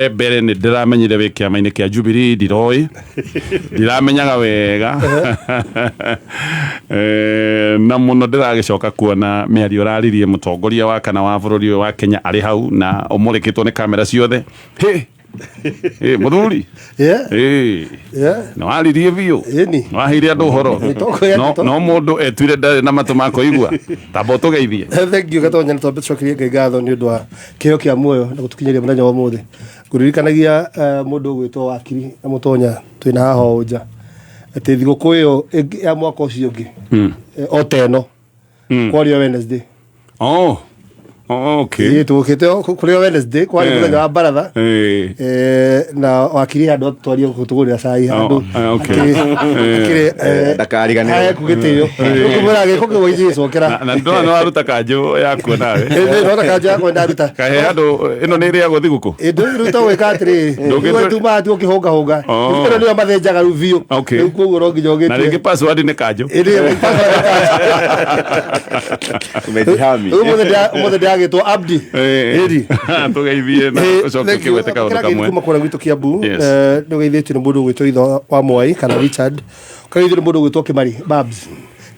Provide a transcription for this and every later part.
Mbere nĩ ndĩramenyire wĩ kĩama-inĩ kĩa Jubilee, ndiroĩ, ndiramenyaga wega. Na mũno ndĩragĩcoka kuona mĩario ũraririe mũtongoria wa kana wa bũrũri ũyũ wa Kenya arĩ hau na ũmũrĩkĩtwo nĩ kamera ciothe. Hĩ! Hĩ, mũthuri. Nĩ waririe biũ. Ĩni. Nĩ waheire andũ ũhoro. Nĩtũkwĩra No, ndeto. no mũndũ etuire ndarĩ na matũ ma kũigua. Tamba ũtũgeithie. Thank you, Gatonya. Nĩ twambe tũcokerie Ngai ngatho nĩ ũndũ wa kĩheo kĩa muoyo na gũtũkinyĩria mũthenya wa ũmũthĩ. Ngũririkanagia mũndũ ũgwĩtwo Wakiri na Mũtonya twĩna haha o nja atĩ thigũkũ ĩyo ya mwaka ũcio ũngĩ, o ta ĩno, kwarĩ o Wednesday. Oh, okay. Ĩĩ, tũgũkĩte kũrĩ o Wednesday, kwarĩ mũthenya wa baratha. Na Wakiri handũ atwarie gũtũgũrĩra cai handũ. Akĩrĩ Ndakariganĩrwo. Aheku gĩtĩo ũkũmwĩra gĩko kĩu igĩcokera. Na ndona nĩ waruta kanjũ yakuo nawe. Ndona kanjũ yakwa ndaruta. Kahe handũ ĩno nĩ ĩrĩagwo thigũkũ. Ndũruta gwĩka atĩrĩrĩ, Ndũngĩtua- tumaga tu ũkĩhũngahũnga. Ĩno nĩyo mathĩnjaga rĩu biũ. Rĩu koguo no nginya Na ũgĩtue. rĩngĩ password nĩ kanjũ. Umejihami. Ũmũthĩ ndĩragĩtwo Abdi. Ĩri. Tũgeithie na ũcoke Thank you. ũkĩgwete kaũndũ Kĩrageithio kamwe. kuma kũrĩa gwitũ Kiambu. Nĩ ũgeithĩtio nĩ mũndũ ũgwĩtwo Itho wa Mwai kana Richard. Ũkageithio nĩ mũndũ ũgwĩtwo Kĩmari Babs.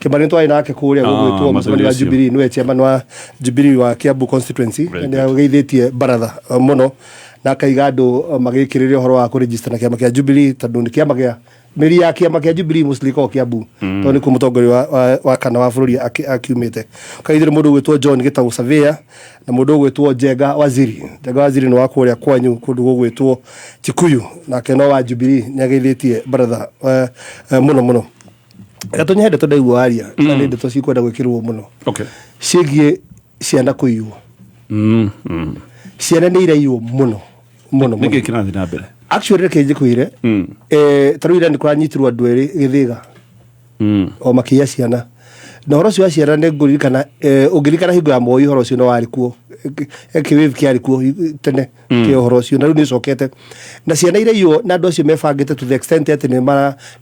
Kĩmari nĩ twarĩ nake kũrĩa gũgwĩtwo mũcemanio wa mũthuri ũcio. Jubilee, nĩwe chairman wa Jubilee wa Kiambu constituency. Very Nĩ ageithĩtie baratha mũno na akaiga andũ magĩkĩrĩre ũhoro wa kũregister na kĩama kĩa Jubilee, tondũ nĩ kĩama kĩa mĩri ya kĩama kĩa Jubilee mostly ĩkoragwo Kiambu, tondũ nĩkuo mũtongoria wa kana wa bũrũri akiumĩte. Ũkageithio nĩ mũndũ ũgwĩtwo John Gĩtaũ Surveyor na mũndũ ũgwĩtwo Njenga Waziri. Njenga Waziri nĩ wa kũrĩa kwanyu kũndũ gũgwĩtwo Kikuyu, nake no wa Jubilee, nĩ ageithĩtie baratha mũno mũno. Gatonya, he ndeto ndaigua waria na nĩ ndeto cikwenda gwĩkĩrwo mũno ciĩgiĩ ciana kũiywo. Ciana nĩ iraiywo mũno mũno mũno. Nĩkĩ kĩrathiĩ na mbere? Actually, reke njĩkwĩre, ta rĩu ira nĩ kũranyitirwo andũ erĩ Gĩthĩga o makĩiya ciana, na ũhoro ũcio wa ciana nĩ ngũririkana, ũngĩririkana hingo ya Moi, ũhoro ũcio no warĩ kuo, kĩwĩvu kĩarĩ kuo tene kĩa ũhoro ũcio, na rĩu nĩ ũcokete na ciana iraiywo, na andũ acio mebangĩte to the extent atĩ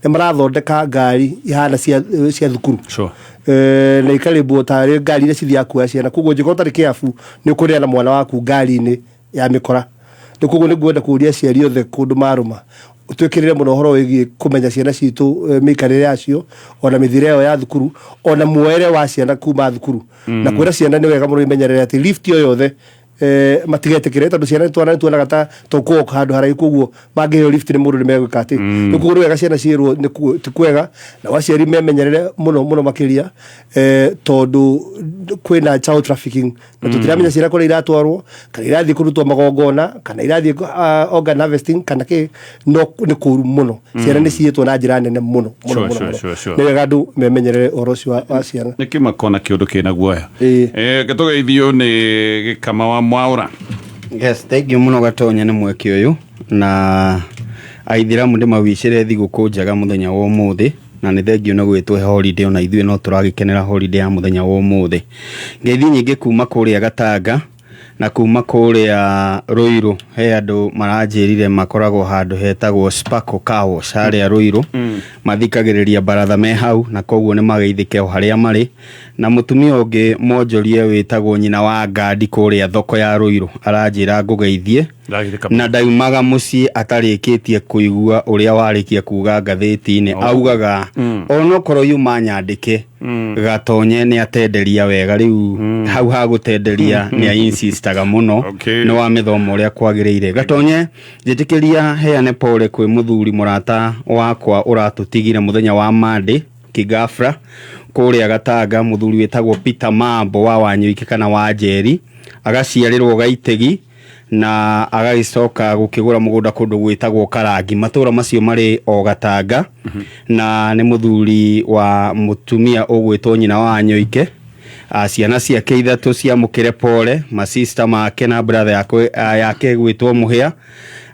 nĩ marathondeka ngari ihana cia thukuru na ikarĩmbwo tarĩ ngari iria cithiaga kuoya ciana. Koguo ũngĩkorwo ũtarĩ kĩabu, nĩ ũkũrĩa mwana waku ngari-inĩ ya mĩkora. Nĩ koguo nĩ ngwenda kũria aciari othe kũndũ marũma twĩkĩrĩre mũno ũhoro wĩgiĩ kũmenya ciana citũ, mĩikarĩre yacio, ona mĩthiĩre yao ya thukuru, ona muoere wa ciana kuma thukuru, na kwĩra ciana nĩ wega mũno imenyerere atĩ lift o yothe matigetĩkĩre, tondũ ciana twana nĩ tuonaga ta tũkũoka handũ haraihu, koguo mangĩheo lift nĩ mũndũ nĩ megwĩka atĩ. Rĩu koguo nĩ wega ciana ciĩrwo nĩ ti kwega, na aciari memenyerere mũno mũno makĩria, tondũ kwĩna child trafficking na tũtiramenya ciana kũrĩa iratwarwo, kana irathiĩ kũrutwo magongona, kana irathiĩ organ harvesting kana kĩ. No nĩ kũru mũno, ciana nĩ ciĩtwo na njĩra nene mũno mũno mũno mũno. Nĩ wega andũ memenyerere ũhoro ũcio wa ciana. Nĩ kĩmako na kĩũndũ kĩna guoya. Tũgeithio nĩ Gĩkama wa Mwaũra. Yes, thank you mũno Gatonya nĩ mweke ũyũ, na aithiramu ndĩmawicĩre thigũkũ njega mũthenya wa ũmũthĩ, na nĩ thengio nĩ gwĩtwo holiday, ona ithuĩ no tũragĩkenera holiday ya mũthenya wa ũmũthĩ. Ngeithi nyingĩ kuma kũrĩa Gatanga na kuma kũrĩa Rũirũ, he andũ maranjĩrire makoragwo handũ hetagwo Sparkle Car Wash harĩa Rũirũ, mathikagĩrĩria baratha me hau, na koguo nĩ mageithĩke o harĩa marĩ. Na mũtumia ũngĩ mwonjorie wĩtagwo nyina wa Ngandi kũrĩa thoko ya Rũirũ aranjĩra ngũgeithie. Ndagĩthĩka. Na ndaumaga mũciĩ atarĩkĩtie kũigua ũrĩa warĩkia kuga ngathĩti-inĩ. Augaga onokorwo yuma nyandĩke, Gatonye nĩ atenderia wega. Rĩu hau ha gũtenderia nĩ ainsistaga mũno. Nĩ wa mĩthomo ũrĩa kwagĩrĩire. Gatonye, njĩtĩkĩria heane pole kwĩ mũthuri mũrata wakwa ũratũtigire mũthenya wa Monday kĩgafra kũrĩa Gatanga, mũthuri wĩtagwo Peter Mambo wa Wanyũike kana wa Njeri, agaciarĩrwo Gaitegi na agagĩcoka gũkĩgũra mũgũnda kũndũ gwĩtagwo Karangi. Matũra macio marĩ o Gatanga, na nĩ mũthuri wa mũtumia ũgwĩtwo nyina wa Nyoike. Ciana ciake ithatũ ciamũkĩre pole, masista make na brother yake gwĩtwo Mũhĩa.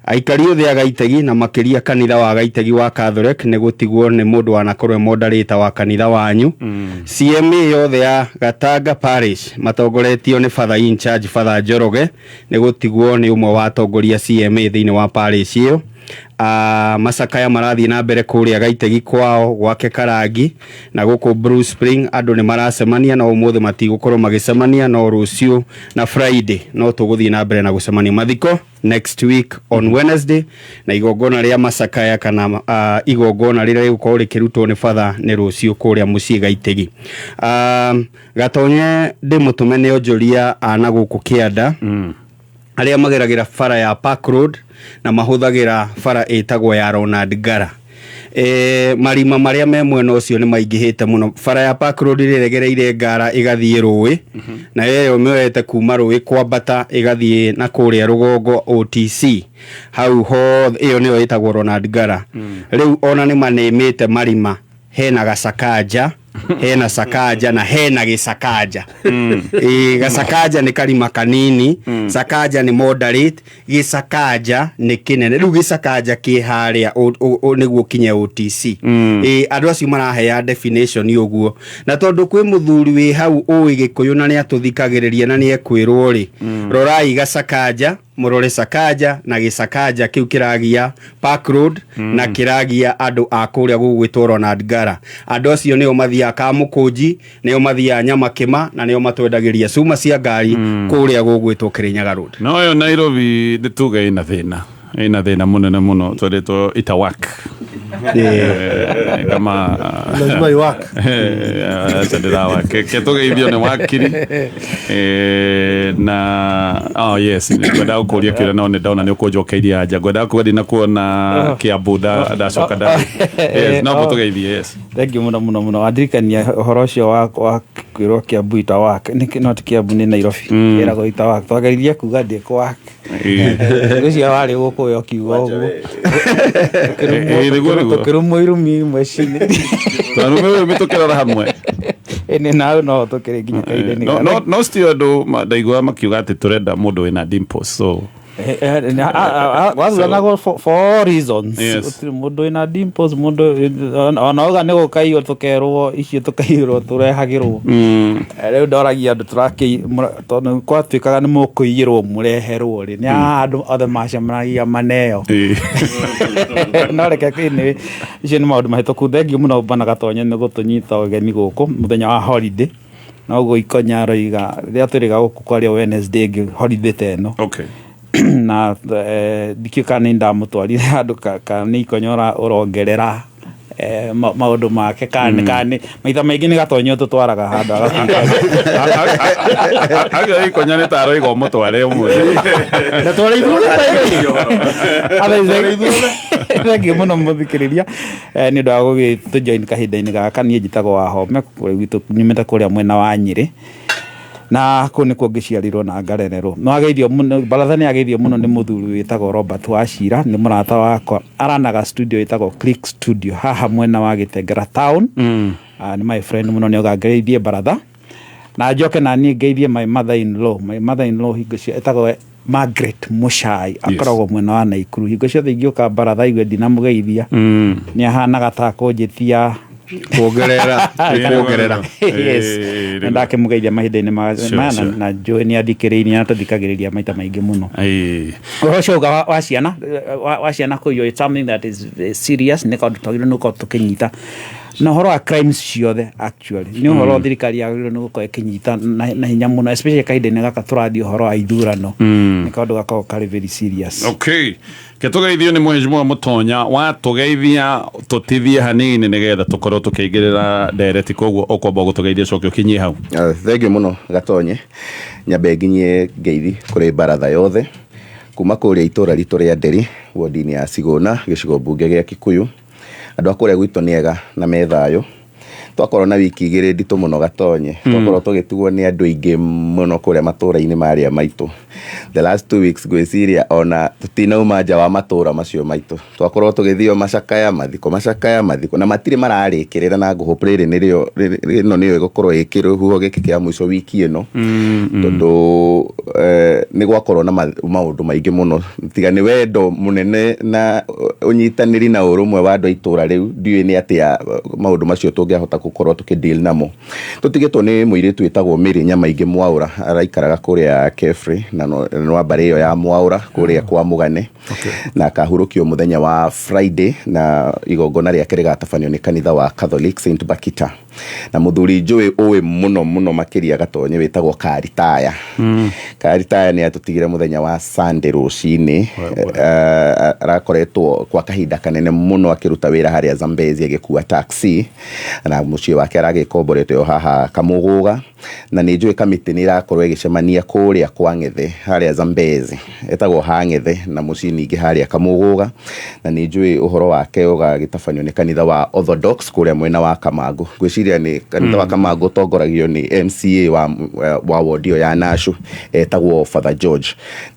Aikari othe a Gaitegi na makĩria kanitha wa Gaitegi wa Catholic nĩ gũtigwo nĩ mũndũ wanakorwo e moderator wa kanitha wanyu. CMA yothe ya Gatanga Parish matongoretio nĩ Father in charge Father Njoroge nĩ gũtigwo nĩ ũmwe wa atongoria CMA thĩinĩ wa parish ĩyo. Macakaya marathiĩ na mbere kũrĩa Gaitegi kwao gwake Karangi, na gũkũ Blue Spring andũ nĩ maracemania, no ũmũthĩ matigũkorwo magĩcemania, no rũciũ na Friday no tũgũthiĩ na mbere na gũcemania. Mathiko next week on Wednesday, na igongona rĩa macakaya kana igongona rĩrĩa rĩgũkorwo rĩkĩrutwo nĩ batha nĩ rũciũ kũrĩa mũciĩ Gaitegi. Gatonye ndĩmũtũme nĩ onjoria a na gũkũ kĩanda arĩa mageragĩra bara ya Park Road na mahũthagĩra bara ĩtagwo ya Ronald Ngara. Marima marĩa me mwena ũcio nĩ maingĩhĩte mũno. Bara ya Park Road ĩrĩregereire Ngara ĩgathiĩ rũĩ, na ĩyo mĩoete kuma rũĩ kwambata ĩgathiĩ na kũrĩa rũgongo OTC hau hothe, ĩyo nĩyo ĩtagwo Ronald Ngara. Rĩu ona nĩ manĩmĩte marima, hena gacakanja, hena sakanja na hena gĩcakanja. Gacakanja nĩ karima kanini, sakanja nĩ moderate, gĩcakanja nĩ kĩnene. Rĩu gĩcakanja kĩ harĩa nĩguo kinye OTC. Andũ acio marahea definition ũguo, na tondũ kwĩ mũthuri wĩ hau ũĩ Gĩkũyũ na nĩ atũthikagĩrĩria na nĩ ekwĩrwo rĩ, rorai gacakanja, mũrore sakanja na gĩcakanja kĩu kĩragia Park Road na kĩragia andũ a kũrĩa gũgwĩtwo Ronald Ngara. Andũ acio nĩo mathiaga Kamũkũnji, nĩo mathiaga Nyamakĩma, na nĩo matwendagĩria cuma cia ngari kũrĩa gũgwĩtwo Kĩrĩnyaga Road. No ĩyo Nairobi nĩ tuge ĩna thĩna, ĩna thĩna mũnene mũno twendetwo itawak. Kama Lazima iwak. Aca ndĩrawake ke tũgeithio nĩ wakiri. Na oh yes, ngwendaga gũkũria kĩũria no nĩ ndona nĩ ũkũnjokeirie anja. Ngwendaga kuga ndinakuona Kiambu ndacoka nda yes, no mũtũgeithie yes. Thank you mũno mũno mũno. Wandirikania ũhoro ũcio wa kwĩrwo Kiambu itawak. Nĩ no ti Kiambu, nĩ Nairobi. Ĩragwo itawak. Twageririe kuga ndĩkwak. Ũcio warĩ gũkũ we ũkiuga ũguo. Nĩguo, nĩguo. Tũkĩrũmwo irumi imwe cinĩ. Twarũme ũyũ tũkĩrora hamwe. Ĩnĩ nawe no tũkĩrĩ nginya kahinda-inĩ No, no, no still andũ ndaiguaga makiuga atĩ tũrenda mũndũ wĩna dimples, so Gwathuranagwo for all reasons. Yes. Gũtirĩ mũndũ wĩna dimples, mũndũ ona auga nĩ gũkaiywo tũkerwo icio tũkaiyĩrwo tũrehagĩrwo. Rĩu ndoragia andũ tondũ gwatuĩkaga nĩ mũkũiyĩrwo mũreherwo rĩ, nĩ haha andũ othe macemanagia maneo. No reke anyway, icio nĩ maũndũ mahĩtũku. Thank you mũno Bwana Gatonye nĩ gũtũnyita ũgeni gũkũ mũthenya wa holiday. Noguo Ikonya aroiga rĩrĩa twĩrĩga gũkũ kwaria Wednesday ĩngĩ holiday ta ĩno. Na ndikĩũĩ kana nĩ ndamũtwarire handũ kana nĩ Ikonya ũrongerera maũndũ make kana nĩ maita maingĩ nĩ Gatonye ũtũtwaraga handũ agatuĩka. Agĩa Ikonya nĩ ta aroiga ũmũtware ũmũthĩ. Na tware ithuothe. Thank you mũno mũthikĩrĩria nĩ ũndũ wa gũgĩtũjoin kahinda-inĩ gaka. Niĩ njĩtagwo Wahome, kũrĩa gwitũ nyumĩte kũrĩa mwena wa Nyĩrĩ, na kũu nĩkuo ngĩciarirwo na ngarererwo. No ageithio mũno, baratha nĩ ageithio mũno nĩ mũthuri wĩtagwo Robert Wachira, nĩ mũrata wakwa, aranaga studio ĩtagwo Click Studio haha mwena wa Gĩtengera town. Nĩ my friend mũno, nĩ oga ngeithie baratha na njoke na niĩ ngeithie my mother in law. My mother in law hingo cio etagwo Margaret Muchai, akoragwo mwena wa Naikuru. Hingo ciothe ingĩũka baratha igue ndinamũgeithia, nĩ ahanaga ta kũnjĩtia kuongerera kuongerera. Yes, na ndakĩmũgeithia mahinda-inĩ maya na njũĩ nĩ athikĩrĩirie na tũthikagĩrĩria maita maingĩ mũno. Ũhoro ũcio uga wa ciana kũiywo, it's something that is serious, nĩ kaũndũ twagĩrĩirwo nĩ gũkorwo tũkĩnyita, na ũhoro wa crimes ciothe actually nĩ ũhoro thirikari yagĩrĩirwo nĩ gũkorwo ĩkĩnyita na hinya mũno, especially kahinda-inĩ gaka tũrathiĩ ũhoro wa ithurano, nĩ kaũndũ gakoragwo karĩ very serious. Okay, ke tũgeithio nĩ mheshimiwa Mũtonya watũgeithia, tũtithie hanini nĩgetha tũkorwo tũkĩingĩrĩra ndereti, koguo ũkwamba gũtũgeithia coke ũkinyie hau. Thank you mũno Gatonye. Nyambe nginyie ngeithi kũrĩ baratha yothe kuma kũrĩa itũra ritũ rĩa Nderi, wodi-inĩ ya Cigũna, gĩcigo mbunge gĩa Kikuyu. Andũ a kũrĩa gwitũ nĩ ega na me thayũ. Twakorwo na wiki igĩrĩ nditũ mũno Gatonye, twakorwo tũgĩtigwo nĩ andũ aingĩ mũno kũrĩa matũra-inĩ marĩa maitũ. The last 2 weeks ngwĩciria ona tũtinauma nja wa matũra macio maitũ, twakorwo tũgĩthio macakaya mathiko, macakaya mathiko, na matirĩ mararĩkĩrĩra, na ngũhope rĩrĩ nĩrĩo ĩno nĩyo ĩgũkorwo ĩkĩrũhuho gĩkĩ kĩa mũico wiki ĩno, tondũ nĩ gwakorwo na maũndũ maingĩ mũno. Tiga nĩ wendo mũnene na ũnyitanĩri na ũrũmwe wa andũ a itũra rĩu, ndiũĩ nĩ atĩa maũndũ macio tũngĩahota. gũkorwo tũkĩ deal namo. Tũtigĩtwo nĩ mũirĩtu wĩtagwo Mary Nyamaingĩ Mwaũra, araikaraga kũrĩa Kefri na nĩ wa mbarĩ ĩyo ya Mwaũra kũrĩa kwa Mũgane. Na akahurũkio mũthenya wa Friday, na igongona rĩake rĩgatabanio nĩ kanitha wa Catholic St Bakita. Na mũthuri njũĩ ũĩ mũno mũno makĩria Gatonye wĩtagwo Karitaya. Karitaya nĩ atũtigire mũthenya wa Sunday rũcinĩ. Arakoretwo kwa kahinda kanene mũno akĩruta wĩra harĩa Zambezi agĩkua taxi, na mũciĩ wake aragĩkomborete o haha Kamũgũga. Na nĩ njũĩ kamĩtĩ nĩ ĩrakorwo ĩgĩcemania kũrĩa kwa Ng'ethe harĩa Zambezi, etagwo ha Ng'ethe, na mũciĩ ningĩ harĩa Kamũgũga. Na nĩ njũĩ ũhoro wake ũgagĩtabanio nĩ kanitha wa Orthodox kũrĩa mwena wa Kamangũ. Ngwĩciria nĩ kanitha wa Kamangũ ũtongoragio nĩ MCA wa ward ĩyo ya Nashu, etagwo Father George.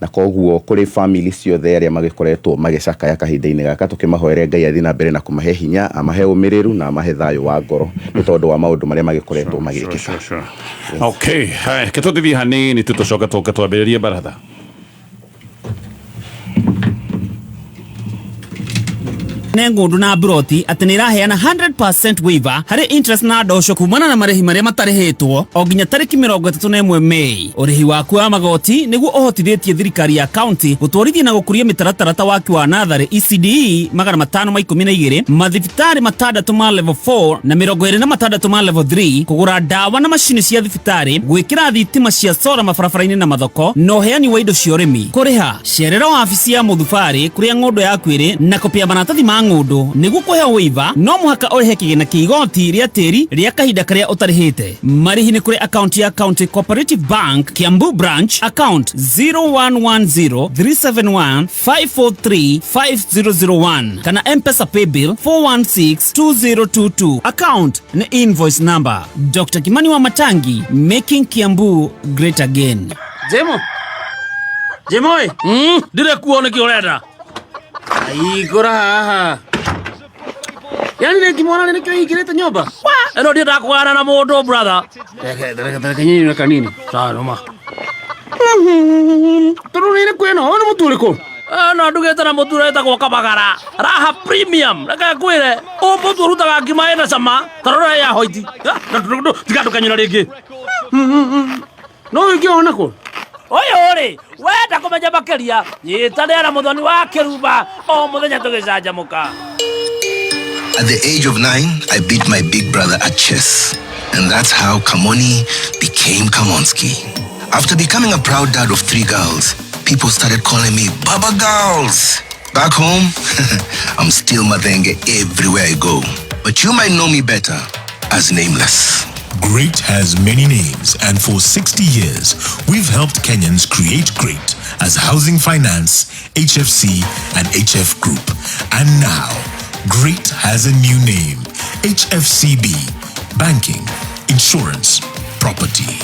Na koguo kũrĩ family ciothe arĩa magĩkoretwo magĩcakaya kahinda-inĩ gaka, tũkĩmahoere Ngai athiĩ na mbere na kũmahe hinya, amahe ũmĩrĩru na amahe thayũ wa ngoro nĩ tondũ wa maũndũ marĩa magĩkoretwo magĩkĩka. Okay, haya, ke tũthiĩ hanini tu tũcoke tũke twambĩrĩrie baratha. Ne ng'ũndũ na broti atĩ nĩ ĩraheana 100% waiver harĩ interest na ndosho kumana na marĩhi marĩa matarĩhĩtwo o nginya tarĩki 31 Mei. Ũrĩhi waku wa magoti nĩguo ũhotithĩtie thirikari ya county gũtwarithia na gũkũria mĩtaratara ta waki wa natharĩ ECDE 512, mathibitarĩ 6 ma level 4 na 26 ma level 3, kũgũra ndawa na macini cia thibitarĩ, gwĩkĩra thitima cia sora mabarabara-inĩ na mathoko, na ũheani wa indo cia ũrĩmi. Kũrĩha cerera wabici ya mũthubarĩ kũrĩa ng'ũndũ yaku ĩrĩ na kopi ya maratathi ma ng'ũndũ. Nĩguo kũheo waiver no mũhaka ũrĩhe kĩgĩna kĩa igoti rĩa tĩri rĩa kahinda karĩa ũtarĩhĩte. Marĩhi nĩ kũrĩ akaunti ya County Cooperative Bank Kiambu Branch, account 0110 371 543 5001, kana M-Pesa paybill 4162022. Account ni invoice number. Dr. Kimani wa Matangi, making Kiambu great again. Jemo. Jemo ĩ. Ndire kuo nĩkĩ ũrenda? Hingũra haha. Yani nĩ ngimona nĩkĩo hingĩrĩte nyũmba. Ĩno ndiendaga kũgana na mũndũ brother. Reke reke reke nyinyi kanini. Sawa noma. Tondũ nĩ ĩrĩkũ ĩno? Ũyũ nĩ mũtu ũrĩkũ? No ndugĩte na mũtu ũrĩa wĩtagwo Kabagara. Raha Premium. Reke ngwĩre, ũyũ mũtu ũrutaga ngima ĩna cama, ta rora ya hoiti. Tiga ndũkanyũra rĩngĩ. No ũngĩona kũ? Ũyũ rĩ, wenda kũmenya makĩria, nyitanĩra na Mũthoni wa Kĩrumba o mũthenya tũgĩcanjamũka. At the age of 9, I beat my big brother at chess. And that's how Kamoni became Kamonski. After becoming a proud dad of 3 girls, people started calling me Baba Girls. Back home, I'm still Mathenge everywhere I go. But you might know me better as Nameless. Great has many names, and for 60 years, we've helped Kenyans create great as Housing Finance, HFC, and HF Group. And now, Great has a new name, HFCB, Banking, Insurance, Property.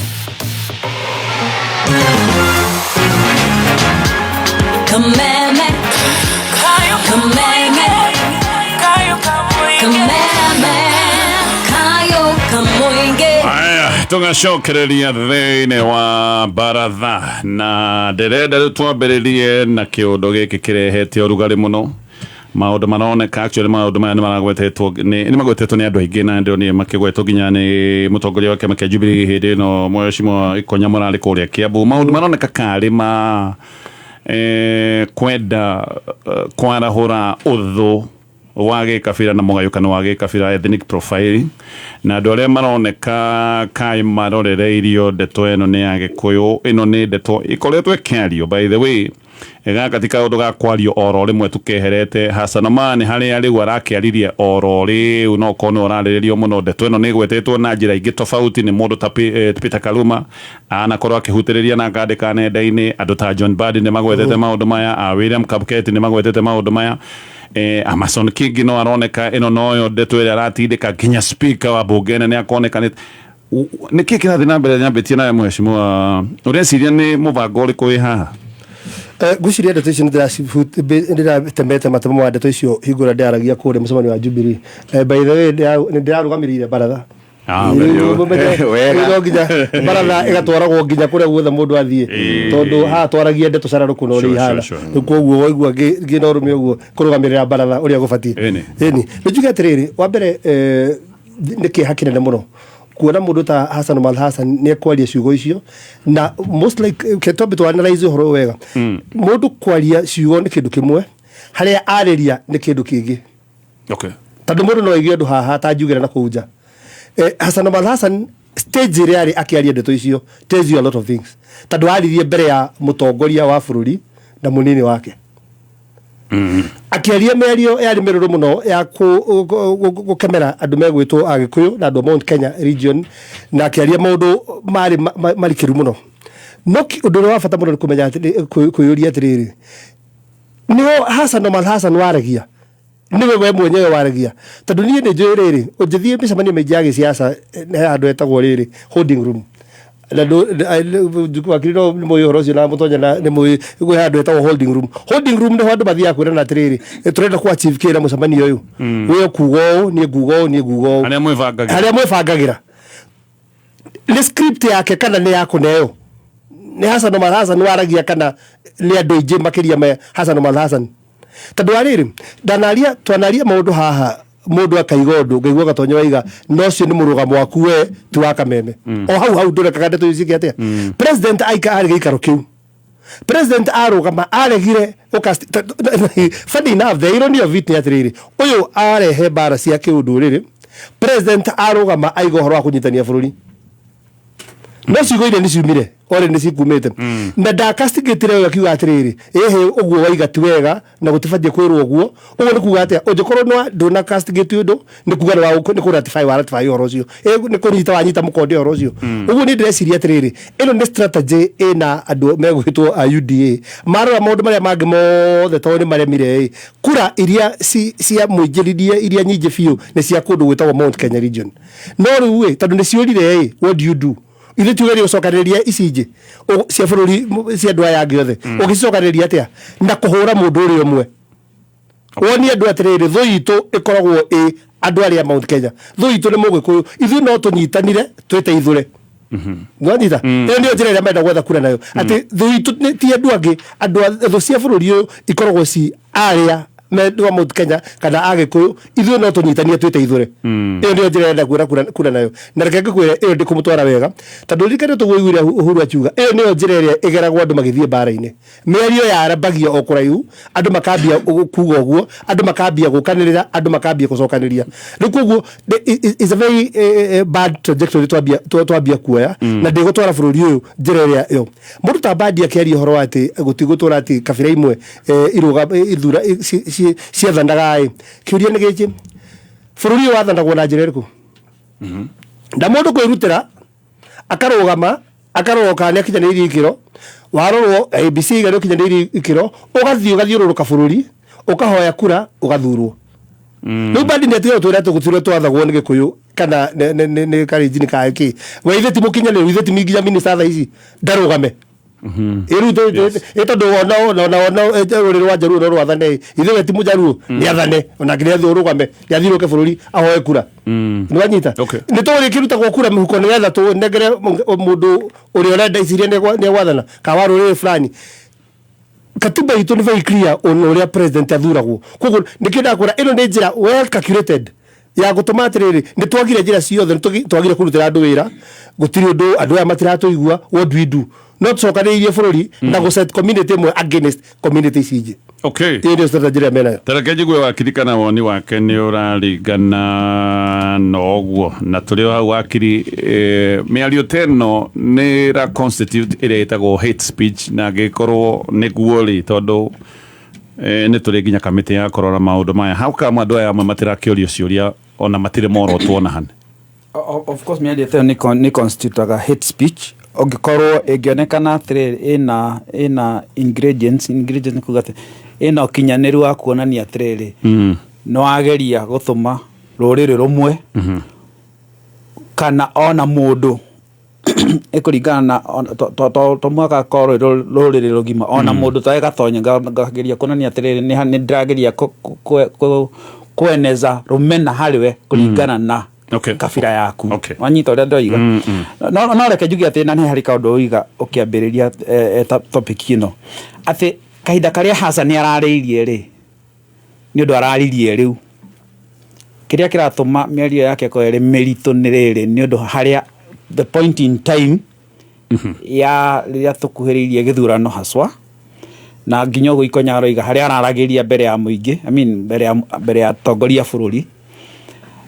Kameme, Kameme, Kameme, Kayo Kamoinge. Aya, tũgacokereria thĩinĩ wa baratha na ndĩrenda rĩu twambĩrĩrie na kĩũndũ gĩkĩ kĩrehete ũrugarĩ mũno. Maũndũ maroneka actually maũndũ maya nĩ maragwetetwo nĩ magwetetwo nĩ andũ aingĩ na ndĩronire makĩgwetwo nginya nĩ mũtongoria wa kĩama kĩa Jubilee hĩndĩ ĩno Mheshimiwa Ikonya mũrarĩ kũrĩa Kiambu. Maũndũ maroneka karĩ ma kwenda kwarahũra ũthũ wa gĩkabira na mũgayũkano wa gĩkabira, ethnic profiling, na andũ arĩa maroneka kaĩ marorereirio ndeto ĩno nĩ ya Gĩkũyũ. Ĩno nĩ ndeto ĩkoretwo ĩkĩario, by the way, gaka ti kaũndũ ga kwario oro rĩmwe tukeherete. Hassan Omar harĩa rĩu arakĩaririe oro rĩu no korwo nĩ ũrarĩrĩrio mũno. Ndeto ĩno nĩ ĩgwetetwo na njĩra ingĩ tofauti nĩ mũndũ ta Peter Kaluma, anakorwo akĩhutĩrĩria na akandĩka nenda-inĩ. Andũ ta John Mbadi nĩ magwetete maũndũ maya, a William Kapketi nĩ magwetete maũndũ maya, Amason Kingi no aroneka ĩno noyo ndeto ĩrĩa aratindĩka nginya speaker wa bunge nĩ akoneka. Nĩ kĩĩ kĩrathiĩ na mbere? Nyambĩtie nawe mheshimiwa, ũreciria nĩ mũbango ũrĩkũ wĩ haha? Ngwĩciria ndeto icio nĩndĩratemete matemo ma ndeto icio hingo ĩrĩa ndĩaragia kũrĩa mũcemanio wa Jubilee. By the way, nĩ ndĩrarũgamĩrĩire baratha. Wega. No nginya baratha ĩgatwaragwo nginya kũrĩa guothe mũndũ athiĩ, tondũ haha twaragia ndeto cararũkũ na ũrĩa ihana. Rĩu koguo waigua ngĩna ũrũme ũguo kũrũgamĩrĩra baratha ũrĩa gũbatiĩ. Ĩni. Ĩni. Nĩ njuge atĩrĩrĩ, wa mbere, Nĩ kĩeha kĩnene mũno kuona mũndũ ta Hassan Omar Hassan nĩ ekwaria ciugo icio, na most like ke twambe tu analyze ũhoro ũyũ wega. Mũndũ kwaria ciugo nĩ kĩndũ kĩmwe, harĩa arĩria nĩ kĩndũ kĩngĩ. Tondũ mũndũ no aigue ũndũ haha ta njugĩra na kũu nja. Hassan Omar Hassan, stage ĩrĩa arĩ akĩaria ndeto icio tells you a lot of things, tondũ aririe mbere ya mũtongoria wa bũrũri na mũnini wake, akĩaria mĩario yarĩ mĩrũrũ mũno ya gũkemera andũ megwĩtwo Agĩkũyũ na andũ a Mount Kenya region, na akĩaria maũndũ marĩ marikĩru mũno. No ũndũ ũrĩa wa bata mũno nĩ kũmenya kwĩyũria atĩrĩrĩ, nĩho Hassan Omar Hassan waragia, nĩwe we mwenyewe waragia? Tondũ niĩ nĩ njũĩ rĩrĩ, ũngĩthiĩ mĩcemanio mĩingĩ ya gĩciaca, he handũ hetagwo rĩrĩ holding room, na wakiri no nĩ mũĩ ũhoro ũcio, na mũtonya na nĩ mũĩ gwĩ handũ hetagwo holding room. Holding room nĩho andũ mathiaga kwĩrana atĩrĩrĩ, tũrenda ku achieve kĩ na mũcemanio ũyũ, we ũkuga ũũ, niĩ nguga ũũ, niĩ nguga ũũ. Harĩa mwĩbangagĩra. Harĩa mwĩbangagĩra. Nĩ script yake kana nĩ ya kũneo? Nĩ Hassan Omar Hassan waragia kana nĩ andũ aingĩ makĩria me Hassan Omar Hassan? Tondũ wa rĩrĩ, ndanaria, twanaria maũndũ haha, mũndũ akaiga ũndũ, ngaigua Gatonyo waiga no ũcio nĩ mũrũgamo waku we ti wa Kameme. O hau hau ndũrekaga ndeto icio ciĩke atĩa. President aika arĩ gĩikaro kĩu, president arũgama aregire funny enough, the irony of it nĩ atĩrĩrĩ, ũyũ arehe mbara cia kĩũndũrĩrĩ, president arũgama aiga ũhoro wa kũnyitania bũrũri, no ciugo iria nĩ ciumire ore nĩ cikumĩte na ndakastigĩtire ũyũ akiuga atĩrĩrĩ, ĩhĩ, ũguo waiga ti wega na gũtibatiĩ kwĩrwo ũguo. Ũguo nĩ kuga atĩa? Ũngĩkorwo nĩ ndũna castigate ũndũ, nĩ kuga nĩ kũ ratify wa ratify ũhoro ũcio. Nĩ kũnyita wanyita mũkonde ũhoro ũcio. Ũguo niĩ ndĩreciria atĩrĩrĩ, ĩno nĩ strategy ĩna andũ megwĩtwo a UDA marora maũndũ marĩa mangĩ mothe tondũ nĩ maremire ĩ kura iria cia mũingĩririe iria nyingĩ biũ nĩ cia kũndũ gwĩtagwo Mount Kenya region. No rĩu ĩ, tondũ nĩ ciũrire ĩ, what do you do? Ithuĩ tugerie gũcokanĩrĩria ici ingĩ cia bũrũri cia andũ aya angĩ othe, ũgĩcicokanĩrĩria atĩa na kũhũra mũndũ ũrĩa ũmwe? Wonie andũ atĩrĩrĩ, thũ itũ ĩkoragwo ĩ andũ arĩa Mount Kenya, thũ itũ nĩ Mũgĩkũyũ, ithuĩ no tũnyitanire twĩteithũre. Nwanyita? Ĩyo nĩyo njĩra ĩrĩa marenda gwetha kura nayo, atĩ thũ itũ ti andũ angĩ, andũ thũ cia bũrũri ũyũ ikoragwo ci arĩa me wa Mount Kenya kana Agĩkũyũ, ithuĩ no tũnyitanie twĩteithũre. Ĩyo nĩyo njĩra ĩrenda kuona kura nayo. Na reke ngĩkwĩre, ĩyo ndĩkũmũtwara wega, tondũ ririkane tũguo Uhuru akiuga ĩyo nĩyo njĩra ĩrĩa ĩgeragwo andũ magĩthiĩ mbara-inĩ. Mĩario yarambagia o kũraihu, andũ makambia kuga ũguo, andũ makambia gũkanĩrĩra, andũ makambia gũcokanĩria. Rĩu koguo is a very bad trajectory twambia kuoya, na ndĩgũtwara bũrũri ũyũ njĩra ĩrĩa ĩyo. Mũndũ ta Mbadi akĩaria ũhoro wa atĩ gũtigũtũra atĩ kabira imwe irũga ithura ciathanaga ĩ, kĩũria nĩ gĩkĩ, bũrũri ũyũ wathanagwo na njĩra ĩrĩkũ? Na mũndũ kwĩrutĩra akarũgama akarorwo kana nĩ akinyanĩirie ikĩro, warorwo ABC iga nĩ ũkinyanĩirie ikĩro, ũgathiĩ ũgathiũrũrũka bũrũri ũkahoya kura, ũgathurwo. Rĩu Mbadi nĩ atige gũtwĩra atĩ gũtirĩ twathagwo nĩ Gĩkũyũ kana nĩ Kalenjin kana kĩ. We ithe ti mũkinyanĩru, ithe ti nginya minister thaa ici ndarũgame. Ĩ rĩu ĩ tondũ ona rũrĩrĩ rwa Njaruo no rwathane, ithe we ti Mũjaruo, nĩ athane onake, nĩ athiĩ ũrũgame, nĩ athiũrũke bũrũri ahoe kura. Nĩ wanyita? Nĩ tũĩ kĩrutagwo kura mĩhuko nĩgetha tũnengere mũndũ ũrĩa ũrenda iciria nĩ egwathana kana wa rũrĩrĩ fulani. Katiba itũ nĩ very clear on ũrĩa president athuragwo. Koguo nĩkĩo ndakwĩra ĩno nĩ njĩra well calculated ya gũtũma atĩrĩrĩ, nĩ twagire njĩra ciothe, nĩ twagire kũrutĩra andũ wĩra, gũtirĩ ũndũ, andũ aya matiratũigua, what do we do? No tũcokanĩrĩirie bũrũri na gũ set community ĩmwe against community ici ingĩ. Ĩyo nĩyo strategy ĩrĩa menayo. Tareke njigue wakiri kana woni wake nĩ ũraringana na ũguo. Na tũrĩ o hau wakiri, mĩario ta ĩno nĩ ĩra constitute ĩrĩa ĩtagwo hate speech, na angĩkorwo nĩguo rĩ, tondũ nĩ tũrĩ nginya kamĩtĩ ya kũrora maũndũ maya, how come andũ aya amwe matirakĩũrio ciũria ona matirĩ morotwo ona hane? Of course mĩario ta ĩyo nĩ constitutaga hate speech ũngĩkorwo ĩngĩonekana atĩrĩrĩ ĩna ingredients, nĩ kuga atĩ ĩna ũkinyanĩru wa kuonania atĩrĩrĩ, nĩ wageria gũtũma rũrĩrĩ rũmwe kana ona mũndũ, ĩkũringana na to mũhaka akorwo rwĩ rũrĩrĩ rũgima, ona mũndũ ta Gatonya, ngageria kuonania atĩrĩrĩ, nĩ ndĩrageria kweneza rũmena harĩ we kũringana na kabira yaku. Wanyita ũrĩa ndoiga? No reke njuge atĩ na nĩ harĩ kaũndũ ũiga ũkĩambĩrĩria topic ĩno, atĩ kahinda karĩa Hassan ararĩirie rĩ, nĩ ũndũ araririe rĩu. Kĩrĩa kĩratũma mĩario yake ĩkorwo ĩrĩ mĩritũ nĩ rĩrĩ, nĩ ũndũ harĩa the point in time ya rĩrĩa tũkuhĩrĩirie gĩthurano haswa, na nginya ũguo Ikonya aroiga harĩa araragĩria mbere ya mũingĩ, I mean, mbere ya atongoria a bũrũri,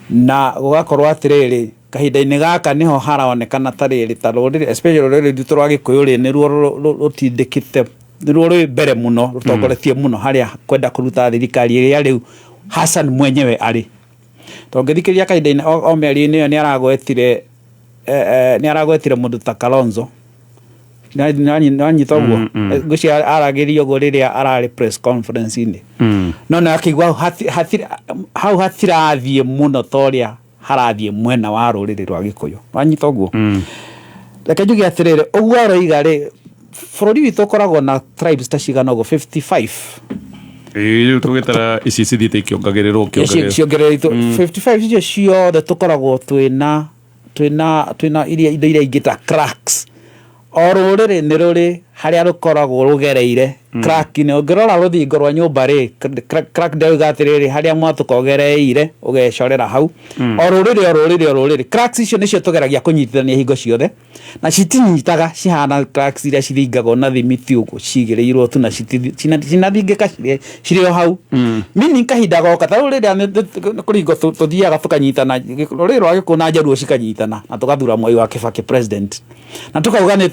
na gũgakorwo atĩrĩrĩ, kahinda-inĩ gaka nĩho haronekana ta rĩrĩ, ta rũrĩrĩ, especially rũrĩrĩ rwitũ rwa Gĩkũyũ rĩ, nĩruo rũtindĩkĩte, nĩruo rwĩ mbere mũno, rũtongoretie mũno harĩa kwenda kũruta thirikari ĩrĩa rĩu Hassan mwenyewe arĩ. Tondũ ngĩthikĩrĩria kahinda-inĩ o mĩario-inĩ ĩyo, nĩ aragwetire mũndũ ta Kalonzo. Nĩwanyita ũguo? Ngwĩciria aragĩria ũguo rĩrĩa ararĩ press conference-inĩ, no nĩ akĩigua hau hatirathiĩ mũno ta ũrĩa harathiĩ mwena wa rũrĩrĩ rwa Gĩkũyũ. Wanyita ũguo? Reke njuge atĩrĩrĩ, ũguo aroiga rĩ, bũrũri witũ ũkoragwo na tribes ta cigana ũguo? 55. Ĩĩ, rĩu tũgĩtara ici cithiĩte ikĩongagĩrĩrwo kĩongagĩrĩrwo. Ciongereretwo 55. Icio ciothe tũkoragwo twĩna iria indo iria ingĩ ta cracks. O rũrĩrĩ nĩ rũrĩ harĩa rũkoragwo rũgereire crack-inĩ. Ũngĩrora rũthingo rwa nyũmba rĩ, crack ndauga atĩrĩrĩ, harĩa mwatũka ũgereire ũgecorera hau. O rũrĩrĩ, o rũrĩrĩ, o rũrĩrĩ, cracks icio nĩcio tũgeragia kũnyitithania hingo ciothe, na citinyitaga. Cihana cracks iria cithingagwo na thimiti ũguo, cigĩrĩirwo tu na cinathingĩka, cirĩ o hau. Meaning kahinda goka, ta rĩu rĩrĩa nĩ kũringwo tũthiaga tũkanyitana, rũrĩrĩ rwa Gĩkũyũ na Njaruo cikanyitana, na tũgathura Mwai wa Kibaki president, na tukauga nĩ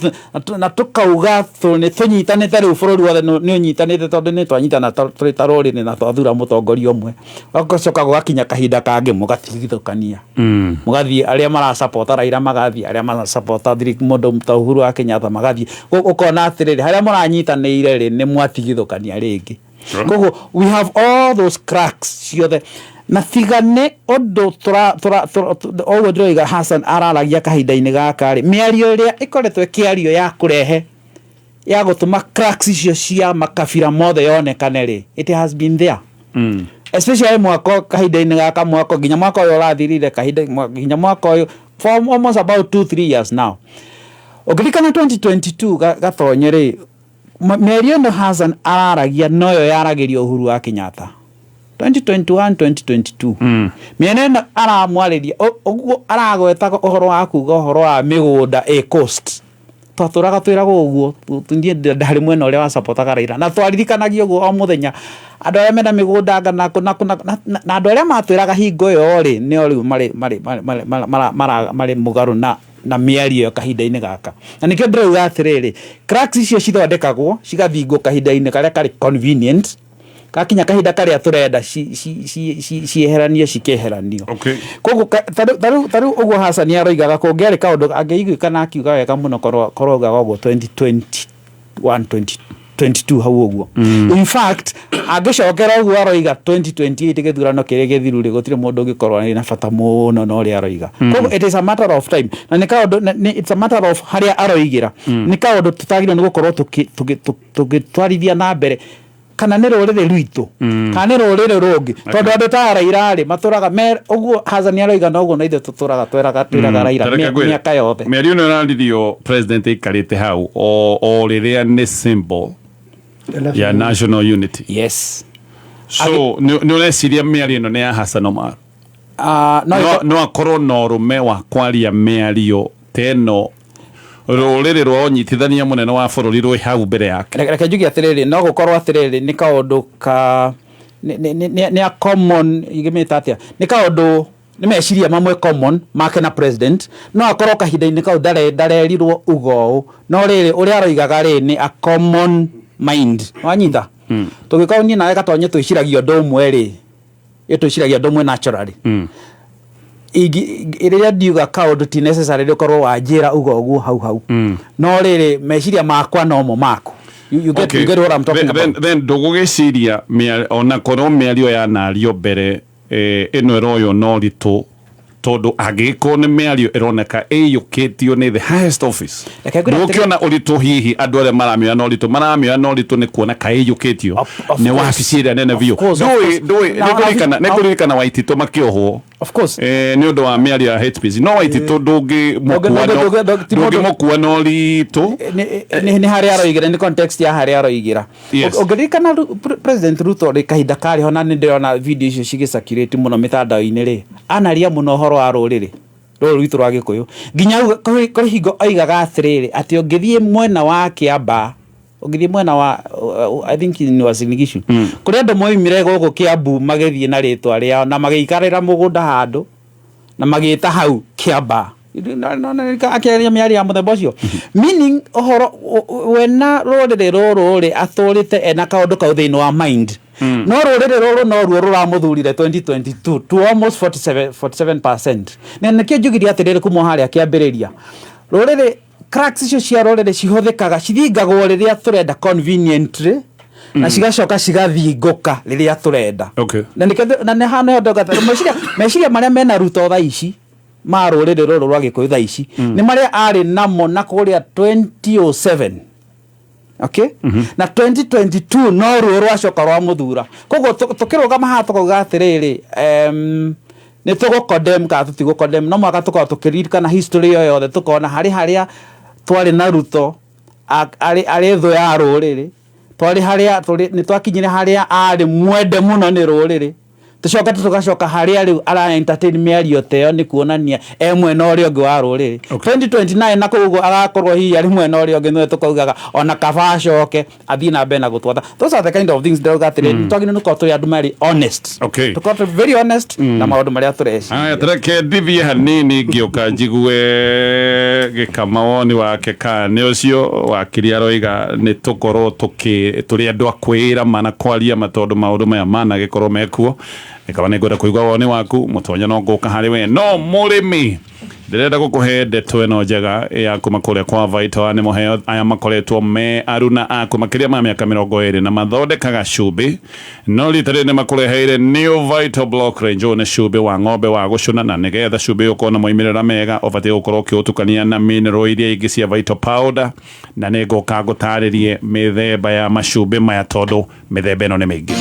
tũnyitanĩte. Rĩu bũrũri wothe nĩ ũnyitanĩte, tondũ nĩ twanyitana tũrĩ ta rũrĩrĩ na twathura mũtongoria ũmwe. Gũgacoka gũgakinya kahinda kangĩ mũgatigithũkania, mũgathiĩ arĩa marasapota Raila magathiĩ, arĩa marasapota mũndũ ta Uhuru wa Kenyatta magathiĩ. Ũkona atĩrĩrĩ, harĩa mũranyitanĩire rĩ, nĩ mwatigithũkania rĩngĩ. Koguo we have all those cracks ciothe, na tiga nĩ ũndũ ũguo ndĩroiga Hassan araragia kahinda-inĩ gaka rĩ, mĩario ĩrĩa ĩkoretwo ĩkĩario ya kũrehe, ya gũtũma cracks icio cia makabira mothe yonekane rĩ, it has been there, especially mwaka, kahinda-inĩ gaka, mwaka nginya mwaka ũyũ ũrathirire, kahinda nginya mwaka ũyũ, for almost about 2-3 years now. Ũngĩririkana 2022, Gatonye rĩ, mĩario ĩno Hassan araragia noyo yaragĩrio Uhuru wa Kenyatta 2021, 2022. Mĩena ĩno aramwarĩria ũguo aragweta ũhoro wa kuga ũhoro wa mĩgũnda ĩ coast, twatũraga twĩragwo ũguo. Niĩ ndarĩ mwena ũrĩa wacapotaga Raila, na twaririkanagia ũguo o mũthenya, andũ arĩa mena mĩgũnda anga nakũ nakũ na andũ arĩa matwĩraga hingo ĩyo rĩ, nĩo rĩu marĩ mũgarũ na mĩario ĩyo kahinda-inĩ gaka. Na nĩkĩo ndĩrauga atĩrĩrĩ, cracks icio cithondekagwo cigathingwo kahinda-inĩ karĩa karĩ convenient. Gakinya kahinda karĩa tũrenda cieheranio, cikeheranio. Koguo ta rĩu ũguo Hassan aroigaga, kũngĩarĩ kaũndũ angĩiguĩka na akiuga wega mũno, korwo augaga ũguo 2021, 2022 hau ũguo. In fact, angĩcokera ũguo aroiga 2028 gĩthurano kĩrĩ gĩthiru rĩ, gũtirĩ mũndũ ũngĩkorwo arĩ na bata mũno na ũrĩa aroiga. Koguo it is a matter of time, na nĩ kaũndũ it's a matter of harĩa aroigĩra. Nĩ kaũndũ tũtagĩrĩirwo nĩ gũkorwo tũgĩtwarithia na mbere, kana nĩ rũrĩrĩ rwitũ kana nĩ rũrĩrĩ rũngĩ, tondũ andũ ta Raila rĩ, matũraga me ũguo Hassan aroiga, na ũguo na ithuĩ tũtũraga twĩraga Raila Ta reke ngwĩre, mĩaka yothe. Mĩario ĩno ĩraririo president aikarĩte hau o rĩrĩa nĩ symbol ya national unity. So nĩ ũreciria mĩario ĩno nĩ ya Hassan Omar? No. No akorwo na ũrũme wa kwaria mĩario ta ĩno rũrĩrĩ rwa ũnyitithania mũnene wa bũrũri rwĩ hau mbere yake? Reke njuge atĩrĩrĩ, no gũkorwo atĩrĩrĩ, nĩ kaũndũ ka nĩ a common, ingĩmĩta atĩa, nĩ kaũndũ, nĩ meciria mamwe common make na president. No akorwo kahinda-inĩ kau ndarerirwo uga ũũ, no rĩrĩ, ũrĩa aroigaga rĩ, nĩ a common mind. Wanyita? Tũngĩkorwo niĩ nawe Gatonye twĩciragia ũndũ ũmwe rĩ, ĩ twĩciragia ũndũ ũmwe naturally. Rĩrĩa ndiuga kaũndũ, ti necessary ũkorwo wanjĩra uga ũguo hau hau, no rĩrĩ, meciria makwa nomo maku. You get what I'm talking about? Then ndũgũgĩciria ona korwo mĩario yanario mbere ĩno ĩroywo na ũritũ, tondũ angĩgĩkorwo nĩ mĩario ĩroneka ĩiyũkĩtio nĩ the highest office, Reke ngwĩre atĩrĩ- ndũgũkĩona ũritũ? Hihi andũ arĩa maramĩoya na ũritũ, maramĩoya na ũritũ nĩ kuona kaĩiyũkĩtio Of nĩ course. wabici ĩrĩa nene Of biũ. course, of Ndũĩ course. ndũĩ nĩngũririkana Waititũ makĩohwo. Of course. Nĩ ũndũ wa mĩario ya HPC no Waititũ ndũngĩmũkua na ũritũ. Nĩ harĩa aroigĩra, nĩ context ya harĩa aroigĩra. Ũngĩririkana President Ruto rĩ, kahinda karĩ ho, na nĩ ndĩrona video icio cigĩcirculate mũno mĩtandao-inĩ rĩ, anaria mũno ũhoro wa rũrĩrĩ rũrũ rwitũ rwa Gĩkũyũ, nginya kũrĩ hingo oigaga atĩrĩrĩ, atĩ ũngĩthiĩ mwena wa Kĩambaa, ũngĩthiĩ mwena wa I think ni Uasin Gishu, kũrĩ andũ moimire gũkũ Kiambu magĩthiĩ na rĩtwa rĩao na magĩikarĩra mũgũnda handũ na magĩta hau Kĩambaa. Akĩaria mĩario ya mũthemba ũcio, meaning ũhoro wena rũrĩrĩ rũrũ rĩ, atũrĩte ena kaũndũ kau thĩinĩ wa mind. No rũrĩrĩ rũrũ noruo rũramũthurire 2022 to almost 47%, na nĩkĩo njugire atĩrĩrĩ, kuma harĩa kĩambĩrĩria, rũrĩrĩ, cracks icio cia rũrĩrĩ cihũthĩkaga, cithingagwo rĩrĩa tũrenda conveniently, na cigacoka cigathingũka rĩrĩa tũrenda. Na nĩkĩo na nĩ hana ndauga meciria marĩa mena Ruto thaa ici ma rũrĩrĩ rũrũ rwa Gĩkũyũ thaa ici nĩ marĩa arĩ namo na kũrĩa 2007, okay, na 2022 no ruo rwacoka rwa mũthura. Koguo tũkĩrũgama haha tũkauga atĩrĩrĩ, nĩ tũgũ kana tũtigũ, no mũhaka tũkorwo tũkĩririkana history ĩyo yothe, tũkona harĩ harĩa twarĩ na Ruto arĩ thũ ya rũrĩrĩ, twarĩ harĩa nĩ twakinyire harĩa arĩ mwende mũno nĩ rũrĩrĩ, tũcoke tũgacoka harĩa rĩu ara entertain mĩario ta ĩyo, nĩ kuonania e mwena ũrĩa ũngĩ wa rũrĩrĩ. 2029 na kũu ũguo agakorwo hihi arĩ mwena ũrĩa ũngĩ, nĩwe tũkaugaga ona kaba acoke athiĩ na mbere na gũtwatha. Those are the kind of things ndĩrauga atĩrĩ, nĩ twagĩrĩirwo nĩ gũkorwo tũrĩ andũ marĩ honest, tũkorwo tũrĩ very honest na maũndũ marĩa tũreciria. Aya, tareke ndithie hanini, ngĩũka njigue gĩkama woni wake, kana nĩ ũcio wakiri aroiga nĩ tũkorwo tũkĩ tũrĩ andũ a kwĩra ma na kwaria ma, tondũ maũndũ maya managĩkorwo mekuo. Gĩkama, nĩ ngwenda kũigua woni waku. Mũtonya, no ngũka harĩ we, no mũrĩmi ndĩrenda gũkũhe ndeto ĩno njega ya kuma kũrĩa kwa Vital Animal Health. Aya makoretwo me aruna aku makĩria ma mĩaka 20 na mathondekaga cumbĩ, no rita rĩrĩ nĩ makũreheire New Vital Block Range. Ũyũ nĩ cumbĩ wa ng'ombe wa gũcũna, na nĩgetha cumbĩ ũkorwo na moimĩrĩra mega ũbatiĩ gũkorwo ũkĩũtukania na mineral iria ingĩ cia Vital Powder, na nĩ ngũka ngũtarĩrie mĩthemba ya macumbĩ maya, tondũ mĩthemba ĩno nĩ mĩingĩ.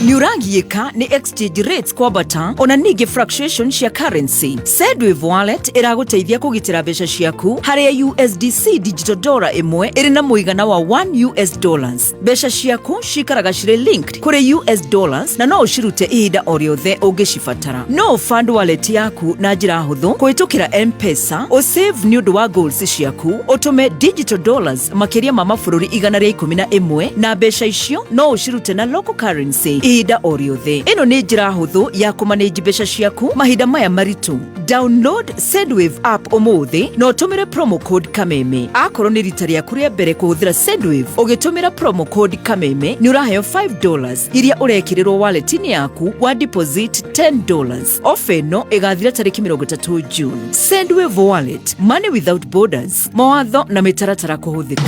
Nĩ ũragiĩka nĩ exchange rates kwambata ona ningĩ fluctuation cia currency? Sendwave Wallet ĩragũteithia kũgitĩra mbeca ciaku, harĩa USDC digital dollar ĩmwe ĩrĩ na mũigana wa 1 US dollars. Mbeca ciaku cikaraga cirĩ linked kũrĩ US dollars na no ũcirute ihinda o rĩothe ũngĩcibatara. No ũfund wallet yaku na njĩra hũthũ kũhĩtũkĩra M-Pesa, ũsave nĩ ũndũ wa goals ciaku, ũtũme digital dollars makĩria ma mabũrũri 111, na mbeca icio no ũcirute na local currency ihinda o rĩothe. Ĩno nĩ njĩra hũthũ ya kũmanage mbeca ciaku mahinda maya maritũ. Download Sendwave app ũmũthĩ na ũtũmĩre promo code Kameme. Akorwo nĩ rita rĩaku rĩa mbere kũhũthĩra Sendwave, ũgĩtũmĩra promo code Kameme nĩ ũraheo $5 iria ũrekĩrĩrwo wallet-inĩ yaku wa deposit $10. Ofa ĩno ĩgathira tarĩki 30 June. Sendwave Wallet, money without borders. Mawatho na mĩtaratara kũhũthĩka.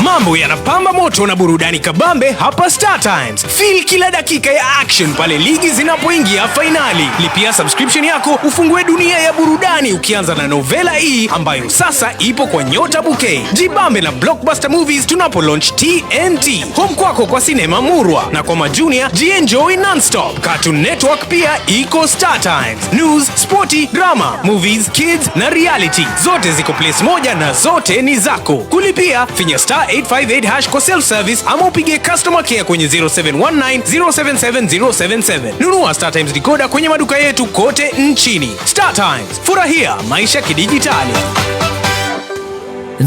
Mambo yanapamba moto na burudani kabambe hapa Star Times. Feel kila dakika ya action pale ligi zinapoingia fainali. Lipia subscription yako ufungue dunia ya burudani, ukianza na Novela E ambayo sasa ipo kwa Nyota Bouquet. Jibambe na Blockbuster Movies tunapo launch TNT. Home kwako kwa sinema murwa, na kwa majunia jienjoy nonstop. Cartoon Network pia iko Star Times. News, sporty, drama, movies, kids na reality zote ziko place moja na zote ni zako. Kulipia, finya *858# kwa self service ama upige customer care kwenye 0719 077 077. Nunua Star Times decoder kwenye maduka yetu kote nchini. Star Times, furahia maisha kidijitali.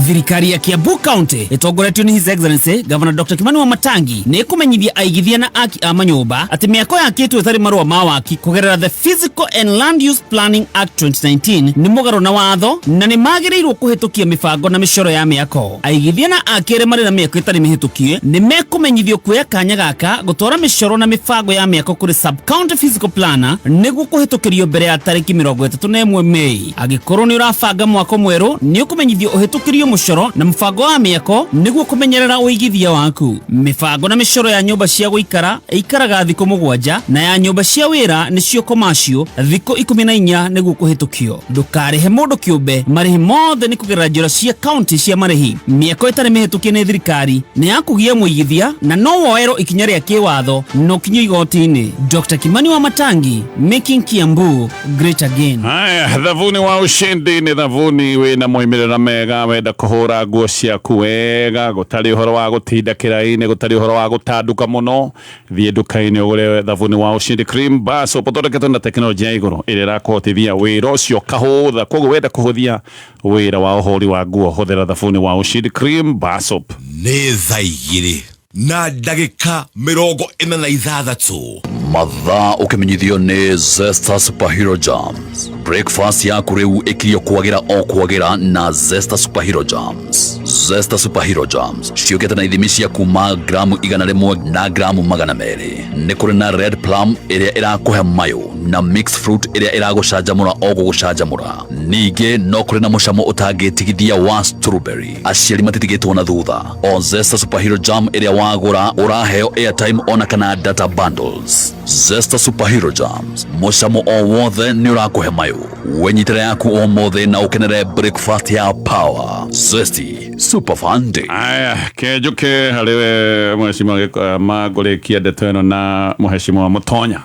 Thirikari ya Kiambu County ĩtongoretio nĩ His Excellency Governor Dr. Kimani Wamatangi nĩ ĩkũmenyithia aigithia na aki a manyũmba atĩ mĩako yakĩtwo ĩtarĩ marũa ma waki kũgerera the Physical and Land Use Planning Act 2019 nĩ mũgarũ na watho na nĩ magĩrĩirwo kũhĩtũkia mĩbango na mĩcoro ya mĩako. Aigithia na aki arĩa marĩ na mĩako ĩtarĩ mĩhĩtũkie nĩ mekũmenyithio kuoya kanya gaka gũtwara mĩcoro na mĩbango ya mĩako kũrĩ sub county physical planner nĩguo kũhĩtũkĩrio mbere ya tarĩki 31 Mei. Angĩkorwo nĩ ũrabanga mwako mwerũ, nĩ ũkũmenyithio ũhĩtũkĩrio Ũhĩtũkĩrio mũcoro na mũbango wa mĩako nĩguo kũmenyerera ũigithia waku. Mĩbango na mĩcoro ya nyũmba cia gũikara ĩikaraga thikũ 7 na ya nyũmba cia wĩra nĩcio commercial thikũ 14 nĩguo kũhĩtũkio. Ndũkarĩhe mũndũ kĩũmbe, marĩhi mothe nĩ kũgerera njĩra cia kaunti cia marĩhi. Mĩako ĩtarĩ mĩhĩtũkie nĩ thirikari nĩ ya kũgia mũigithia na no woerwo ikinya rĩa kĩwatho na ũkinyio igoti-inĩ. Dr. Kimani Wamatangi, making Kiambu great again. Haya, thabuni wa ushindi nĩ thabuni wĩna moimĩrĩra mega. Wenda kũhũra nguo ciaku wega, gũtarĩ ũhoro wa gũtinda kĩraĩ-inĩ, gũtarĩ ũhoro wa gũtanduka mũno, thiĩ nduka-inĩ ũgũre thabuni wa Ushindi Cream Bar Soap ũthondeketwo na tekinoronjĩ ya igũrũ ĩrĩa ĩrakũhotithia wĩra ũcio ũkahũtha. Koguo wenda kũhũthia wĩra wa ũhũri wa nguo, hũthĩra thabuni wa Ushindi Cream Bar Soap. Nĩ thaa igĩrĩ na ndagĩka 46. Mathaa ũkĩmenyithio nĩ Zesta Superhero Jams. Breakfast yaku rĩu ĩkirio kwagĩra o kwagĩra na Zesta Superhero Jams. Zesta Superhero Jams ciũkĩte na ithimi cia kuma gramu 100 na gramu 200. Nĩ kũrĩ na red plum ĩrĩa ĩrakũhe mayũ na mixed fruit ĩrĩa ĩragũcanjamũra o gũgũcanjamũra. Ningĩ no kũrĩ na mũcamo ũtangĩtigithia wa strawberry. Aciari matitigĩtwo na thutha. O Zesta Superhero Jam ĩrĩa wagũra ũraheo airtime ona kana data bundles. Zesta Superhero Jams, mũcamo o wothe nĩ ũrakũhe mayũ. Wenyitĩra yaku ũmũthĩ na ũkenere breakfast ya power. Zesty Super Fun Day. Aya, kenjuke harĩ we mheshimiwa mangũrĩkia ndeto ĩno na mheshimiwa Mũtonya.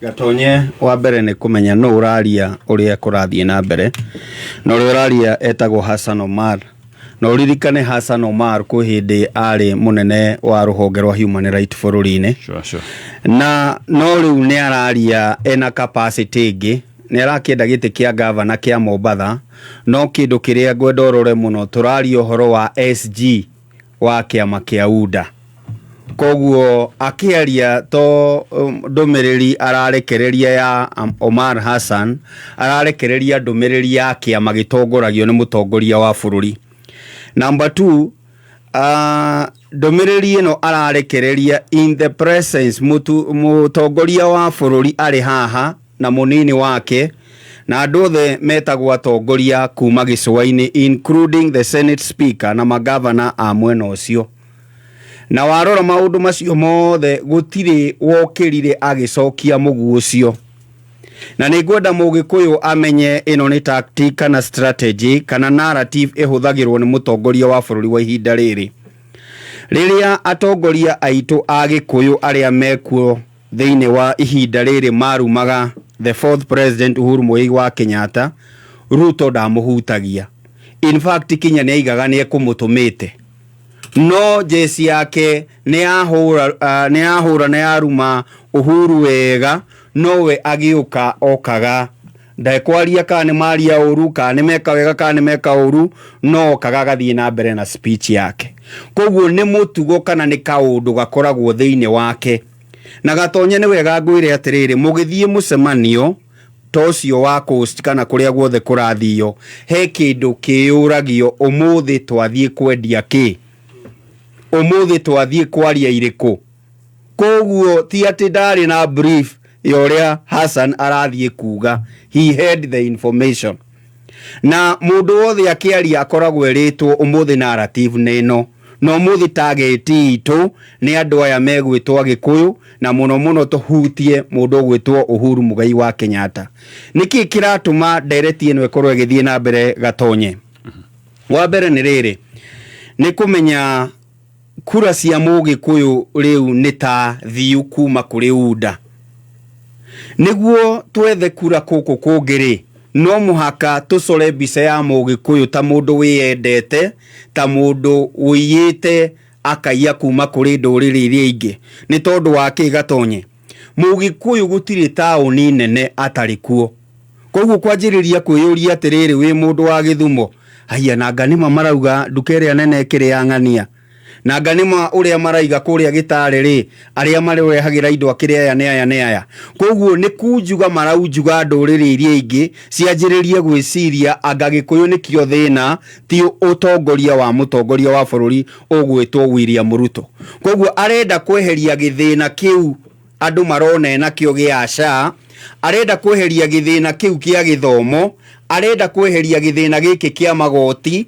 Gatonye wa mbere nĩ kũmenya nũ ũraria ũrĩa kũrathiĩ na mbere, na ũrĩa ũraria etagwo Hassan Omar. Na ũririkane Hassan Omar kwĩ hĩndĩ arĩ mũnene wa rũhonge rwa human right bũrũri-inĩ. Sure, sure. Na no rĩu nĩ araria ena capacity ĩngĩ, nĩ arakĩenda gĩtĩ kĩa gavana kĩa Mombatha, no kĩndũ kĩrĩa ngwenda ũrore mũno tũraria ũhoro wa SG wa kĩama kĩa UDA. Koguo akĩaria to ndũmĩrĩri ararekereria ya Omar Hassan, ararekereria ndũmĩrĩri ya kĩama gĩtongoragio nĩ mũtongoria wa bũrũri. Number 2, ndũmĩrĩri ĩno ararekereria in the presence mũtongoria wa bũrũri arĩ haha na mũnini wake na andũ othe metagwo atongoria kuma gĩcũa-inĩ including the Senate Speaker na magavana a mwena ũcio. Na warora maũndũ macio mothe gũtirĩ wokĩrire agĩcokia mũguo ũcio. Na nĩ ngwenda mũgĩkũyũ amenye ĩno nĩ tactic kana strategy kana narrative ĩhũthagĩrwo nĩ mũtongoria wa bũrũri wa ihinda rĩrĩ. Rĩrĩa atongoria aitũ a gĩkũyũ arĩa mekuo thĩinĩ wa ihinda rĩrĩ marumaga the fourth president Uhuru Muigai wa Kenyatta, Ruto ndamũhutagia. In fact kinya nĩ aigaga nĩ ekũmũtũmĩte. No jesi yake nĩ yahũra na yaruma Uhuru wega, nowe agĩũka okaga ndekwaria kana nĩ maria ũru kana nĩ meka wega kana nĩ meka ũru, no okaga agathiĩ na mbere na speech yake. Koguo nĩ mũtugo kana nĩ kaũndũ gakoragwo thĩinĩ wake. Na Gatonye nĩ wega ngwĩre atĩrĩrĩ, mũgĩthiĩ mũcemanio ta ũcio wa Coast kana kũrĩa guothe kũrathio, he kĩndũ kĩyũragio ũmũthĩ twathiĩ kwendia kĩ, ũmũthĩ twathiĩ kwaria irĩkũ. Koguo ti atĩ ndarĩ na brief ya ũrĩa Hassan arathiĩ kuga, he had the information. Na mũndũ wothe akĩaria akoragwo erĩtwo ũmũthĩ narrative nĩ ĩno, na ũmũthĩ target itũ nĩ andũ aya megwĩtwo Agĩkũyũ, na mũno mũno tũhutie mũndũ ũgwĩtwo Uhuru Muigai wa Kenyatta. Nĩkĩ kĩratũma ndereti ĩno ĩkorwo ĩgĩthiĩ na mbere Gatonye? Wa mbere nĩ rĩrĩ, nĩ kũmenya kura cia mũgĩkũyũ rĩu nĩ ta thiu kuma kũrĩ UDA. Nĩguo twethe kura kũkũ kũngĩ rĩ, no mũhaka tũcore mbica ya mũgĩkũyũ ta mũndũ wĩyendete, ta mũndũ ũiyĩte akaiya kuma kũrĩ ndũrĩrĩ iria ingĩ. Nĩ tondũ wa kĩ Gatonye? Mũgĩkũyũ gũtirĩ taũni nene atarĩ kuo. Koguo kwanjĩrĩria kwĩyũria atĩrĩrĩ, wĩ mũndũ wa Gĩthumo, haiya na anga nĩma marauga nduka ĩrĩa nene ĩkĩrĩ ya ng'ania, na anga nĩma ũrĩa maraiga kũrĩa Gĩtarĩ rĩ, arĩa marehagĩra indo akĩrĩ aya nĩ aya nĩ aya. Koguo nĩ kunjuga maraunjuga ndũrĩrĩ iria ingĩ cianjĩrĩrie gwĩciria anga Gĩkũyũ nĩkĩo thĩna, ti ũtongoria wa mũtongoria wa bũrũri ũgwĩtwo William Ruto. Koguo arenda kweheria gĩthĩna kĩu andũ marona enakĩo gĩa SHA, arenda kweheria gĩthĩna kĩu kĩa gĩthomo, arenda kweheria gĩthĩna gĩkĩ kĩa magoti,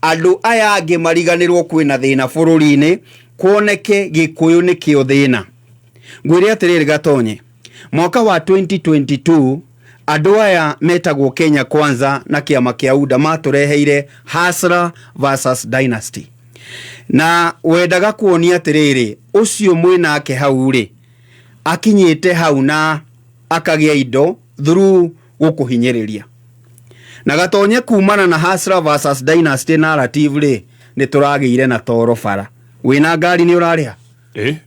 Andũ aya angĩ mariganĩrwo kwĩna thĩna bũrũri-inĩ, kuoneke Gĩkũyũ nĩkĩo thĩna. Ngwĩre atĩrĩrĩ Gatonye, mwaka wa 2022 andũ aya metagwo Kenya Kwanza na kĩama kĩa UDA matũreheire Hustler versus Dynasty. Na wendaga kuonia atĩrĩrĩ, ũcio mwĩnake hau rĩ, akinyĩte hau na akagĩa indo through gũkũhinyĩrĩria. Na Gatonye, kumana na Hustler versus Dynasty narrative rĩ, nĩ tũragĩire na toro bara. Wĩna ngari nĩ ũrarĩha?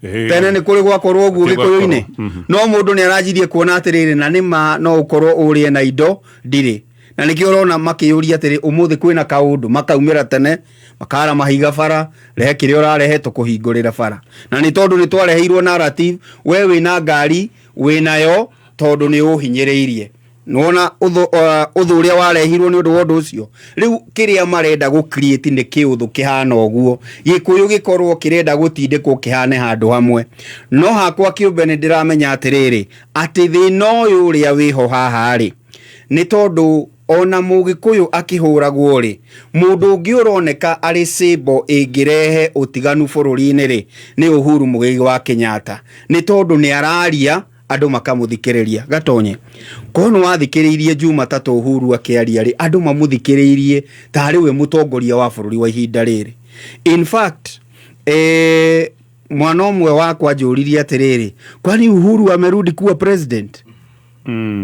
Tene nĩ kũrĩ gwakorwo ũguo Gĩkũyũ-inĩ? No mũndũ nĩ aranjirie kuona atĩrĩrĩ, na nĩma no ũkorwo ũrĩe na indo ndirĩ. Na nĩkĩo ũrona makĩyũria atĩrĩ, ũmũthĩ kwĩna kaũndũ, makaumĩra tene, makara mahiga bara, rehe kĩrĩa ũrarehe tũkũhingũrĩra bara. Na nĩ tondũ nĩ twareheirwo narrative, we wĩna ngari, wĩnayo tondũ nĩ ũhinyĩrĩirie. Nĩwona ũthũ ũrĩa warehirwo nĩ ũndũ wa ũndũ ũcio. Rĩu kĩrĩa marenda gũ create nĩ kĩũthũ kĩhana ũguo, Gĩkũyũ gĩkorwo kĩrenda gũtindĩkwo kĩhane handũ hamwe. No hakwa kĩũmbe nĩ ndĩramenya atĩrĩrĩ, atĩ thĩna ũyũ ũrĩa wĩho haha rĩ, nĩ tondũ ona Mũgĩkũyũ akĩhũragwo rĩ, mũndũ ũngĩ ũroneka arĩ symbol ĩngĩrehe ũtiganu bũrũri-inĩ rĩ, nĩ Uhuru Muigai wa Kenyatta. Nĩ tondũ nĩ araria andũ makamũthikĩrĩria. Gatonye, korwo nĩ wathikĩrĩirie Jumatatũ Uhuru akĩaria rĩ, andũ mamũthikĩrĩirie tarĩ we mũtongoria wa bũrũri wa ihinda rĩrĩ. In fact, mwana ũmwe wakwa anjũririe atĩrĩrĩ, kwani Uhuru amerudi kuwa president?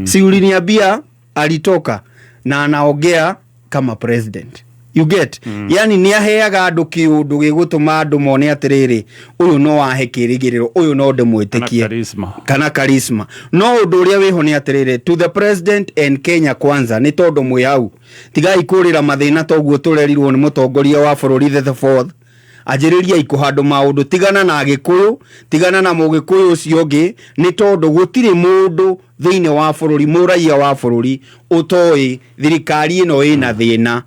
Si uliniambia alitoka na anaongea kama president. You get? Yani nĩ aheaga andũ kĩũndũ gĩgũtũma andũ mone atĩrĩrĩ, ũyũ no ahe kĩrĩgĩrĩro, ũyũ no ndĩmwĩtĩkie. Kana charisma. Kana charisma. No ũndũ ũrĩa wĩho nĩ atĩrĩrĩ, to the president and Kenya Kwanza, nĩ tondũ mwĩ hau, tigai kũrĩra mathĩna toguo tũrerirwo nĩ mũtongoria wa bũrũri the fourth. Anjĩrĩriai kũhandũ maũndũ, tigana na Gĩkũyũ, tigana na Mũgĩkũyũ ũcio ũngĩ, nĩ tondũ gũtirĩ mũndũ thĩinĩ wa bũrũri, mũraiya wa bũrũri ũtoĩ thirikari ĩno ĩna thĩna.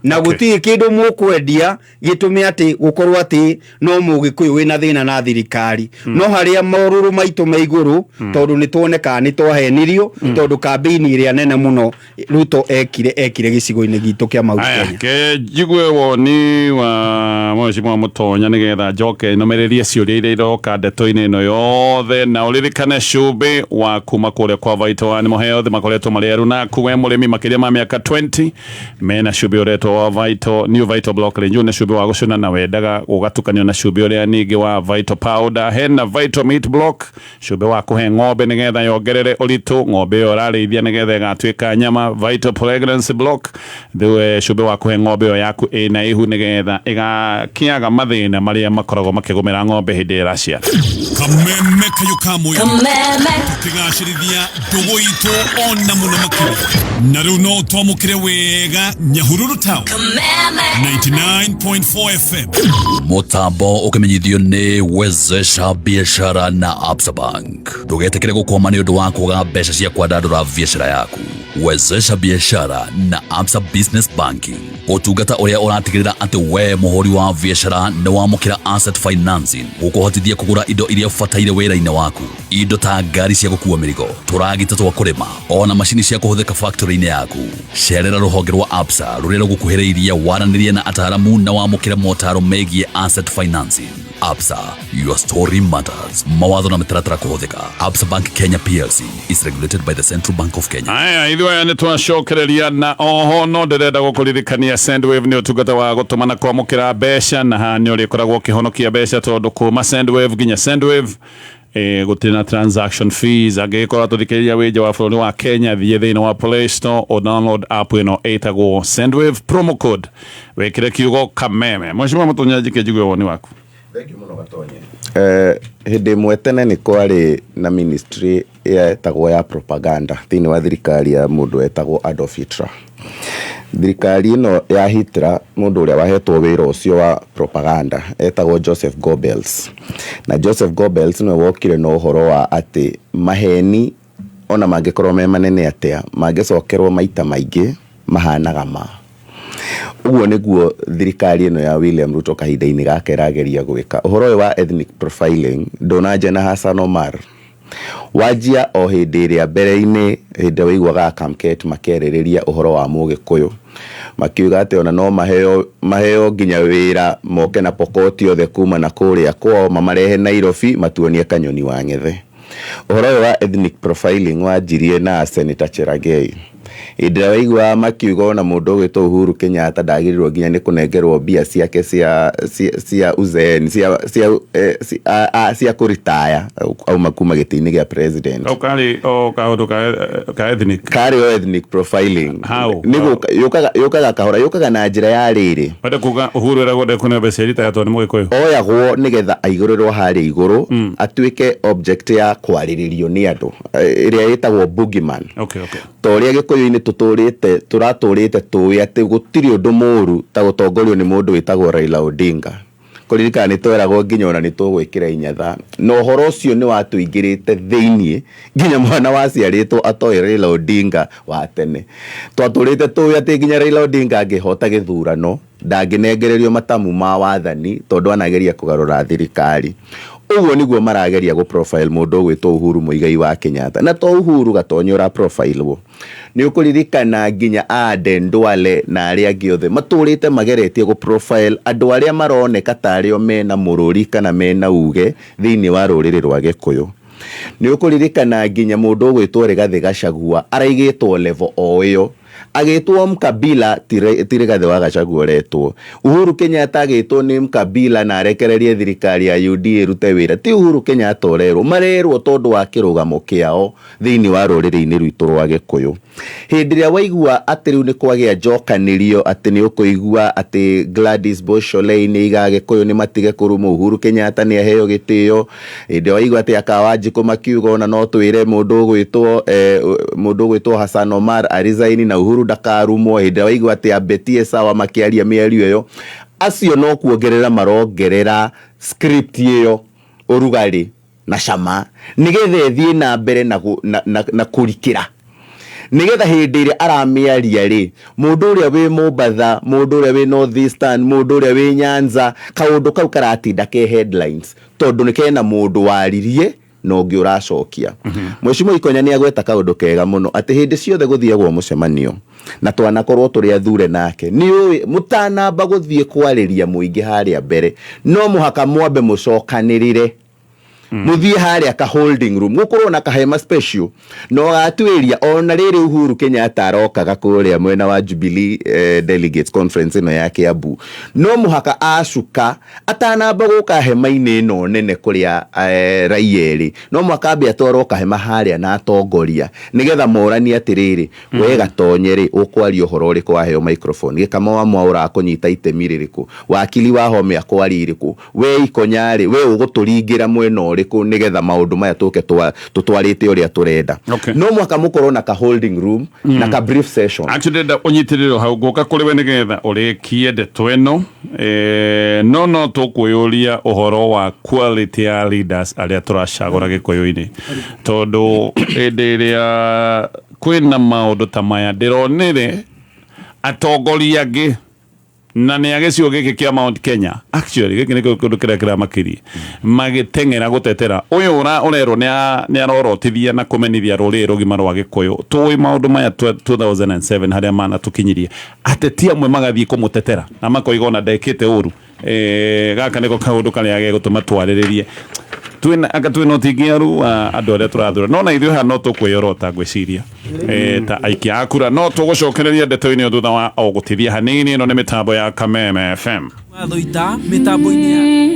Na gũtirĩ kĩndũ mũkwendia gĩtũme atĩ gũkorwo atĩ no Mũgĩkũyũ wĩna thĩna na thirikari. No harĩa morũrũ maitũ me igũrũ, tondũ nĩ tuonekaga nĩ twahenirio, tondũ kambĩini ĩrĩa nene mũno Ruto ekire gĩcigo-inĩ gitũ kĩa Mount Kenya. Ke njigue woni wa Mheshimiwa Mũtonya nĩgetha njoke nũmĩrĩrie ciũria iria iroka ndeto-inĩ ĩno yothe, na ũririkane cumbĩ wa kuma kũrĩa kwa Vital Animal Health makoretwo marĩ erũ naku we mũrĩmi makĩria ma mĩaka 20 mena cumbĩ ũretwo wa Vital New Vital Block Range. Nĩ cumbĩ wa gũcũna na wendaga ũgatukanio na cumbĩ ũrĩa ningĩ wa Vital Powder. Hena Vital Meat Block, cumbĩ wa kũhe ng'ombe nĩgetha yongerere ũritũ ng'ombe ĩyo ũrarĩithia nĩgetha ĩgatuĩka nyama. Vital Pregnancy Block, cumbĩ wa kũhe ng'ombe ĩyo yaku ĩna ihu nĩgetha ĩgakĩaga mathĩna marĩa makoragwo makĩgũmĩra ng'ombe hĩndĩ ĩrĩa ĩraciara. Kameme kayo ka mũingĩ. Kameme. Tũkĩgacĩrithia ndũgũ itũ ona mũno makĩria. Na rĩu no twamũkĩre wega Nyahururu Town. Kameme. 99.4 FM. Mũtambo ũkĩmenyithio nĩ Wezesha Biashara na Absa Bank. Ndũgetĩkĩre gũkwama nĩ ũndũ wa kwaga mbeca cia kwandandũra biacara yaku. Wezesha Biashara na Absa Business Banking, ũtungata ũrĩa ũratigĩrĩra atĩ we mũhũri wa biacara nĩ wamũkĩra asset financing gũkũhotithia kũgũra indo iria ũbataire wĩra-inĩ waku, indo ta ngari cia gũkua mĩrigo, tũragita twa kũrĩma, ona macini cia kũhũthĩka factory-inĩ yaku. Cerera rũhonge rwa Absa rũrĩa rũgũkuhĩrĩirie, waranĩrie na ataaramu na wamũkĩre motaro megiĩ asset financing. Absa, your story matters. Mawatho na mĩtaratara kũhũthĩka. Absa Bank Kenya PLC is regulated by the Central Bank of Kenya. Aya, ithuĩ aya nĩ twacokereria na oho no ndĩrenda gũkũririkania Sendwave nĩ ũtungata wa gũtũma na kwamũkĩra mbeca, na haha nĩ ũrĩkoragwo ũkĩhonokia mbeca tondũ kuma Sendwave nginya Sendwave gũtirĩ na transaction fees. Angĩgĩkorwo tũthikĩrĩria wĩ nja wa bũrũri wa Kenya, thiĩ thĩinĩ wa Play Store o download app ĩno ĩtagwo Sendwave, promo code wĩkĩre kiugo Kameme. Mheshimiwa Mũtonya, njike njigue woni waku. Thank you mũno Gatonye. Hĩndĩ ĩmwe tene nĩ kwarĩ na ministry yetagwo ya propaganda thĩinĩ wa thirikari ya mũndũ wetagwo Adolf Hitler. Thirikari ĩno ya Hitler, mũndũ ũrĩa wahetwo wĩra ũcio wa propaganda etagwo Joseph Goebbels. Na Joseph Goebbels nĩwe wokire na ũhoro wa atĩ maheni ona mangĩkorwo me manene atĩa, mangĩcokerwo maita maingĩ mahanaga ma. Ũguo nĩguo thirikari ĩno ya William Ruto kahinda-inĩ gaka ĩrageria gwĩka. Ũhoro ũyũ wa ethnic profiling ndũnanjia na Hassan Omar. Wanjia o hĩndĩ ĩrĩa mbere-inĩ, hĩndĩ ĩrĩa waiguaga Kamket makĩarĩrĩria ũhoro wa Mũgĩkũyũ. Makiuga atĩ ona no maheo nginya wĩra moke na pokoti othe kuma na kũrĩa kwao mamarehe Nairobi matuonie kanyoni wa ng'ethe. Ũhoro ũyũ wa ethnic profiling wanjirie na Senator Cherargei. Hĩndĩ ĩrĩa waiguaga makiuga ona mũndũ ũgwĩtwo Uhuru Kenyatta ndagĩrĩirwo nginya nĩ kũnengerwo mbia ciake cia uzeeni, cia kũritaya auma kuma gĩtĩ-inĩ gĩa president. Kau karĩ o kaũndũ ka ethnic. Karĩ o ethnic profiling. How? Nĩ yũkaga kahora, yũkaga na njĩra ya rĩrĩ. Wenda kuga Uhuru eragwo ndekũneo mbeca iria tondũ nĩ Mũgĩkũyũ. Oyagwo nĩgetha aigũrĩrwo harĩa igũrũ, atuĩke object ya kwarĩrĩrio nĩ andũ, ĩrĩa ĩtagwo boogeyman. Okay, okay. Ta ũrĩa Gĩkũyũ-inĩ tũratũrĩte tũĩ atĩ gũtirĩ ũndũ mũũru ta gũtongorio nĩ mũndũ wĩtagwo Raila Odinga. Kũririkana nĩ tweragwo nginya ona nĩ tũgwĩkĩra inyatha. Na ũhoro ũcio nĩ watũingĩrĩte thĩiniĩ nginya mwana waciarĩtwo atoĩ Raila Odinga wa tene. Twatũrĩte tũĩ atĩ nginya Raila Odinga angĩhota gĩthurano ndangĩnengererio matamu ma wathani tondũ anageria kũgarũra thirikari. Ũguo nĩguo marageria gũ profile mũndũ ũgwĩtwo Uhuru Muigai wa Kenyatta. Na to Uhuru Gatonyo ũra profile wo. Nĩ ũkũririkana nginya Aden Duale na arĩa angĩ othe matũrĩte mageretie gũ profile andũ arĩa maroneka ta arĩo mena mũrũri kana mena uge thĩinĩ wa rũrĩrĩ rwa Gĩkũyũ. Nĩ ũkũririkana nginya mũndũ ũgwĩtwo Rigathĩ Gachagua araigĩtwo level o ĩyo. Agĩtwo Mkabila ti Rigathĩ wa Gachagua ũretwo. Uhuru Kenyatta agĩtwo nĩ Mkabila na arekererie thirikari ya UDA ĩrute wĩra. Ti Uhuru Kenyatta ũrerwo, marerwo tondũ wa kĩrũgamo kĩao thĩinĩ wa rũrĩrĩ-inĩ rwitũ rwa Gĩkũyũ. Hĩndĩ ĩrĩa waigua atĩ rĩu nĩ kwagĩa njokanĩrio atĩ nĩ ũkũigua atĩ Gladys Bosholei nĩ aiga Gĩkũyũ nĩ matige kũrumwo, Uhuru Kenyatta nĩ aheo gĩtĩo. Hĩndĩ ĩrĩa waigua atĩ Akawanjikũ makiuga ona no twĩre mũndũ ũgwĩtwo Hassan Omar aresign na Uhuru ndakarumwo. Hĩndĩ ĩrĩa waigua atĩ Abetie Sawa makĩaria mĩario ĩyo, acio no kuongerera marongerera script ĩyo ũrugarĩ na cama nĩgetha ĩthiĩ na mbere na kũrikĩra. Nĩgetha hĩndĩ ĩrĩa aramĩaria rĩ, mũndũ ũrĩa wĩ Mombatha, mũndũ ũrĩa wĩ North Eastern, mũndũ ũrĩa wĩ Nyanza, kaũndũ kau karatinda ke headlines tondũ nĩ kena mũndũ waririe na ũngĩ ũracokia. Mheshimiwa Ikonya nĩ agweta kaũndũ kega mũno atĩ hĩndĩ ciothe gũthiagwo mũcemanio na twanakorwo tũrĩ athure nake, nĩ ũĩ mũtanamba gũthiĩ kwarĩria mũingĩ harĩa mbere no mũhaka mwambe mũcokanĩrĩre. Mũthiĩ harĩa ka holding room, gũkorwo na kahema special no gatuĩria ona rĩrĩ Uhuru Kenyatta arokaga kũrĩa mwena wa Jubilee Delegates Conference ĩno ya Kiambu, no mũhaka acuka atanamba gũka hema-inĩ ĩno nene kũrĩa raia ĩrĩ, no mũhaka ambe atwarwo kahema harĩa na atongoria nĩgetha moranie atĩrĩrĩ, we Gatonye rĩ ũkwaria ũhoro ũrĩkũ waheo microphone, Gĩkama wa Mwaũra akũnyita itemi rĩrĩkũ, wakili wa Home akwaria irĩkũ, we Ikonya rĩ we ũgũtũringĩra mwena ũrĩkũ nĩgetha maũndũ maya tũke tũtwarĩte ũrĩa tũrenda. No mũhaka mũkorwo na ka holding room na ka brief session. Actually ndĩrenda ũnyitĩrĩre hau ngũka kũrĩ we nĩgetha ũrĩkie ndeto ĩno. No tũkwĩyũria ũhoro wa quality ya leaders arĩa tũracagũra Gĩkũyũ-inĩ, tondũ hĩndĩ ĩrĩa kwĩna maũndũ ta maya ndĩronire atongoria angĩ na nĩ a gĩcigo gĩkĩ kĩa Mount Kenya, actually gĩkĩ nĩkĩo kĩndũ kĩrĩa kĩramakĩrie, magĩteng'era gũtetera ũyũ ũrerwo nĩ arorotithia na kũmenithia rũrĩrĩ rũgima rwa Gĩkũyũ. Tũĩ maũndũ maya 2007 harĩa manatũkinyirie, ateti amwe magathiĩ kũmũtetera na makoiga ona ndekĩte ũru. Gaka nĩko kaũndũ karĩa gegũtũma twarĩrĩrie. Twĩna anga twĩna ũtingiaru wa andũ arĩa tũrathura, no na ithuĩ haha no tũkwĩyorota ngwĩciria ta aikia a kura. No tũgũcokereria ndeto-inĩ thutha wa o gũtithia hanini. Ĩno nĩ mĩtambo ya Kameme FM. Wathoita mĩtambo-inĩ ya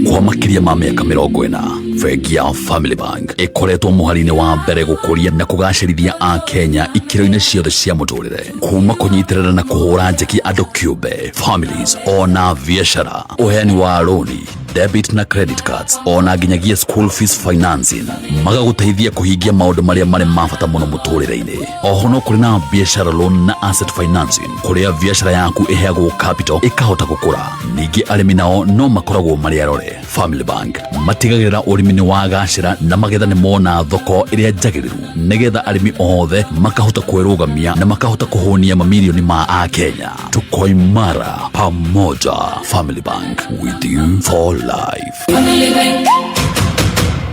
Kwa makĩria ma mĩaka 40, bengi ya Family Bank ĩkoretwo mũhari-inĩ wa mbere gũkũria na kũgacĩrithia a Kenya ikĩro-inĩ ciothe cia mũtũrĩre, kuma kũnyitĩrĩra na kũhũra njeki andũ kĩũmbe, families ona biacara, ũheani wa rũni, debit na credit cards, ona nginyagia school fees financing, magagũteithia kũhingia maũndũ marĩa marĩ ma bata mũno mũtũrĩre-inĩ. Oho no kũrĩ na biacara loan na asset financing, kũrĩa biacara yaku ĩheagwo capital ĩkahota gũkũra. Ningĩ arĩmi nao no makoragwo marĩ arore. Family Bank matigagĩrĩra ũrĩmi nĩ wagacĩra na magetha nĩ mona thoko ĩrĩa njagĩrĩru, nĩgetha arĩmi othe makahota kwĩrũgamia na makahota kũhũnia mamirioni ma Akenya. Tuko imara pamoja. Family Bank, with you for life. Family Bank,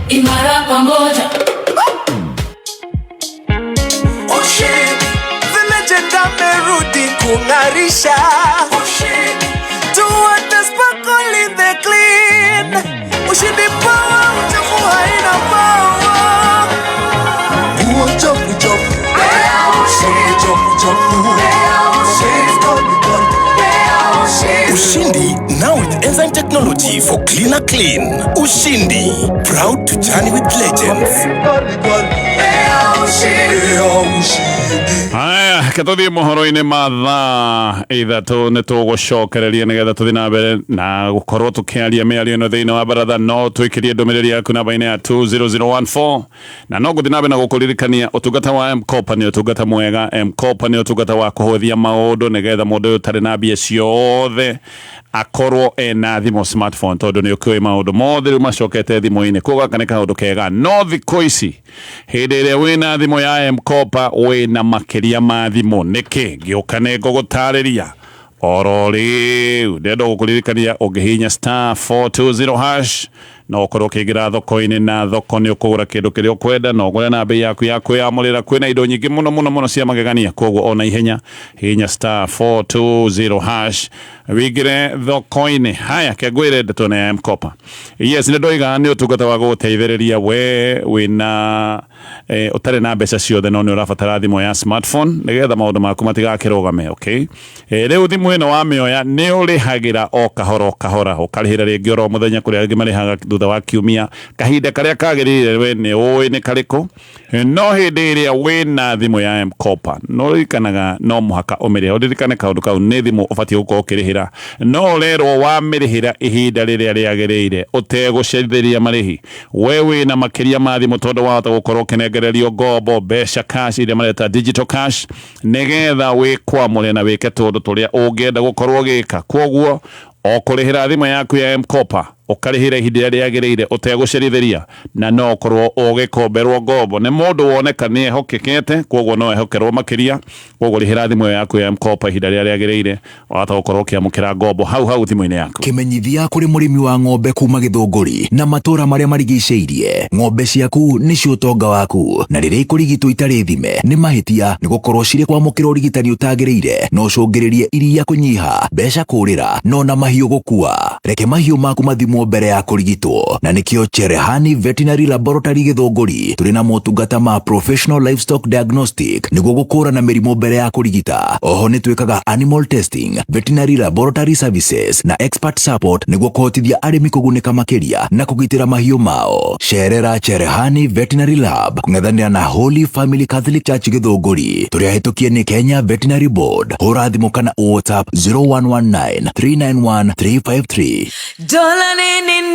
imara pamoja. Oshindi, the legend amerudi kung'ara. Imarisha. Ushindi. To what the sparkle in the clean. Ushindi power, uchafu haina power. Nguo chafu chafu. Chafu chafu. Ushindi now with enzyme technology for cleaner clean. Ushindi, proud to journey with legends. Haya, ketũthiĩ mohoro-inĩ ma thaa 3 nĩ tũgũcokereria nĩgetha tũthiĩ na mbere na gũkorwo tũkĩaria mĩario ĩno thĩinĩ wa baratha. No twĩkĩrie ndũmĩrĩri yaku namba-inĩ ya 20014, na no ngũthiĩ na mbere na gũkũririkania ũtungata wa M-Kopa nĩ ũtungata mwega. M-Kopa nĩ ũtungata wa kũhũthia maũndũ nĩgetha mũndũ ũyũ ũtarĩ na mbia ciothe akorwo ena thimũ smartphone, tondũ nĩ ũkĩũĩ maũndũ mothe rĩu macokete thimũ-inĩ. Koguo gaka nĩ kaũndũ kega. No thikũ ici hĩndĩ ĩrĩa wĩna thimũ ya M-Kopa wĩna makĩria ma thimũ. Nĩkĩ ngĩũka nĩ ngũgũtarĩria oro rĩu. Ndĩrenda gũkũririkania ũngĩhihinya *420# no ũkorwo ũkĩingĩra thoko-inĩ, na thoko nĩ ũkũgũra kĩndũ kĩrĩa ũkwenda na ũgũre na bei yaku ya kwĩyamũrĩra. Kwĩna indo nyingĩ mũno mũno mũno cia magegania, koguo ona ihenya hihinya *420# wĩingĩre thoko-inĩ. Haya, kengwĩre ndeto na ya M-Kopa. Yes, nĩ ndoiga nĩ ũtungata wa gũgũteithĩrĩria we wĩna ũtarĩ na mbeca ciothe no nĩ ũrabatara thimũ ya smartphone nĩgetha maũndũ maku matigakĩrũgame. Okay, rĩu thimũ ĩno wamĩoya nĩ ũrĩhagĩra o kahora o kahora, ũkarĩhĩra rĩngĩ oro mũthenya, kũrĩa angĩ marĩhaga thutha wa kiumia. Kahinda karĩa kagĩrĩire we nĩ ũĩ nĩ karĩkũ. No hĩndĩ ĩrĩa wĩna thimũ ya M-Kopa no ũririkanaga no mũhaka ũmĩrĩhe. Ũririkane kaũndũ kau, nĩ thimũ ũbatiĩ gũkorwo ũkĩrĩhĩra, no ũrerwo wamĩrĩhĩra ihinda rĩrĩa rĩagĩrĩire ũtegũcerithĩria marĩhi. We wĩna makĩria ma thimũ tondũ wahota gũkorwo ũkĩnengererio ngombo mbeca cash iria mareta digital cash nĩgetha wĩkwamũre na wĩke tũndũ tũrĩa ũngĩenda gũkorwo ũgĩka. Koguo o kũrĩhĩra thimũ yaku ya M-Kopa ũkarĩhĩra ihinda rĩrĩa rĩagĩrĩire ũtegũcerithĩria, na no ũkorwo ũgĩkomberwo ngombo nĩ mũndũ woneka nĩ ehokekete, koguo no ehokerwo makĩria. Koguo rĩhĩra thimũ yaku ya M-Kopa ihinda rĩrĩa rĩagĩrĩire, wahota gũkorwo ũkĩamũkĩra ngombo hau hau thimũ-inĩ yaku. Kĩmenyithia kũrĩ mũrĩmi wa ng'ombe kuma Gĩthũngũri na matũũra marĩa marigicĩirie, ng'ombe ciaku nĩcio ũtonga waku, na rĩrĩa ikũrigitwo itarĩ thime nĩ mahĩtia, nĩ gũkorwo cirĩ kwamũkĩra ũrigitani ũtagĩrĩire no ũcũngĩrĩrie iria kũnyiha, mbeca kũrĩra, no na mahiũ gũkua. Reke mahiũ maku mathimwo mbere ya kũrigitwo, na nĩkĩo Cherehani Veterinary Laboratory Gĩthũngũri tũrĩ na motungata ma professional livestock diagnostic nĩguo gũkũrana mĩrimũ mbere ya kũrigita. Oho nĩ twĩkaga animal testing, veterinary laboratory services na expert support nĩguo kũhotithia arĩmi kũgunĩka makĩria na kũgitĩra mahiũ mao. Cerera Cherehani Veterinary Lab kũng'ethanĩra na Holy Family Catholic Church Gĩthũngũri. Tũrĩ ahĩtũkie nĩ Kenya Veterinary Board. Hũra thimũ kana WhatsApp 0119 391 353. Dola ni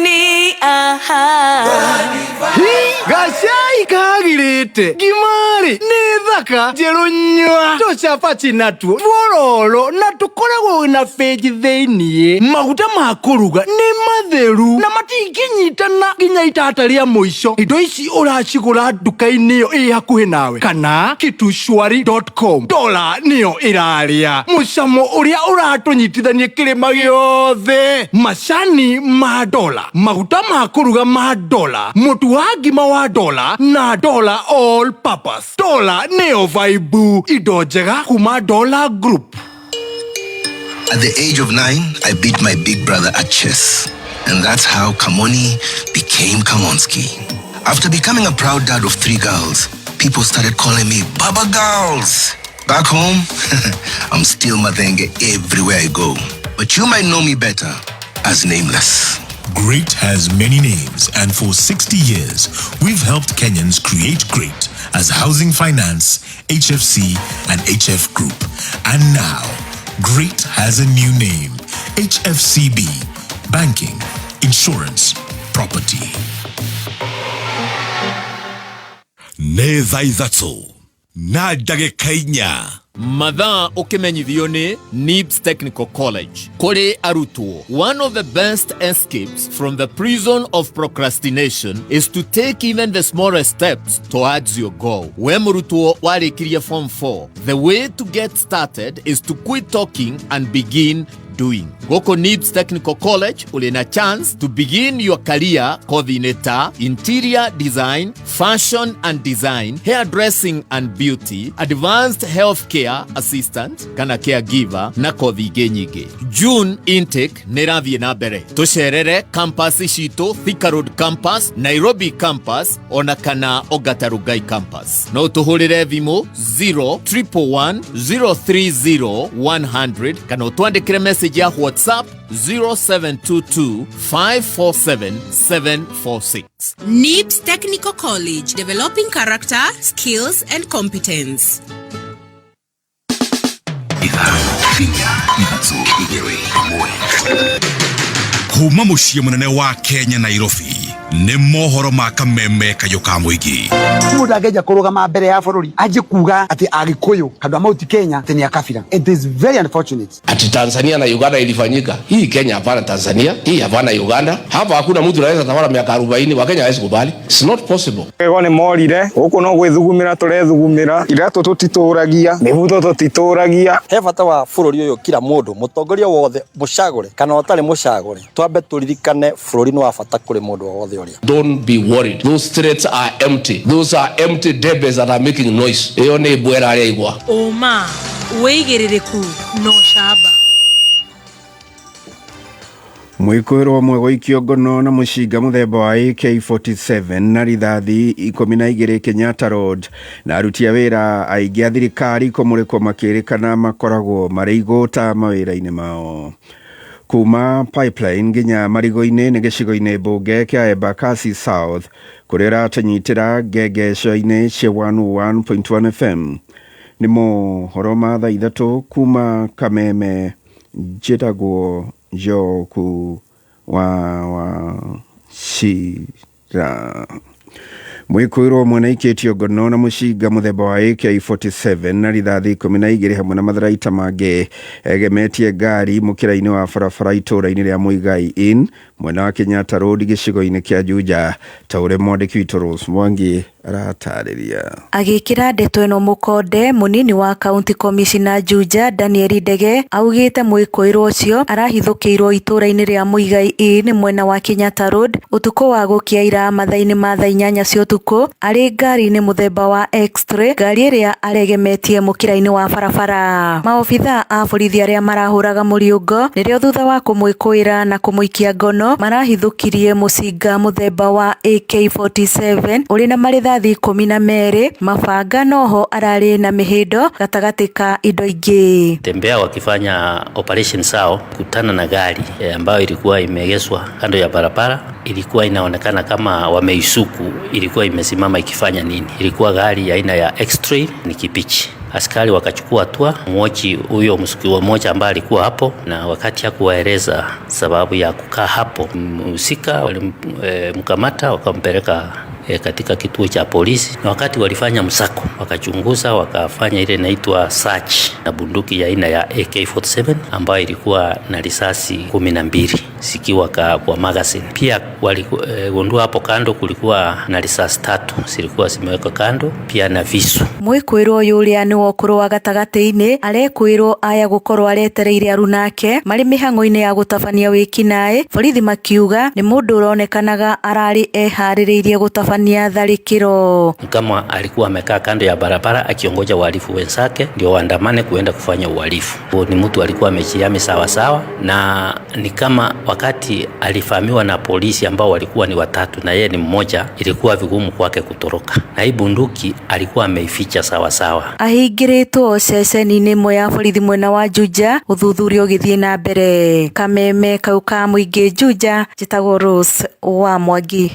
ni aha. Gacai kagirĩte ngimari nĩ thaka njerũ nyua tũcabaci natuo tuororo na tũkoragwo na benji thĩiniĩ. Maguta ma kũruga nĩ matheru na matingĩnyitana nginya itata rĩa mũico. Indo ici ũracigũra nduka-inĩ ĩyo ĩ hakuhĩ nawe kana kitushwari.com. Dola nĩyo ĩrarĩa mũcamo ũrĩa ũratũnyitithania kĩrĩma gĩothe. Macani ma dola, maguta ma kũruga ma dola, mũtu wa ngima wa dola na dola all purpose. Dola nĩyo vibe, indo njega kuma Dola Group. At the age of 9, I beat my big brother at chess. And that's how Kamoni became Kamonski. After becoming a proud dad of 3 girls, people started calling me Baba Girls. Back home, I'm still Mathenge everywhere I go. But you might know me better as Nameless. Great has many names, and for 60 years, we've helped Kenyans create great as Housing Finance, HFC, and HF Group. And now, Great has a new name, HFCB, Banking, Insurance, Property. Nĩ thaa 3 na ndagĩka 4. Mathaa ũkĩmenyithio nĩ NIBS Technical College. Kũrĩ arutwo, one of the best escapes from the prison of procrastination is to take even the smallest steps towards your goal. We mũrutwo warĩkirie form 4, the way to get started is to quit talking and begin doing. Gũkũ NIBS Technical College ũrĩ na chance to begin your career kothi-inĩ ta interior design, fashion and design, hairdressing and beauty, advanced healthcare assistant kana caregiver na kothi ingĩ nyingĩ. June intake nĩ ĩrathiĩ na mbere. Tũcerere campus citũ Thika Road campus, Nairobi campus ona kana Ongata Rongai campus. No tũhũrĩre thimũ 0 111 030 100 kana ũtwandĩkĩre message ya WhatsApp 0722 547 746. NIBS Technical College, developing character, skills, and competence. 5, 4, 3, 2, 1. Kuma mũciĩ mũnene wa Kenya, Nairobi, nĩ mohoro ma kameme kayũ ka mũingĩ. Mundu angĩanjia kũrũgama mbere ya bũrũri anjie kuga atĩ Agĩkũyũ handũ a Mount Kenya atĩ nĩ a kabira, it is very unfortunate. Ati Tanzania na Uganda ilifanyika. Hii Kenya hapana Tanzania, hii hapana Uganda. Hapa hakuna mtu anaweza tawala miaka 40, Wakenya hawezi kubali. It's not possible. Ego nĩ morire gũkũ no gwĩthugumĩra tũrethugumĩra, iratũ tũtitũragia, mĩbuto tũtitũragia. He bata wa bũrũri ũyũ, kila mũndũ, mũtongoria wothe mũcagũre kana ũtarĩ mũcagũre, twambe tũririkane bũrũri nĩ wa bata kũrĩ mũndũ o wothe ũrĩa. Don't be worried. Those threats are empty. Those are empty debes that are making noise. Iyo nĩ mbwera arĩa igwa. Ũma, wĩigĩrĩrĩku na ũcamba. Mwĩkũĩrwo ũmwe gũikio ngono na mũcinga mũthemba wa AK47 na rithathi 12 Kenyatta Road, na aruti a wĩra aingĩ a thirikari kũmũrĩkwo makĩrĩkana makoragwo marĩ igũta mawĩra-inĩ mao. Kuma Pipeline nginya Marigo-inĩ nĩ gĩcigo-inĩ mbunge kĩa Embakasi South, kũrĩa ũratũnyitĩra ngengeco-inĩ cia 101.1 FM. Nĩ mohoro ma thaa 3 kuma Kameme. Njĩtagwo Njoku wa Wachira. Mwĩkũĩrwo ũmwe nĩaikĩtio ngono na mũcinga mũthemba wa AK47 na rithathi 12 hamwe na matharaita mangĩ, egemetie ngari mũkĩra-inĩ wa barabara itũũra-inĩ rĩa Muigai Inn, mwena wa Kenyatta Road, gĩcigo-inĩ kĩa Juja, ta ũrĩa mwandĩki witũ Rose Mwangi aratarĩria. Agĩkĩra ndeto ĩno mũkonde, mũnini wa county commissioner Juja Daniel Ndege augĩte mwĩkũĩrwo ũcio arahithũkĩirwo itũũra-inĩ rĩa Muigai Inn, mwena wa Kenyatta Road, ũtukũ wa gũkĩa ira mathaa-inĩ ma thaa 8 cia ũtukũ, arĩ ngari-inĩ mũthemba wa X-Trail, ngari ĩrĩa aregemetie mũkĩra-inĩ wa barabara. Maobithaa a borithi arĩa marahũraga mũriũngo nĩrĩo thutha wa kũmwĩkũĩra na kũmũikia ngono marahithũkirie mũcinga mũthemba wa AK47 ũrĩ na marĩthathi 12, mabanga, noho ararĩ na mĩhĩndo gatagatĩ ka indo ingĩ. Tembea wakifanya operation sao kutana na gari ambayo ilikuwa imeegeshwa kando ya barabara. Ilikuwa inaonekana kama wameisuku ilikuwa imesimama ikifanya nini. Ilikuwa gari aina ya X-Trail, ni kipichi. Askari wakachukua hatua, mwochi huyo mshukiwa mmoja ambaye alikuwa hapo, na wakati hakuwaeleza sababu ya kukaa hapo, mhusika walimkamata wakampeleka katika kituo cha polisi, na wakati walifanya msako, wakachunguza, wakafanya ile inaitwa search na bunduki ya aina ya AK47 ambayo ilikuwa na risasi 12 zikiwa kwa magazine. Pia waligundua hapo kando kulikuwa na risasi tatu zilikuwa zimewekwa kando, pia na visu. Mwĩkũĩrwo ũyũ ũrĩa nĩ wa ũkũrũ wa gatagatĩ-inĩ arekwĩrwo aya gũkorwo aretereire arunake marĩ mĩhang'o-inĩ ya gũtabania wĩkinaĩ, borithi makiuga nĩ mũndũ ũronekanaga ararĩ eharĩrĩirie gũtabania tharĩkĩro. Kama alikuwa amekaa kando ya barabara akiongoja wahalifu wenzake ndio waandamane kuenda kufanya uhalifu. Ni mtu alikuwa amejihami sawa sawa, na ni kama wakati alifahamiwa na polisi ambao walikuwa ni watatu na yeye ni mmoja, ilikuwa vigumu kwake kutoroka. Na hii bunduki alikuwa ameificha sawa sawa. Ahingĩrĩtwo ceceni-inĩ ĩmwe ya borithi mwena wa Juja, ũthuthuria ũgĩthiĩ na mbere. Kameme kau ka mũingĩ Juja, njĩtagwo Rose wa Mwangi.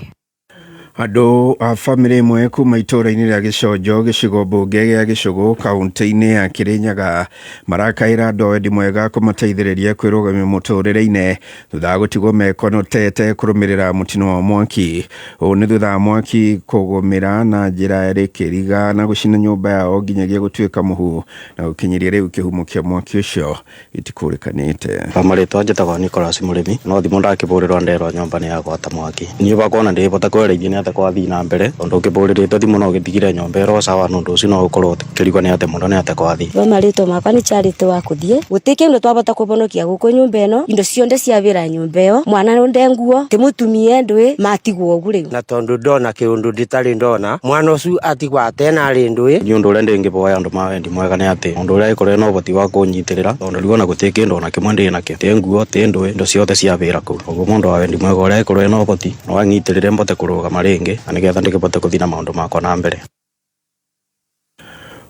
Andũ a bamĩrĩ ĩmwe kuma itũũra-inĩ rĩa Gĩconjo, gĩcigo mbunge gĩa Gĩcũgũ, kaũntĩ-inĩ ya Kĩrĩnyaga, marakaĩra andũ a wendi mwega kũmateithĩrĩria kwĩrũgamia mũtũrĩre-inĩ thutha wa gũtigwo mekonotete kũrũmĩrĩra mũtino wa mwaki. Ũũ nĩ thutha wa mwaki kũgũmĩra na njĩra ĩrĩ kĩriga na gũcina nyũmba yao nginyagia gũtuĩka mũhu, na gũkinyĩria rĩu kĩhumo kĩa mwaki ũcio gĩtikũrĩkanĩte. Kwa marĩtwa njĩtagwo Nicholas Mũrĩmi, no thimũ ndakĩbũrĩrwo nderwo nyũmba nĩ yagwata mwaki. Niĩ bakona ndĩbota kwerĩithia nĩ atĩ. ate kwathii na mbere tondu ukiburĩrĩte thimũ no ũgĩtigire nyũmba ĩro sawa nũndũ ũcio no ũkorwo ũkĩrigwo nĩ ate mũndũ nĩ ate kwathii. We marĩtwa makwa nĩ Charity wa kũthiĩ gũtĩ kĩndũ twabota kũbonokia gũkũ nyũmba ĩno, indo cionde cia wĩra nyũmba ĩyo, mwana nde nguo ti mũtumie ndũĩ matigwo ũguo rĩu. Na tondu ndona kĩũndũ ndĩtarĩ ndona mwana ũcio atigwa atena arĩ ndũĩ. Ni ũndũ ũrĩa ndĩngĩboya andũ ma wendi mwega nĩ atĩ mũndũ ũrĩa agĩkorwo ena ũhoti wa kũnyitĩrĩra tondũ rĩu ona gũtirĩ kĩndũ ona kĩmwe ndĩ nakĩo, ti nguo ti ndũĩ, indo ciothe cia wĩra kũu. Koguo mũndũ wa wendi mwega ũrĩa agĩkorwo ena ũhoti no anyitĩrĩre mbote kũrũgama rĩngĩ na nĩgetha ndĩkĩbote gũthiĩ na maũndũ makwa na mbere.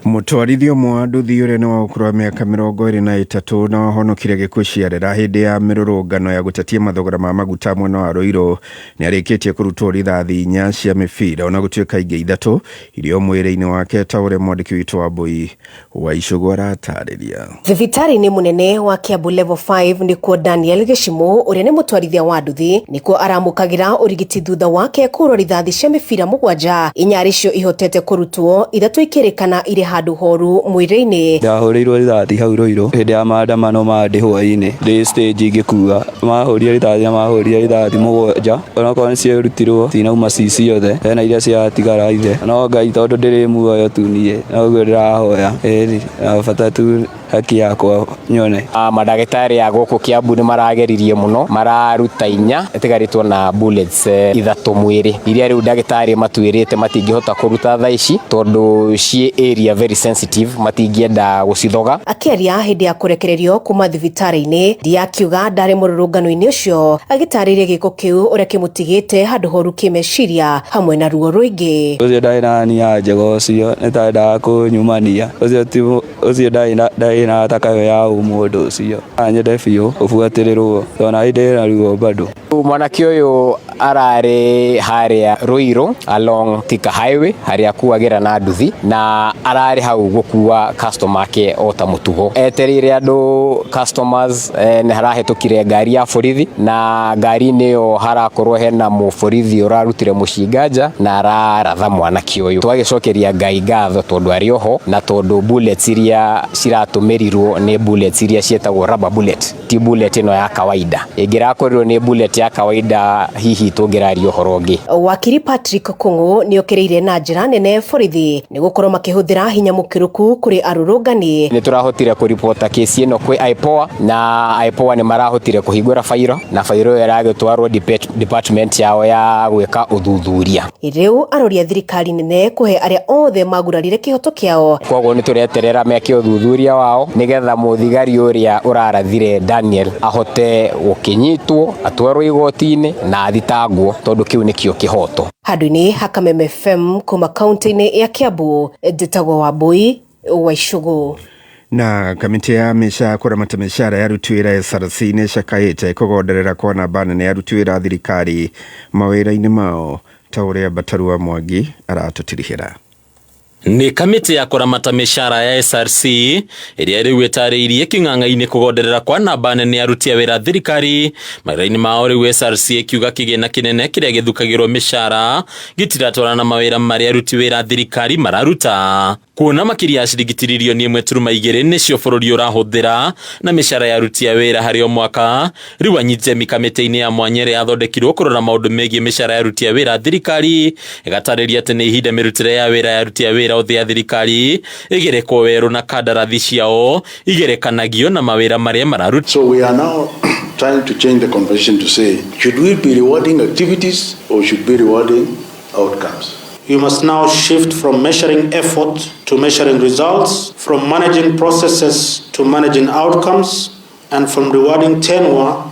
Mũtwarithia ũmwe wa nduthi ũrĩa nĩ wa ũkũrũ wa mĩaka 23 na wahonokire gĩkuũ ciarera hĩndĩ ya mĩrũrũngano ya gũtetia mathogora ma maguta mwena wa Ruiru nĩ arĩkĩtie kũrutwo rithathi 4 cia mĩbira ona gũtuĩka ingĩ 3 irio mwĩrĩ-inĩ wake, ta ũrĩa mwandĩki witũ wa Mbui wa Icũgũ aratarĩria. Thibitarĩ-inĩ mũnene wa Kiambu Level 5 nĩkuo Daniel Gĩcimũ ũrĩa nĩ mũtwarithia wa nduthi nĩkuo aramũkagĩra ũrigiti thutha wake kũrwo rithathi cia mĩbira 7, 4 icio ihotete kũrutwo, 3 ikĩrĩkana irĩ handũ horu mwĩrĩ-inĩ. Ndahũrĩirwo rithathi hau Ruiru hĩndĩ ya maandamano ma ndĩ hwaĩ-inĩ ndĩ stage ngĩkua, mahũrire rithathi na mahũrire rithathi 7, onakorwo nĩ ciarutirwo cinauma ci ciothe, hena iria ciatigara ithe, no Ngai tondũ ndĩrĩ muoyo tu niĩ noguo ndĩrahoya ĩni na bata tu haki yakwa nyone. Mandagĩtarĩ a gũkũ Kiambu nĩ marageririe mũno, mararuta 4 ĩtigarĩtwo na bullets 3 mwĩrĩ iria rĩu ndagĩtarĩ matuĩrĩte matingĩhota kũruta thaa ici tondũ ciĩ area very sensitive, matingĩenda gũcithoga. Akĩaria hĩndĩ ya kũrekererio kuma thibitarĩ-inĩ, Ndiakiuga ndarĩ mũrũrũngano-inĩ ũcio, agĩtarĩria gĩko kĩu ũrĩa kĩmũtigĩte handũ horu kĩmeciria hamwe na ruo rũingĩ. Ũcio ndarĩ na nia njega, ũcio nĩ ta kũnyumania, ũcio ndarĩ na takayo ya ũmũndũ ũcio, anyende biũ ũbuatĩrĩrwo tondũ na ndĩ na ruo bado. Mwanake ũyũ ararĩ harĩa Ruiru along Thika Highway harĩa akuagĩra na nduthi, na ararĩ hau gũkua customer ake o ta mũtugo. Etereire andũ customers, nĩ harahĩtũkire ngari ya borithi na ngari-inĩ ĩyo harakorwo hena mũborithi ũrarutire mũcinga nja na araratha mwanake ũyũ. Twagĩcokeria Ngai ngatho tondũ arĩ oho na tondũ bullets iria ciratũmĩrirwo nĩ bullets iria ciĩtagwo rubber bullet, ti bullet ĩno ya kawaida. Ĩngĩrakorirwo nĩ bullet ya kawaida hihi tũngĩraria ũhoro ũngĩ. Wakiri Patrick Kung'u nĩokĩrĩire na njĩra nene borithi nĩ gũkorwo makĩhũthĩra hinya mũkĩrũku kũrĩ arũrũngani. Nĩ tũrahotire kũripota kesi ĩno kwĩ IPOA na IPOA nĩ marahotire kũhingũra fairo na fairo ĩyo ĩragĩtwarwo department yao ya gwĩka ũthuthuria. Rĩu aroria thirikari nene kũhe arĩa othe magurarire kĩhoto kĩao. Koguo nĩ tũreterera meke ũthuthuria wao nĩgetha mũthigari ũrĩa ũrarathire Daniel ahote gũkĩnyitwo atwarwo igoti-inĩ na athitangwo tondũ kĩu nĩkĩo kĩhoto. Handũ-inĩ ha Kameme FM kuma kaunti-inĩ ya Kiambu, njĩtagwo Wambui wa Icũgũ. Na kamĩtĩ ya mĩca kũramata mĩcara ya aruti wĩra SRC nĩ ĩcakaĩte kũgonderera kwa namba nene ya aruti wĩra a thirikari mawĩra-inĩ mao, ta ũrĩa Batarua Mwangi aratũtirihĩra. Nĩ kamĩtĩ ya kũramata mĩcara ya SRC ĩrĩa rĩu ĩtarĩirie kĩng'ang'a-inĩ kũgonderera kwa namba nene ya aruti a wĩra thirikari mawĩra-inĩ mao. Rĩu SRC ĩkiuga kĩgĩna kĩnene kĩrĩa gĩthukagĩrwo mĩcara gĩtiratwarana na mawĩra marĩa aruti wĩra thirikari mararuta, kuona makĩria ya ciringi tiririoni 1.2 nĩcio bũrũri ũrahũthĩra na mĩcara ya aruti a wĩra harĩ o mwaka. Rĩu anyitemi kamĩtĩ-inĩ ya mwanya ĩrĩa yathondekirwo kũrora maũndũ megiĩ mĩcara ya aruti a wĩra thirikari ĩgatarĩria atĩ nĩ ihinda mĩrutĩre ya wĩra ya aruti a wĩra othe ya thirikari ĩgerekwo werũ na kandarathi ciao igerekanagio na mawĩra marĩa mararuta. So we are now trying to change the conversation to say, should we be rewarding activities or should we be rewarding outcomes? You must now shift from measuring effort to measuring results, from managing processes to managing outcomes, and from rewarding tenure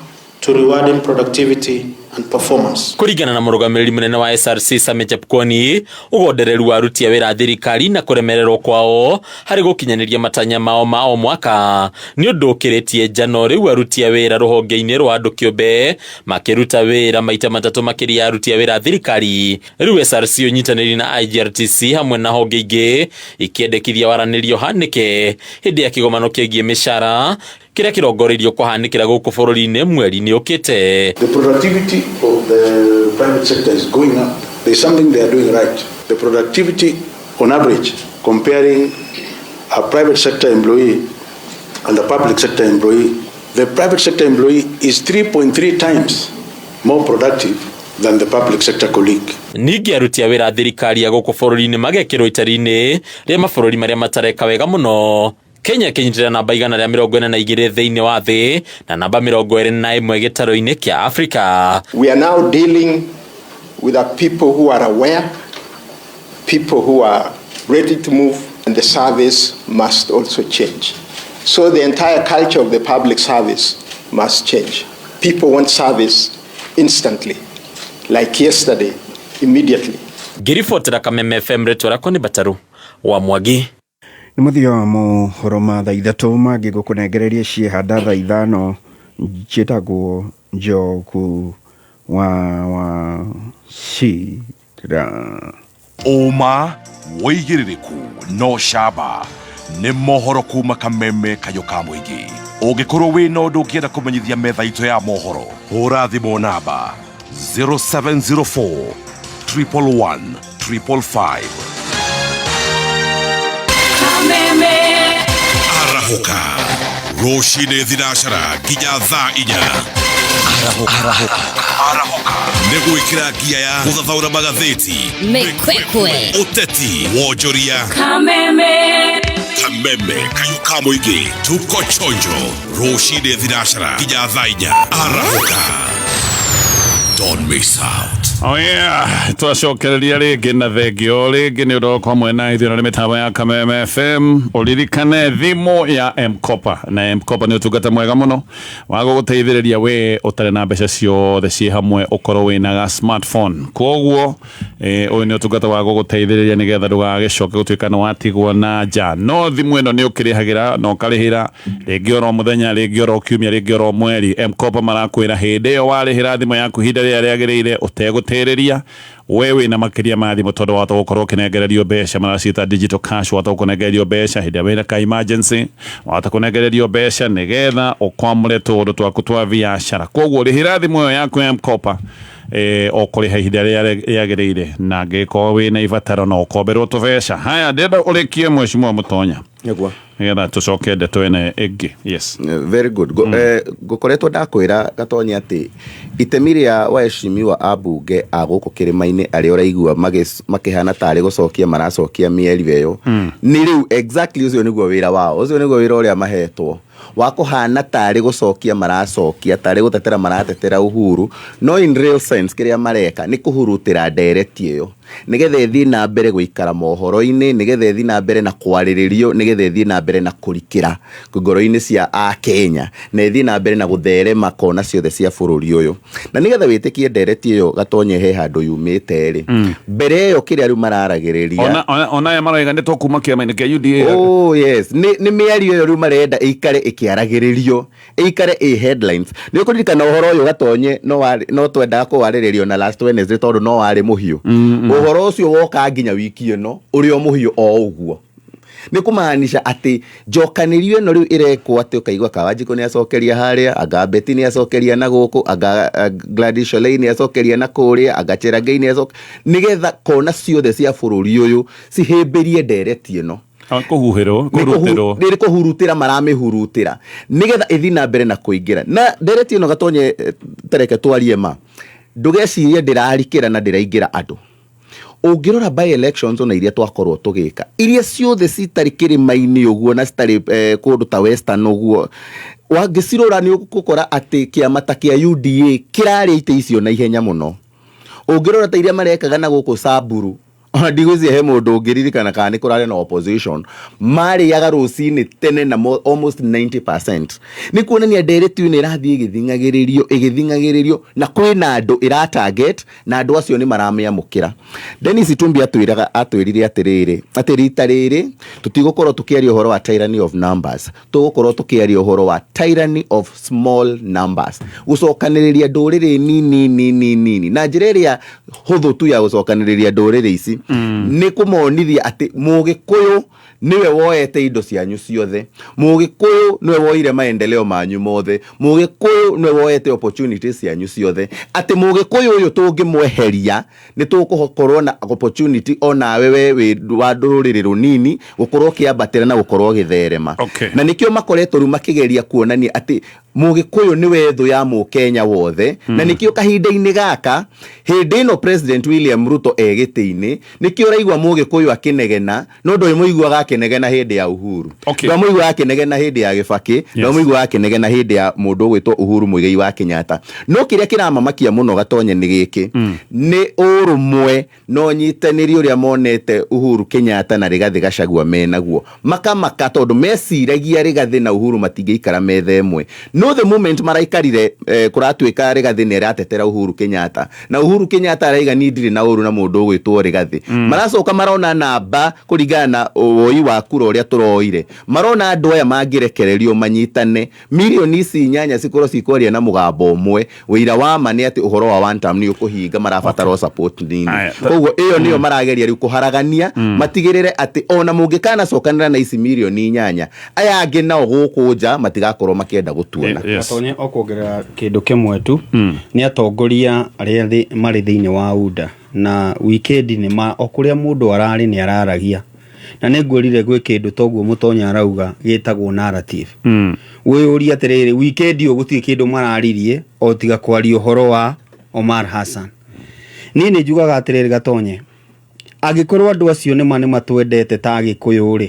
to rewarding productivity and performance. Kũringana na mũrũgamĩrĩri mũnene wa SRC Sami Chepkwony, ũgondereru wa aruti a wĩra thirikari na kũremererwo kwao harĩ gũkinyanĩria matanya mao ma o mwaka nĩ ũndũ ũkĩrĩtie njano. Rĩu aruti a wĩra rũhonge-inĩ rwa andũ kĩũmbe makĩruta wĩra maita matatũ makĩria ya aruti a wĩra thirikari. Rĩu SRC ũnyitanĩri na IGRTC hamwe na honge ingĩ ikĩendekithia waranĩrio ũhanĩke hĩndĩ ya kĩgomano kĩgiĩ mĩcara kĩrĩa kĩrongoreirio kũhanĩkĩra gũkũ bũrũri-inĩ mweri-inĩ ũkĩte. The productivity of the private sector is going up. There's something they are doing right. The productivity on average, comparing a private sector employee and a public sector employee, the private sector employee is 3.3 times more productive than the public sector colleague. Ningĩ aruti a wĩra a thirikari ya gũkũ bũrũri-inĩ magekĩrwo itari-inĩ rĩa mabũrũri marĩa matareka wega mũno. Kenya ĩkĩnyitĩrĩra namba 142 thĩinĩ wa thĩ na namba 21 gĩtarũ-inĩ kĩa Afrika. We are now dealing with a people who are aware, people who are ready to move, and the service must also change. So the entire culture of the public service must change. People want service instantly, like yesterday, immediately. Ngĩribotera Kameme FM rĩtwa rĩakwa nĩ Bataru wa Mwangi. Nĩ mũthia wa mohoro ma thaa ithatũ mangĩ ngũkũnengereria ciehanda thaa ithano njĩtagwo Njogu wa Wachira. Ũma, wĩigĩrĩrĩku na ũcamba nĩ mohoro kuma Kameme kayũ ka mũingĩ. Ũngĩkorwo wĩna ũndũ ũngĩenda kũmenyithia metha itũ ya mohoro, hũra thimũ namba 0704 111 555. Arahũka rũcinĩ thinacara nginya thaa inya. Arahũka nĩ gwĩkĩra ngia ya gũthathaũra magathĩti, Mĩkwekwe. ũteti, wonjoria. Kameme. Kameme kayũ ka mũingĩ, tuko chonjo rũcinĩ thinacara nginya thaa inya. Arahũka, don't miss out. Oh yeah, twacokereria rĩngĩ na thengio rĩngĩ nĩ ũndũ wa hamwe na ithuĩ na nĩ mĩtambo ya Kameme FM. Ũririkane thimũ ya M-Kopa, na M-Kopa nĩ ũtungata mwega mũno wa gũgũteithĩrĩria we ũtarĩ na mbeca ciothe ciĩ hamwe ũkorwo wĩna ga smartphone. Koguo ũyũ nĩ ũtungata wa gũgũteithĩrĩria nĩgetha ndũgagĩcoke gũtuĩka nĩ watigwo na nja. No thimũ ĩno nĩ ũkĩrĩhagĩra na ũkarĩhĩra rĩngĩ oro mũthenya, rĩngĩ oro kiumia, rĩngĩ oro mweri. M-Kopa marakwĩra hĩndĩ ĩyo warĩhĩra thimũ yaku ihinda rĩrĩa rĩagĩrĩire ũtegũtĩrĩria, we wĩna makĩria ma thimũ tondũ wahota gũkorwo ũkĩnengererio mbeca, maraciĩta digital cash. Wahota gũkũnengererio mbeca hĩndĩ ĩrĩa wĩna ka emergency, wahota kũnengererio mbeca nĩgetha ũkwamũre tũũndũ twaku twa biacara. Koguo rĩhĩra thimũ ĩyo yaku ya M-Kopa o kũrĩha ihinda rĩrĩa rĩagĩrĩire, na angĩkorwo wĩna ibataro no ũkomberwo tũbeca. Haya, ndĩrenda ũrĩkie mheshimiwa Mũtonya. Nĩguo. Nĩgetha tũcoke ndeto ĩno ĩngĩ. Yes. Very good. Ngũkoretwo ndakwĩra Gatonye atĩ itemi rĩa waheshimiwa ambunge a gũkũ kĩrĩma-inĩ arĩa ũraigua makĩhana tarĩ gũcokia maracokia mĩario ĩyo, nĩ rĩu exactly ũcio nĩguo wĩra wao, ũcio nĩguo wĩra ũrĩa mahetwo wa kũhana tarĩ gũcokia maracokia, tarĩ gũtetera maratetera Uhuru, no in real sense kĩrĩa mareka nĩ kũhurutĩra ndereti ĩyo nĩgetha ĩthiĩ na mbere gũikara mohoro-inĩ, nĩgetha ĩthiĩ na mbere na kwarĩrĩrio, nĩgetha ĩthiĩ na mbere na kũrikĩra ngoro-inĩ cia Akenya, na ĩthiĩ na mbere na gũtherema kona ciothe cia bũrũri ũyũ. Na nĩgetha wĩtĩkie ndereti ĩyo Gatonye he handũ yumĩte rĩ, mbere ĩyo kĩrĩa rĩu mararagĩrĩria Ona aya maroiga nĩ tũkuma kĩama-inĩ kĩa UDA. Oh yes, nĩ mĩario ĩyo rĩu marenda ĩikare ĩkĩaragĩrĩrio, ĩikare ĩ headlines. Nĩ ũkũririkana ũhoro ũyũ Gatonye no twendaga kũwarĩrĩrio na last Wednesday tondũ no warĩ mũhiũ. Ũhoro ũcio woka nginya wiki ĩno ũrĩ o mũhiũ o ũguo. Nĩ kũmaanisha atĩ njokanĩrio ĩno rĩu ĩrekwo atĩ ũkaigua Kawanjikũ nĩ acokeria harĩa, anga Betty nĩ acokeria na gũkũ, anga Gladys Sholei nĩ acokeria na kũrĩa, anga Cherargei nĩ acokeria, nĩgetha kona ciothe cia bũrũri ũyũ cihĩmbĩrie ndereti ĩno. Kũhuhĩrwo, Nĩ kũrutĩrwo. nĩ kũhurutĩra maramĩhurutĩra nĩgetha ĩthiĩ na mbere na kũingĩra. Na ndereti ĩno Gatonye, tereke twarie ma, ndũgecirie ndĩrarikĩra na ndĩraingĩra andũ. Ũngĩrora by elections ona iria twakorwo tũgĩka, iria ciothe citarĩ kĩrĩma-inĩ ũguo na citarĩ kũndũ ta Western ũguo, wangĩcirora nĩ ũgũkora atĩ kĩama ta kĩa UDA kĩrarĩa itĩ icio na ihenya mũno. Ũngĩrora ta iria marekaga na gũkũ Samburu, ona ndigwĩciria he mũndũ ũngĩririkana kana nĩ kũrarĩ na opposition, marĩaga rũcinĩ tene na almost 90%. Nĩ kuonania ndereti ĩno ĩrathiĩ ĩgĩthing'agĩrĩrio, ĩgĩthing'agĩrĩrio, na kwĩna andũ ĩra target, na andũ acio nĩ maramĩamũkĩra. Dennis Itumbi atwĩrire atĩrĩrĩ, atĩ rita rĩrĩ tũtigũkorwo tũkĩaria ũhoro wa tyranny of numbers, tũgũkorwo tũkĩaria ũhoro wa tyranny of small numbers, gũcokanĩrĩria ndũrĩrĩ nini nini nini. Na njĩra ĩrĩa hũthũ tu ya gũcokanĩrĩria ndũrĩrĩ ici nĩ kũmonithia atĩ Mũgĩkũyũ nĩwe woete indo cianyu ciothe, Mũgĩkũyũ nĩwe woire maendeleo manyu mothe, Mũgĩkũyũ nĩwe woete opportunities cianyu ciothe, atĩ Mũgĩkũyũ ũyũ tũngĩmweheria nĩ tũgũkorwo na opportunity onawe we wĩ wa ndũrĩrĩ rũnini gũkorwo ũkĩambatĩra na gũkorwo ũgĩtherema. Na nĩkĩo makoretwo rĩu makĩgeria kuonania atĩ Mũgĩkũyũ nĩwe thũ ya Mũkenya wothe. Na nĩkĩo kahinda-inĩ gaka, hĩndĩ ĩno President William Ruto e gĩtĩ-inĩ, nĩkĩo ũraigua Mũgĩkũyũ akĩnegena, no ndũrĩ mũiguaga akĩnegena hĩndĩ ya Uhuru. Ndwamũiguaga akĩnegena hĩndĩ ya Gĩbakĩ, ndwamũiguaga akĩnegena hĩndĩ ya mũndũ ũgwĩtwo Uhuru Muigai wa Kenyatta. No kĩrĩa kĩramamakia mũno, Gatonye, nĩ gĩkĩ, nĩ ũrũmwe na ũnyitanĩri ũrĩa monete Uhuru Kenyatta na Rigathĩ Gachagua menaguo, makamaka tondũ meciragia Rigathĩ na Uhuru matingĩikara metha ĩmwe. No the moment maraikarire, kũratuĩka Rigathĩ nĩ aratetera Uhuru Kenyatta na Uhuru Kenyatta araiga niĩ ndirĩ na ũru na mũndũ ũgwĩtwo Rigathĩ. Maracoka marona namba kũringana na woi wa kura ũrĩa tũroire, marona andũ aya mangĩrekererio manyitane, mirioni ici 8 cikorwo cikwaria na mũgambo ũmwe, wĩira wa ma nĩ atĩ ũhoro wa one term nĩ ũkũhinga. Marabatara o support nini. Koguo ĩyo nĩyo marageria rĩu kũharagania, matigĩrĩre atĩ ona mũngĩkanacokanĩra na ici mirioni 8, aya angĩ nao gũkũ nja matigakorwo makĩenda gũtuona. Gatonye, o kuongerera kĩndũ kĩmwe tu, nĩ atongoria arĩa marĩ thĩinĩ wa UDA na wikendi nĩ ma o kũrĩa mũndũ ararĩ nĩ araragia, na nĩ ngwĩrire gwĩ kĩndũ toguo mũtonya arauga gĩtagwo narrative. Wĩyũrie atĩrĩrĩ, wikendi ũyũ gũtirĩ kĩndũ mararirie o tiga kwaria ũhoro wa Omar Hassan. Niĩ nĩ njugaga atĩrĩrĩ, Gatonye, angĩkorwo andũ acio nĩma nĩ matwendete ta Agĩkũyũ rĩ,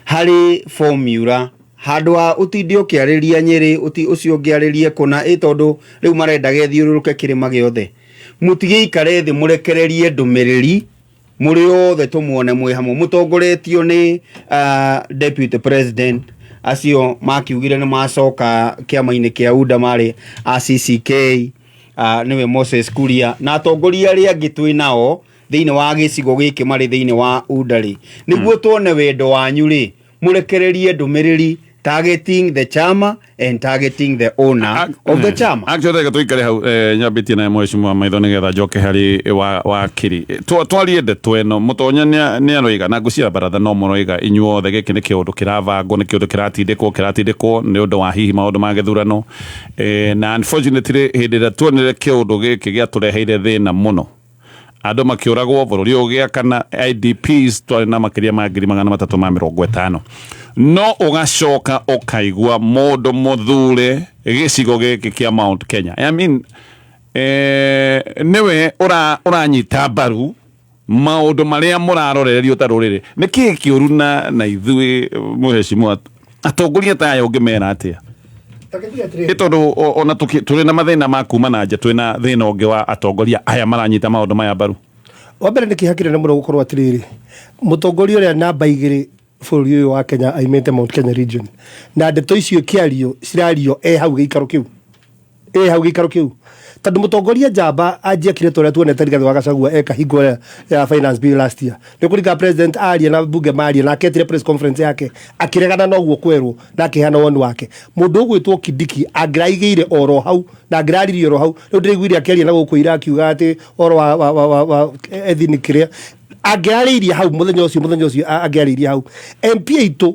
harĩ formula handũ ha ũtinde ũkĩarĩria Nyĩrĩ, ũcio ũngĩarĩrie kũna ĩ, tondũ rĩu marenda gethiũrũrũke kĩrĩma gĩothe. Mũtigĩikare thĩ, mũrekererie ndũmĩrĩri mũrĩ othe, tũmuone mwĩ hamwe mũtongoretio nĩ deputy president. Acio makiugire nĩ macoka kĩama-inĩ kĩa UDA marĩ a CCK, nĩwe Moses Kuria na atongoria arĩa angĩ twĩ nao thĩinĩ wa gĩcigo gĩkĩ marĩ thĩinĩ wa UDA rĩ, nĩguo tuone wendo wanyu rĩ, mũrekererie ndũmĩrĩri targeting the chama and targeting the owner of the chama. Actually, reke tuikare hau, nyambĩtie na mheshimiwa Maitho nĩgetha njoke harĩ wa wakiri. Twarie ndeto ĩno. Mũtonya nĩ aroiga na ngũcia baratha, no mũroiga inyuothe gĩkĩ nĩ kĩũndũ kĩrabangwo, nĩ kĩũndũ kĩratindĩkwo nĩ ũndũ wa hihi maũndũ ma gĩthurano. Na unfortunately, hĩndĩ ĩrĩa tuonire kĩũndũ gĩkĩ gĩatũreheire thĩna mũno, andũ makĩũragwo, bũrũri ũyũ ũgĩakana, IDPs twarĩ na makĩria ma 350,000, no ũgacoka ũkaigua mũndũ mũthure gĩcigo gĩkĩ kĩa Mount Kenya, I mean, nĩwe ũranyita mbaru maũndũ marĩa mũrarorererio ta rũrĩrĩ. Nĩ kĩĩ kĩũru na ithuĩ, mũhecimua? Atongoria ta aya ũngĩmera atĩa? Ĩ tondũ ona tũrĩ na mathĩna ma kuma na nja, twĩ na thĩna ũngĩ wa atongoria aya maranyita maũndũ maya mbaru. Wa mbere, nĩ kĩeha kĩnene mũno gũkorwo atĩrĩrĩ, mũtongoria ũrĩa namba 2 bũrũri ũyũ wa Kenya aimĩte Mount Kenya region, na ndeto icio ikĩario cirario e hau gĩikaro kĩu, tondũ mũtongoria njamba anjiakire ta ũrĩa tuonete Rigathĩ wa Gachagua eka hingo ya finance bill last year. Nĩ kũringa president aria na bunge maria na aketire press conference yake akĩregana na ũguo kwerwo na akĩheana woni wake. Mũndũ ũgwĩtwo Kindiki angĩraigĩire oro hau na angĩraririe oro hau. Rĩu ndĩraiguire akĩaria na gũkũ ira akiuga atĩ ũhoro wa ethnic kĩrĩa angĩarĩirie hau mũthenya ũcio angĩarĩirie hau. MP aitũ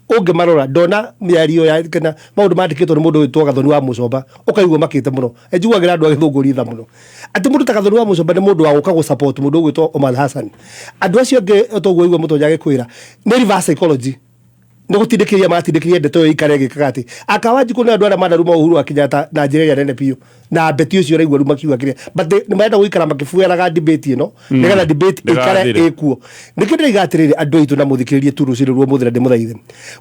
ũngĩmarora, ndona mĩario ya kana maũndũ mandĩkĩtwo nĩ mũndũ wĩtwo Gathoni wa Mũcomba, ũkaigua makĩte mũno. Njiguagĩra andũ a Gĩthũngũri tha mũno atĩ mũndũ ta Gathoni wa Mũcomba nĩ mũndũ wa gũka gũ support mũndũ ũgwĩtwo Omar Hassan. Andũ acio angĩ toguo igua mũtonja agĩkwĩra nĩ reverse psychology, nĩ gũtindĩkĩria maratindĩkĩria ndeto ĩyo ĩikare ĩgĩkaga atĩ akawanjikũ nĩ andũ arĩa manaruma Uhuru wa Kenyatta na njĩra ĩrĩa nene biũ na beti ũcio ũraigua rĩu makiuga kĩrĩa, but nĩ marenda gũikara makĩbueraga debate ĩno nĩgetha debate ĩikare Ndĩgathire. ĩkuo. Nĩkĩo ndĩraiga atĩrĩrĩ, andũ aitũ, na mũthikĩrĩrie tu rũcinĩ ruo mũthĩ na ndĩmũthaithe,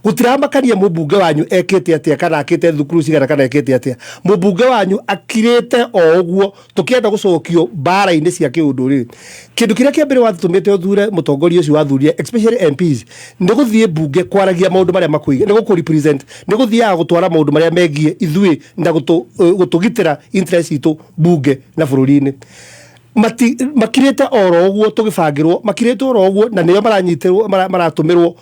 gũtiramakania mũmbunge wanyu ekĩte atĩa kana akĩte thukuru cigana kana ekĩte atĩa. Mũmbunge wanyu akirĩte o ũguo tũkĩenda gũcokio mbara-inĩ cia kĩũndũrĩrĩ. Kĩndũ kĩrĩa kĩa mbere watũmĩte ũthure mũtongoria ũcio wathurire, especially MPs, nĩ gũthiĩ mbunge kwaragia maũndũ marĩa makwĩgiĩ, nĩ gũkũ represent, nĩ gũthiaga gũtwara maũndũ marĩa megiĩ ithuĩ na gũtũgitĩra interest itũ mbunge na bũrũri-inĩ. Makirĩte oro ũguo tũgĩbangĩrwo, makirĩte oro ũguo, na nĩo maranyitĩrwo, maratũmĩrwo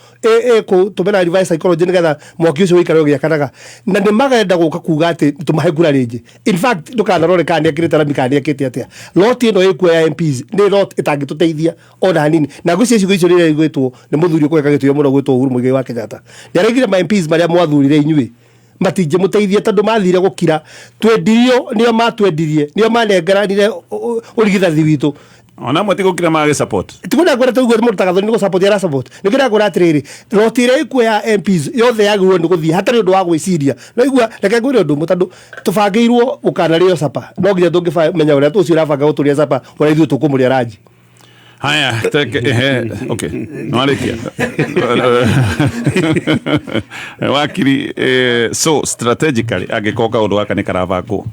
kũtũmĩra reverse psychology nĩgetha mwaki ũcio ũikare ũgĩakanaga, na nĩ magenda gũka kuga atĩ tũmahe kura rĩngĩ. In fact, ndũkanarore kana nĩekĩrĩte rami kana nĩekĩte atĩa. Lot ĩno ĩkuo ya MPs nĩ lot ĩtangĩtũteithia ona hanini, na ngwĩciria icigo icio rĩrĩa igwĩtwo nĩ mũthuri ũkũheka gĩtĩo mũno gwĩtwo Uhuru Muigai wa Kenyatta. Nĩ araigire ma MPs marĩa mwathurire inyuĩ matingĩmũteithia tondũ mathire gũkira. Twendirio, nĩo matwendirie, nĩo manengeranire ũrigithathi witũ. Ona amwe ti gũkira magĩ support. Tikuona kwenda tuigue mũndũ ta Gathoni nĩ gũ-support ara support. Nĩ kĩra atĩrĩrĩ, roti ĩrĩa ĩkuo ya MPs yothe yagĩrĩirwo nĩ gũthiĩ hatarĩ ũndũ wa gwĩciria. No igua reke ngwĩre ũndũ ũmwe, tondũ tũbangĩirwo gũkanarĩo capa, no nginya tũngĩmenya ũrĩa ũcio ũrabanga gũtũrĩa capa ũrĩa ithuĩ tũkũmũrĩa ranji. Haya, teke ehe, okay. Nwarikia. Wakiri, so strategically angĩkorwo kaũndũ gaka nĩ karabangwo,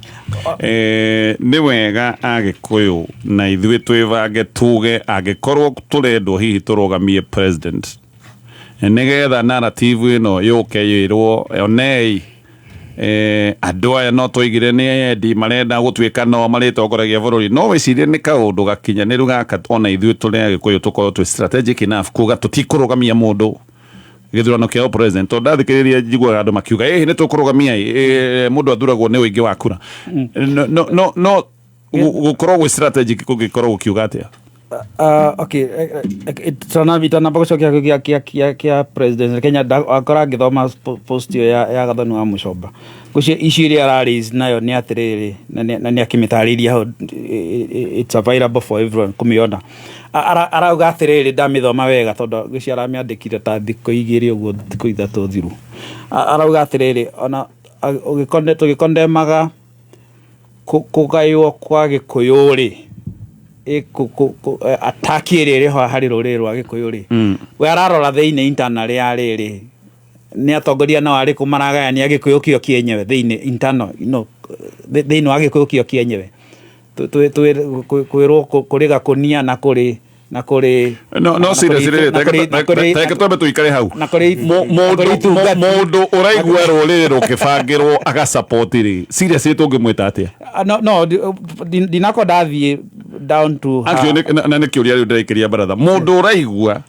nĩ wega Agĩkũyũ na ithuĩ twĩbange tuge angĩkorwo tũrendwo hihi tũrũgamie president, nĩgetha narrative ĩno yũke ĩrwo onei, andũ aya no twaigire nĩ endi marenda gũtuĩka no marĩtongoragia bũrũri, no wĩcirie nĩ kaũndũ gakinyanĩru gaka ona ithuĩ tũrĩ Agĩkũyũ tũkorwo twĩ strategic enough kuga tũtikũrũgamia mũndũ gĩthurano kĩa president, tondũ ndathikĩrĩria njiguaga andũ makiuga ĩhĩ nĩ tũkũrũgamia ĩ, mũndũ athuragwo nĩ ũingĩ wa kura. No gũkorwo gwĩ strategic kũngĩkorwo gũkiuga atĩa? Okay, itanamba gũcokia kĩa president Kenya, akora ngĩthoma post ĩyo ya Gathoni wa Mũcomba, ngwĩciria issue ĩrĩa ara raise nayo nĩ atĩrĩrĩ, na nĩ akĩmĩtarĩria hau, it's available for everyone kũmĩona. Arauga atĩrĩrĩ, ndamĩthoma wega tondũ ngwĩciria aramĩandĩkire ta thikũ 2 ũguo, thikũ 3 thiru. Arauga atĩrĩrĩ, ona tũgĩkondemaga kũgaywo kwa Gĩkũyũ rĩ, ataki ĩrĩa ĩrĩ ho harĩ rũrĩrĩ rwa Gĩkũyũ rĩ, we ararora thĩinĩ internal ya rĩrĩ nĩ atongoria no arĩkũ maragayania Gĩkũyũ kĩo kĩenyewe thĩinĩ internal, thĩinĩ wa Gĩkũyũ kĩo kĩenyewe, kwĩrwo kũrĩ gakũnia na kũrĩ na kũrĩ No seriously rĩ, reke twambe tũikare hau. Na kũrĩ Mũndũ ũraigua rũrĩrĩ rũkĩbangĩrwo agasupport rĩ, seriously tũngĩmwĩta atĩa? No, ndinakorwo ndathiĩ down to her. Actually, na nĩ kĩũria rĩu ndĩraikĩria baratha, mũndũ ũraigua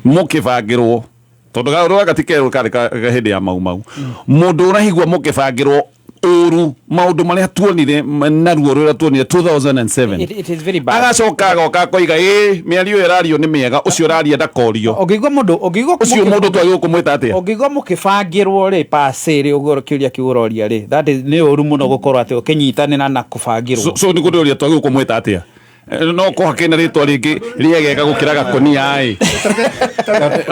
mũkĩbangĩrwo, tondũ kaũndũ gaka ti kerũ, karĩ ka hĩndĩ ya Mau Mau, mũndũ ũraigua mũkĩbangĩrwo ũru maũndũ marĩa tuonire naruo rũrĩa tuonire 2007, It is very bad. Agacoka agoka akoiga ĩ mĩario ĩyo ĩrario nĩ mĩega, ũcio ũraria ndakorio. Ũngĩigua mũndũ, ũngĩigua Ũcio mũndũ twagĩrĩirwo kũmwĩta atĩa? Ũngĩigua mũkĩbangĩrwo rĩ pase rĩ, ũguo kĩũria kĩu ũroria rĩ, that is nĩ ũru mũno gũkorwo atĩ ũkĩnyitanĩra na kũbangĩrwo. So nĩ kũndĩũria twagĩrĩirwo kũmwĩta atĩa? No korwo hakĩna rĩtwa rĩngĩ rĩegega gũkĩra gakũnia ĩ.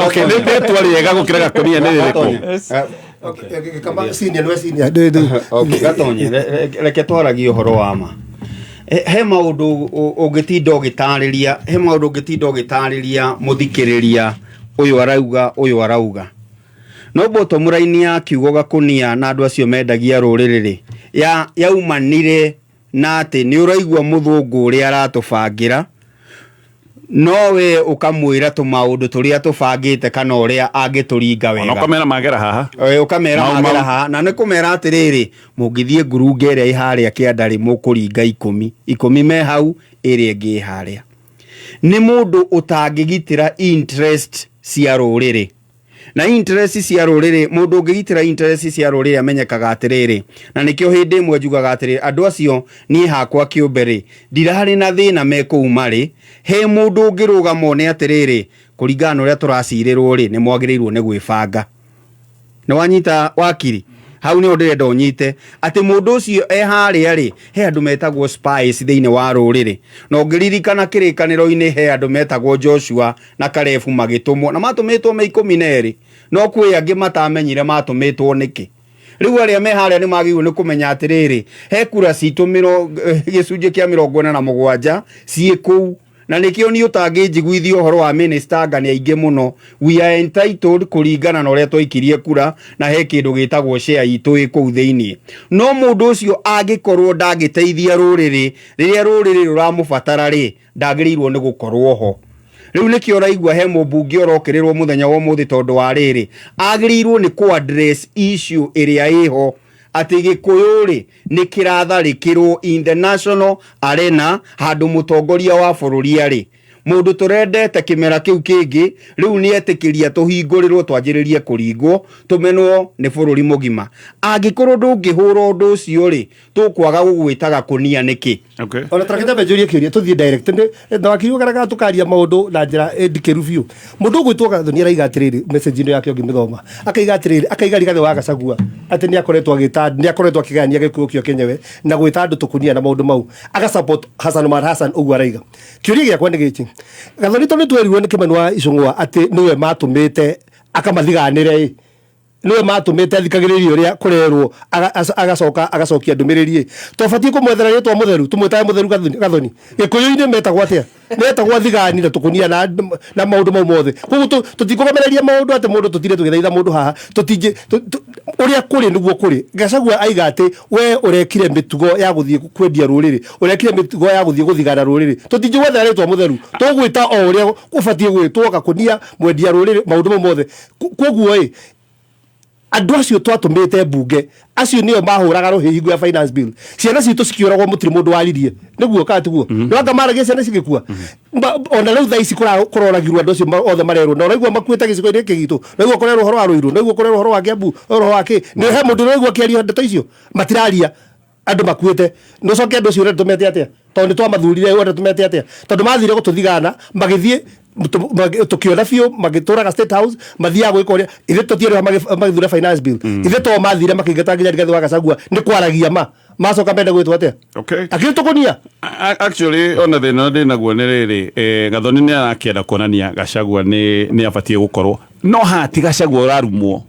Okay, nĩ rĩtwa rĩega gũkĩra gakũnia nĩ rĩrĩkũ? Senior, nĩwe senior. Okay, Gatonye, reke twaragie ũhoro wa ma. He maũndũ ũngĩtinda ũgĩtarĩria, he maũndũ ũngĩtinda ũgĩtarĩria mũthikĩrĩria, ũyũ arauga, ũyũ arauga, no bottom line ya kiugo gakũnia na andũ acio mendagia rũrĩrĩ rĩ, ya yaumanire na atĩ nĩ ũraigua mũthũngũ ũrĩa aratũbangĩra, no we ũkamwĩra tũmaũndũ tũrĩa tũbangĩte kana ũrĩa angĩtũringa wega. Ona ũkamera magera haha. Ũkamera Mau magera mau. haha, na nĩ kũmera atĩrĩrĩ, mũngĩthiĩ ngurunga ĩrĩa ĩ harĩa kĩanda rĩ, mũkũringa 10 10 me hau, ĩrĩa ĩngĩ ĩ harĩa. Nĩ mũndũ ũtangĩgitĩra interest cia rũrĩrĩ, na interest cia rũrĩrĩ, mũndũ ũngĩgitĩra interest cia rũrĩrĩ amenyekaga atĩrĩrĩ, na nĩkĩo hĩndĩ ĩmwe njugaga atĩrĩrĩ, andũ acio niĩ hakwa kĩũmbe rĩ, ndirarĩ na thĩna me kũu marĩ, he mũndũ ũngĩrũgama one atĩrĩrĩ, kũringana na ũrĩa tũracirĩrwo rĩ, nĩ mwagĩrĩirwo nĩ gwĩbanga. Nĩ wanyita wakiri hau, nĩho ndĩrenda ũnyite atĩ mũndũ ũcio e harĩa rĩ, he andũ metagwo spies thĩinĩ wa rũrĩrĩ, na ũngĩririkana kĩrĩkanĩro-inĩ he andũ metagwo Joshua na Karebu magĩtũmwo, na matũmĩtwo me 12, no kwĩ angĩ matamenyire matũmĩtwo nĩkĩ. Rĩu arĩa me harĩa nĩ magĩrĩirwo nĩ kũmenya atĩrĩrĩ, he kura citũ gĩcunjĩ kĩa 47 ciĩ kũu, na nĩkĩo niĩ ũtangĩnjiguithia ũhoro wa minister anga nĩ aingĩ mũno. We are entitled kũringana na ũrĩa twaikirie kura, na he kĩndũ gĩtagwo share itũ ĩ kũu thĩiniĩ. No mũndũ ũcio angĩkorwo ndangĩteithia rũrĩrĩ rĩrĩa rũrĩrĩ rũramũbatara rĩ, ndagĩrĩirwo nĩ gũkorwo ho. Rĩu nĩkĩo ũraigua he mũmbunge ũrokĩrĩrwo mũthenya wa ũmũthĩ, tondũ wa rĩrĩ, agĩrĩirwo nĩ kũ address issue ĩrĩa ĩho atĩ Gĩkũyũ rĩ nĩ kĩratharĩkĩrwo in the national arena, handũ mũtongoria wa bũrũri arĩ. Mũndũ tũrendete kĩmera kĩu kĩngĩ rĩu nĩ etĩkĩria tũhingũrĩrwo twanjĩrĩrie kũringwo tũmenwo nĩ bũrũri mũgima. Angĩkorwo ndũngĩhũra ũndũ ũcio rĩ, tũkwaga gũgwĩtaga kũnia nĩkĩ? Okay. Ona tarakita mbenjũrie kĩũria tũthiĩ direct nĩ na wakiri ũgaraga tũkaria maũndũ na njĩra ndikĩru biũ. Mũndũ ũgwĩtwo Gathoni araiga atĩrĩrĩ, message ĩno yake ũngĩmĩthoma, akaiga atĩrĩrĩ, akaiga Rigathĩ wa Gachagua atĩ nĩ akoretwo agĩta, nĩ akoretwo akĩgayania Gĩkũyũ kĩo kĩenyewe na gwĩta andũ tũkunia na maũndũ mau, aga support Hassan Omar Hassan ũguo araiga. Kĩũria gĩakwa nĩ gĩkĩ, Gathoni tondũ twerirwo nĩ Kĩmani wa Icũng'wa atĩ nĩwe matũmĩte akamathiganĩre ĩ, niwe matũmĩte athikagĩrĩrie ũrĩa kũrerwo, agacoka agacokia ndũmĩrĩri ĩ, twabatiĩ kũmwethera rĩtwa mũtheru, tũmwĩtage mũtheru Gathoni. Gĩkũyũ-inĩ metagwo atĩa? Metagwo thigani na tũkũnia na maũndũ mau mothe. Koguo tũtikũgomereria maũndũ atĩ mũndũ tũtire tũgĩthaitha mũndũ haha, tũtingĩ ũrĩa kũrĩ nĩguo kũrĩ. Gachagua aiga atĩ we ũrekire mĩtugo ya gũthiĩ kwendia rũrĩrĩ, ũrekire mĩtugo ya gũthiĩ gũthigana rũrĩrĩ, tũtingĩgwethera rĩtwa mũtheru, tũgwĩta o ũrĩa ũbatiĩ gwĩtwo, gakũnia, mwendia rũrĩrĩ, maũndũ mau mothe. Koguo ĩ, andũ acio twatũmĩte mbunge acio nĩo mahũraga rũhĩ hingo ya finance bill, ciana citũ cikĩũragwo mũtirĩ mũndũ waririe, nĩguo kana tiguo? Nĩ anga maragia ciana cigĩkua. Ona rĩu thaa ici kũroragirwo andũ acio othe marerwo, na ũraigua makuĩte gĩcigo-inĩ gĩkĩ gitũ, ũraigua kũrerwo ũhoro wa Ruiru, ũraigua kũrerwo ũhoro wa Kiambu, ũhoro wa kĩ, nĩ he mũndũ ũraigua akĩaria ndeto icio? Matiraria, andũ makuĩte. Nĩ ũcoke andũ acio ũrenda tũmete atĩa? Tondũ nĩ twamathurire, ũrenda tũmete atĩa? Tondũ mathire gũtũthigana, magĩthiĩ tũkĩona biũ magĩtũraga State House, mathiaga gwĩka ũrĩa ithuĩ tũtiarĩ ho magĩthura finance bill. Ithuĩ to mathire makĩingata nginya Rigathĩ wa Gachagua nĩ kwaragia ma macoka mende gwĩtwo atĩa? Akĩrĩ tũkũnia. Actually ona thĩna ũrĩa ndĩnaguo nĩ rĩrĩ, Gathoni nĩ arakĩenda kuonania Gachagua nĩ abatiĩ gũkorwo, no haha ti Gachagua ũrarumwo,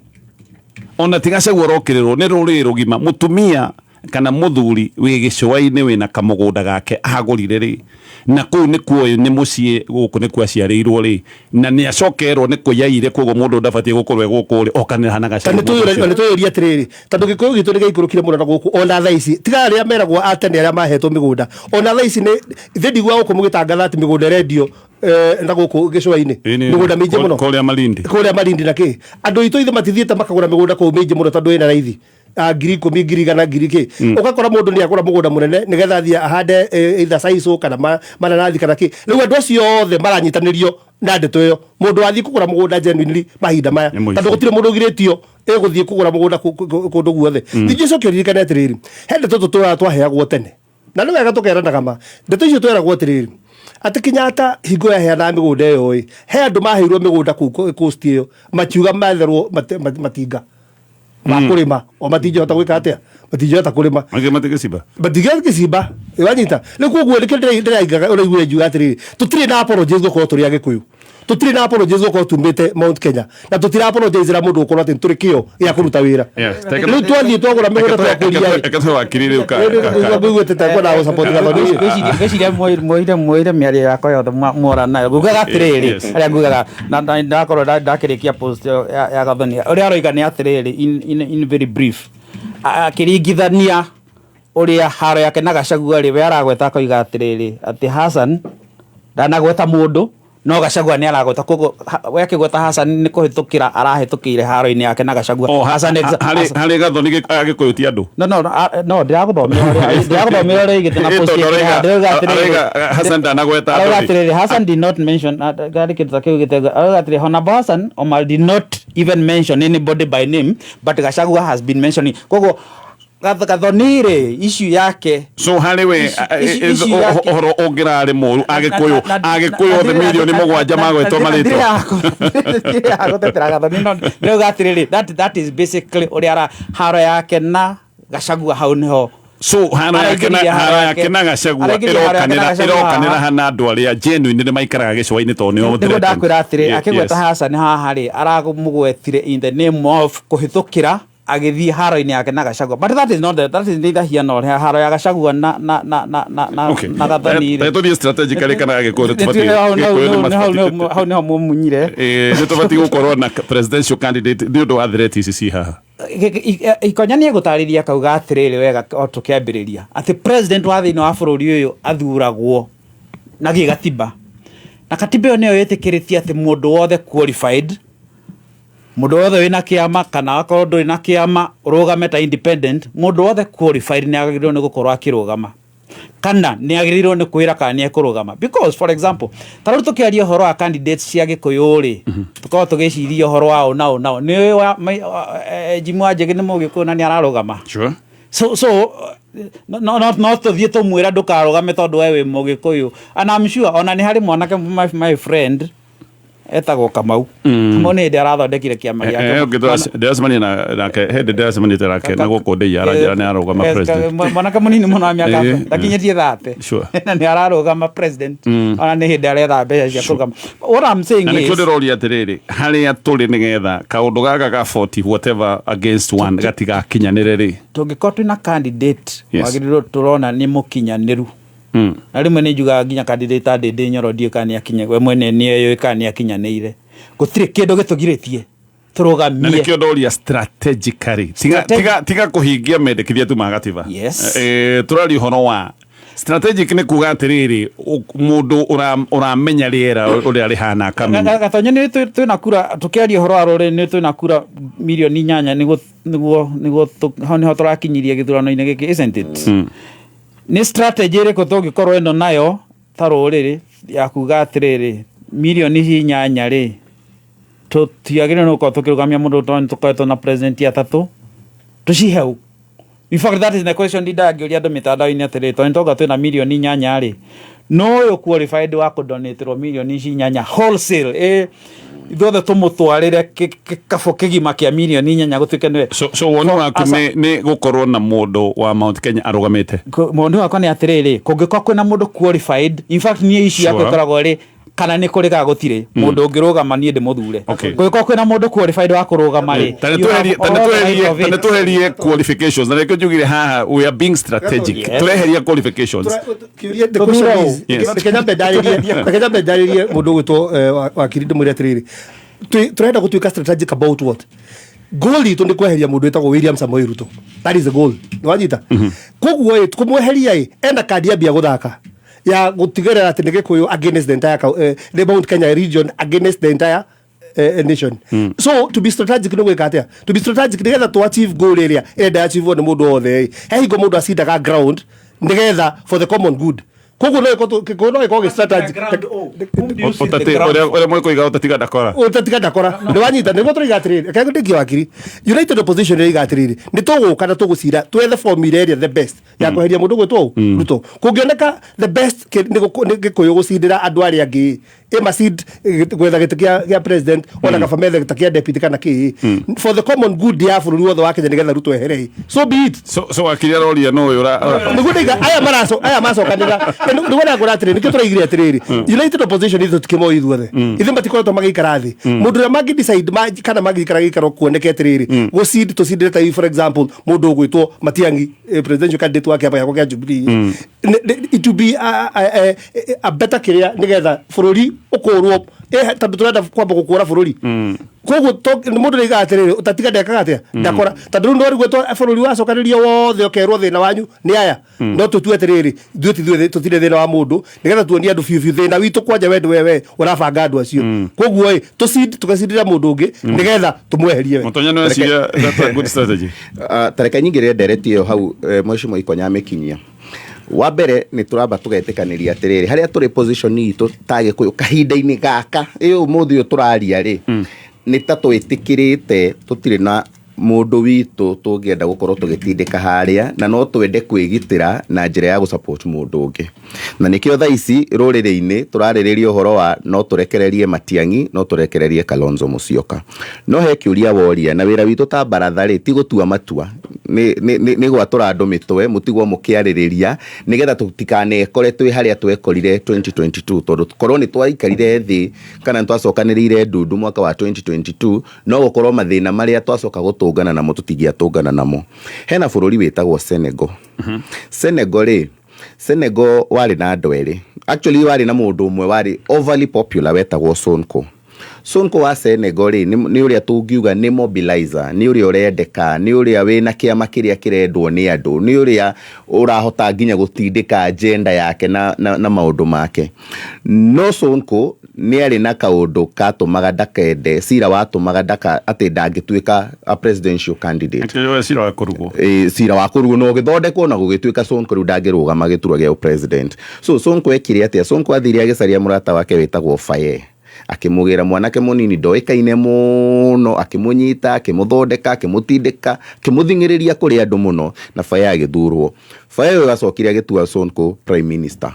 ona ti Gachagua ũrokĩrĩrwo, nĩ rũrĩrĩ rũgima. Mũtumia kana mũthuri wĩ gĩcũa-inĩ wĩna kamũgũnda gake agũrire rĩ, na kũu nĩkuo nĩ mũciĩ, gũkũ nĩkuo aciarĩirwo rĩ, na nĩ acokerwo nĩ kũyaire, koguo mũndũ ndabatiĩ gũkorwo e gũkũ rĩ, okanĩra na Gachagua. Ta nĩ tũyũrie atĩrĩrĩ, tondũ Gĩkũyũ gitũ nĩ gĩaikũrũkire mũno na gũkũ, ona thaa ici tiga arĩa meragwo a tene arĩa mahetwo mĩgũnda, ona thaa ici nĩ ithe ndiguaga gũkũ mũgĩtangatha atĩ mĩgũnda ĩrendio na gũkũ gĩcũa-inĩ, mĩgũnda mĩingĩ mũno kũrĩa Malindi, kũrĩa Malindi na kĩ, andũ aitũ ithe matithiĩte makagũra mĩgũnda kũu mĩingĩ mũno tondũ ĩna raithi. 10,000, 100,000, ngiri kĩ. Ũgakora mũndũ nĩ agũra mũgũnda mũnene nĩgetha athiĩ ahande either saico kana mananathi kana kĩ. Rĩu andũ acio othe maranyitanĩrio na ndeto ĩyo, mũndũ wathiĩ kũgũra mũgũnda genuinely mahinda maya, Nĩ mũico. tondũ gũtirĩ mũndũ ũgirĩtio ĩgũthiĩ kũgũra mũgũnda kũndũ guothe. Ningĩ ũcoke ũririkane atĩrĩrĩ, he ndeto tũtũraga twaheagwo tene, na nĩ wega tũkeranaga ma ndeto icio tweragwo atĩrĩrĩ, atĩ Kenyatta hingo yaheanaga mĩgũnda ĩyo ĩ, he andũ maheirwo mĩgũnda kũu coast ĩyo makiuga metherwo matinga ma kũrĩma, o matingĩhota gwĩka atĩa, matingĩhota kũrĩma. Angĩ matigĩcimba. Matingĩgĩcimba, wanyita. Rĩu koguo nĩkĩo ndĩraigaga ũraigua ngiuga atĩrĩrĩ, tũtirĩ na apologies gũkorwo tũrĩ Agĩkũyũ, tũtirĩ na apologies gũkorwo tumĩte Mount Kenya, na tũtira apologize ra mũndũ gũkorwo atĩ tũrĩ kĩo gĩa kũruta wĩra. Rĩu twathiĩ twagũra mĩgũnda twakũria rĩ. Reke tũhe wakiri rĩu Ngũiguĩte ta kwenda gũ support Gathoni. Ngwĩciria mwoire mĩario yakwa yothe mwora nayo. Ngugaga atĩrĩrĩ, arĩa ngugaga na ndakorwo ndakĩrĩkia post ĩyo ya Gathoni, ũrĩa aroiga nĩ atĩrĩrĩ, in very brief, akĩringithania ũrĩa haro yake na Gachagua rĩ, we aragweta akoiga atĩrĩrĩ, atĩ Hassan ndanagweta mũndũ, no Gachagua nĩ aragweta, koguo we akĩgweta Hassan nĩ kũhĩtũkĩra arahĩtũkĩire haro-inĩ yake na Gachagua. Hassan Harĩ Gathoni Agĩkũyũ ti andũ. No, no, no, ndĩragũthomera ũrĩa aigĩte na post Tondũ yake haha. Ndĩrauga atĩrĩrĩ, arauga Hassan ndanagweta arauga andũ rĩ. atĩrĩrĩ, Hassan did not mention, garĩ kĩndũ ta kĩu gĩtego. Arauga atĩrĩrĩ, Honorable Hassan Omar did not even mention anybody by name, but Gachagua has been mentioning. Koguo Gathoni rĩ, issue yake So harĩ we issue yake ũhoro ũngĩrarĩ mũru, Agĩkũyũ othe 7 milioni magwetwo marĩtwa. Ndĩragũtetera Gathoni, no ndĩrauga atĩrĩrĩ, that is basically ũrĩa haro yake na Gachagua hau nĩho. So haro yake na Araingĩria haro yake na Gachagua araingĩria haro yake na ĩrokanĩra Gachagua ĩrokanĩra haha. hana andũ arĩa genuine nĩ maikaraga gĩcũa-inĩ tondũ nĩo Nĩguo ndakwĩra atĩrĩ, akĩgweta Hassan haha rĩ, aramũgwetire in the name of kũhĩtũkĩra agĩthiĩ haro-inĩ yake na Gachagua, but that is not the, that is neither here nor there. Haro ya Gachagua na na na na na na na Gathoni rĩ, Tũthiĩ strategically kana Gĩkũyũ nĩ tũbatiĩ Hau Gĩkũyũ nĩ hau nĩho mũmunyire. Nĩ tũbatiĩ gũkorwo na presidential candidate nĩ ũndũ wa threat ici ci haha. Ikonya nĩ egũtarĩria akauga atĩrĩrĩ wega o tũkĩambĩrĩria atĩ president wa thĩinĩ wa bũrũri ũyũ athuragwo na gĩgatiba, na katiba ĩyo nĩyo ĩtĩkĩrĩtie atĩ mũndũ wothe qualified, mũndũ wothe wĩna kĩama kana akorwo ndũrĩ na kĩama ũrũgame ta independent, mũndũ wothe qualified nĩ agĩrĩirwo nĩ gũkorwo akĩrũgama. Kana nĩ agĩrĩirwo nĩ kwĩra kana nĩ ekũrũgama, because for example, ta rĩu tũkĩaria ũhoro wa candidates cia Gĩkũyũ rĩ, tũkoragwo tũgĩciria ũhoro wa ũ na ũ na ũ. Nĩ wa Jimmy Wanjigi nĩ Mũgĩkũyũ na nĩ ararũgama. So no tũthiĩ tũmwĩra ndũkarũgame tondũ we wĩ Mũgĩkũyũ? And I'm sure ona nĩ harĩ mwanake, my friend etagwo Kamau. Kamau nĩ hĩndĩ arathondekire kĩama gĩake. Ndĩracemania nake hĩndĩ ndĩracemanĩte nake na gũkũ ndĩia, aranjĩra nĩ arũgama president. Mwanake mũnini mũno wa mĩaka ndakinyĩtie 30 na nĩ ararũgama president. Ona nĩ hĩndĩ aretha mbeca cia kũrũgama. What I'm saying Na nĩkĩo is ndĩroria atĩrĩrĩ, harĩa tũrĩ nĩgetha kaũndũ gaka ga 40 whatever against one gatigakinyanĩre rĩ, tũngĩkorwo twĩna candidate wagĩrĩirwo tũrona nĩ mũkinyanĩru, na rĩmwe nĩ njugaga nginya candidate ta Ndĩndĩ Nyoro, ndiũĩ kana nĩ akinye, we mwene nĩ eyũĩ kana nĩ akinyanĩire. Gũtirĩ kĩndũ gĩtũgirĩtie Na tũrũgamie. Nĩkĩo ndoria strategically, tiga, tiga kũhingia mendekithia tu ma gatiba. Tũraria ũhoro wa strategic, nĩ kuga atĩrĩrĩ, mũndũ ũramenya rĩera ũrĩa rĩhana akamenya. Gatonyo, nĩ twĩna kura, tũkĩaria ũhoro wa rũrĩrĩ, nĩ twĩna kura mirioni 8, nĩguo hau nĩho tũrakinyirie gĩthurano-inĩ gĩkĩ, isn't it? Nĩ strategy ĩrĩkũ tũngĩkorwo ĩno nayo ta rũrĩrĩ ya kuga atĩrĩrĩ, mirioni ici 8 rĩ, tũtiagĩrĩirwo nĩ gũkorwo tũkĩrũgamia mũndũ tondũ nĩ tũkoretwo na president atatũ, tũciheu? In fact, that is the question ndindaga ngĩũria andũ mĩtandao-inĩ atĩrĩrĩ, tondũ nĩtonga twĩna mirioni 8 rĩ, no ũyũ qualified wa kũdonatĩrwo mirioni ici 8 wholesale, ithuothe tũmũtwarĩre gĩkabũ kĩgima kĩa mirioni 8 gũtuĩke nĩwe? So woni waku nĩ gũkorwo na mũndũ wa Mount Kenya arũgamĩte? Woni wakwa nĩ atĩrĩrĩ, kũngĩkorwo kwĩna mũndũ qualified, in fact niĩ ici yakwa ĩkoragwo ĩrĩ kana nĩ kũrĩ kana gũtirĩ mũndũ ũngĩrũgama, niĩ ndĩmũthure. Kũngĩkorwo kwĩna mũndũ qualified wa kũrũgama rĩ, Ta nĩ tweherie qualifications, na nĩkĩo njugire haha we are being strategic. Tũreheria qualifications. Kĩũria, the question is, reke nyambe ndarĩrie mũndũ ũgwĩtwo wakiri, ndĩmwĩre atĩrĩrĩ, tũrenda gũtuĩka strategic about what? Goal itũ nĩ kweheria mũndũ wĩtagwo William Samoei Ruto. That is the goal, nĩwanyita? Koguo ĩ kũmweheria ĩ ena kandi ambia gũthaka ya gũtigĩrĩra atĩ nĩ Gĩkũyũ against the entire the Mount Kenya region against the entire nation. So to be strategic nĩ gwĩka atĩa? To be strategic, nĩgetha to achieve goal ĩrĩa ĩrenda achieve nĩ mũndũ wothe ĩ, he hingo mũndũ acindaga ground nĩgetha for the common good. Koguo no ĩkorwo Gĩkũyũ no ĩkorwo gĩ strategic. Ũtati ũrĩa mwĩkũiga ũtatiga ndakora. Ũtatiga ndakora, nĩ wanyita? Nĩguo tũraiga atĩrĩrĩ, reke ndĩkie wakiri. United Opposition ĩraiga atĩrĩrĩ, nĩ tũgũka na tũgũcira twethe formula ĩrĩa the best ya kweheria mũndũ gwĩtwo ũũ Ruto. Kũngĩoneka the best nĩ Gĩkũyũ gũcindĩra andũ arĩa angĩ ĩmacid gwetha gĩtĩ kĩa president, ona kaba methe gĩtĩ kĩa deputy kana kĩ, for the common good ya bũrũri wothe wa Kenya, nĩgetha Ruto ehere, so be it. So wakiri aroria no ũyũ Nĩguo ndaiga aya maraco aya macokanĩra, nĩguo ndakũra atĩrĩ, nĩkĩo tũraigire atĩrĩrĩ, United Opposition ithuĩ tũtikĩmoĩ ithuothe, ithuĩ matikoretwo magĩikara thĩ mũndũ ũrĩa mangĩ decide kana mangĩikara gĩikaro kuoneke atĩrĩrĩ, gũcid tũcindĩre ta for example mũndũ ũgwĩtwo Matiang'i, presidential candidate wa kĩama gĩakwa kĩa Jubilee. It will be a better kĩrĩa nĩgetha bũrũri ũkũrwo, tondũ tũrenda kwamba gũkũra bũrũri. Koguo mũndũ nĩaigaga atĩrĩrĩ, ũtatiga ndekaga atĩa ndakora, tondũ rĩu nĩwarigwo bũrũri wacokanĩrio wothe ũkerwo thĩna wanyu nĩ aya. No tũtue atĩrĩrĩ, ithuĩ tithuĩ tũtirĩ thĩna wa mũndũ, nĩgetha tuonie andũ biũ biũ thĩna witũ kwanja we wewe ũrabanga andũ acio. Koguo ĩ tũcid tũgacindĩra mũndũ ũngĩ nĩgetha tũmweherie we. Mũtonya, nĩ weciria that's a good strategy? Ta reke nyingĩrĩre ndereti ĩyo hau, mheshimiwa Ikonya amĩkinyia. Wa mbere nĩ tũramba tũgetĩkanĩria atĩrĩrĩ, harĩa tũrĩ position itũ ta Gĩkũyũ kahinda-inĩ gaka ĩ ũmũthĩ ũyũ tũraria rĩ, nĩ ta twĩtĩkĩrĩte tũtirĩ na mũndũ witũ tũngĩenda gũkorwo tũgĩtindĩka harĩa, na no twende kwĩgitĩra na njĩra ya gũsupport mũndũ ũngĩ. Na nĩkĩo thaa ici rũrĩrĩ-inĩ tũrarĩrĩria ũhoro wa no tũrekererie Matiang'i, no tũrekererie Kalonzo Musyoka. No he kĩũria woria, na wĩra witũ ta baratha rĩ ti gũtua matua, nĩ gwatũra andũ mĩtwe, mũtigwo mũkĩarĩrĩria nĩgetha tũtikanekore twĩ harĩa twekorire 2022, tondũ korwo nĩ twaikarire thĩ kana nĩ twacokanĩrĩire ndundu mwaka wa 2022, no gũkorwo mathĩna marĩa twacoka gũtũngana namo tũtingĩatũngana namo. Hena bũrũri wĩtagwo Senegal. Senegal rĩ, Senegal warĩ na andũ erĩ, actually warĩ na mũndũ ũmwe warĩ overly popular wetagwo Sonko. Sonko wa Senegal rĩ, nĩ ũrĩa tũngiuga nĩ mobilizer, nĩ ũrĩa ũrendeka, nĩ ũrĩa wĩna kĩama kĩrĩa kĩrendwo nĩ andũ, nĩ ũrĩa ũrahota nginya gũtindĩka agenda yake na maũndũ make. No Sonko nĩ arĩ na kaũndũ katũmaga ndakende, cira watũmaga ndaka atĩ ndangĩtuĩka a presidential candidate. Akĩoya cira wa kũrugwo. Ĩ, cira wa kũrugwo na ũgĩthondekwo na gũgĩtuĩka Sonko rĩu ndangĩrũgama gĩturwa gĩa president. So Sonko ekire atĩa? Sonko athire agĩcaria mũrata wake wĩtagwo Faye, akĩmũgĩra mwanake mũnini ndoĩkaine mũno, akĩmũnyita, akĩmũthondeka, akĩmũtindĩka, akĩmũthing'ĩrĩria kũrĩ andũ mũno, na Faye agĩthurwo. Faye ũyũ acokire agĩtua Sonko prime minister.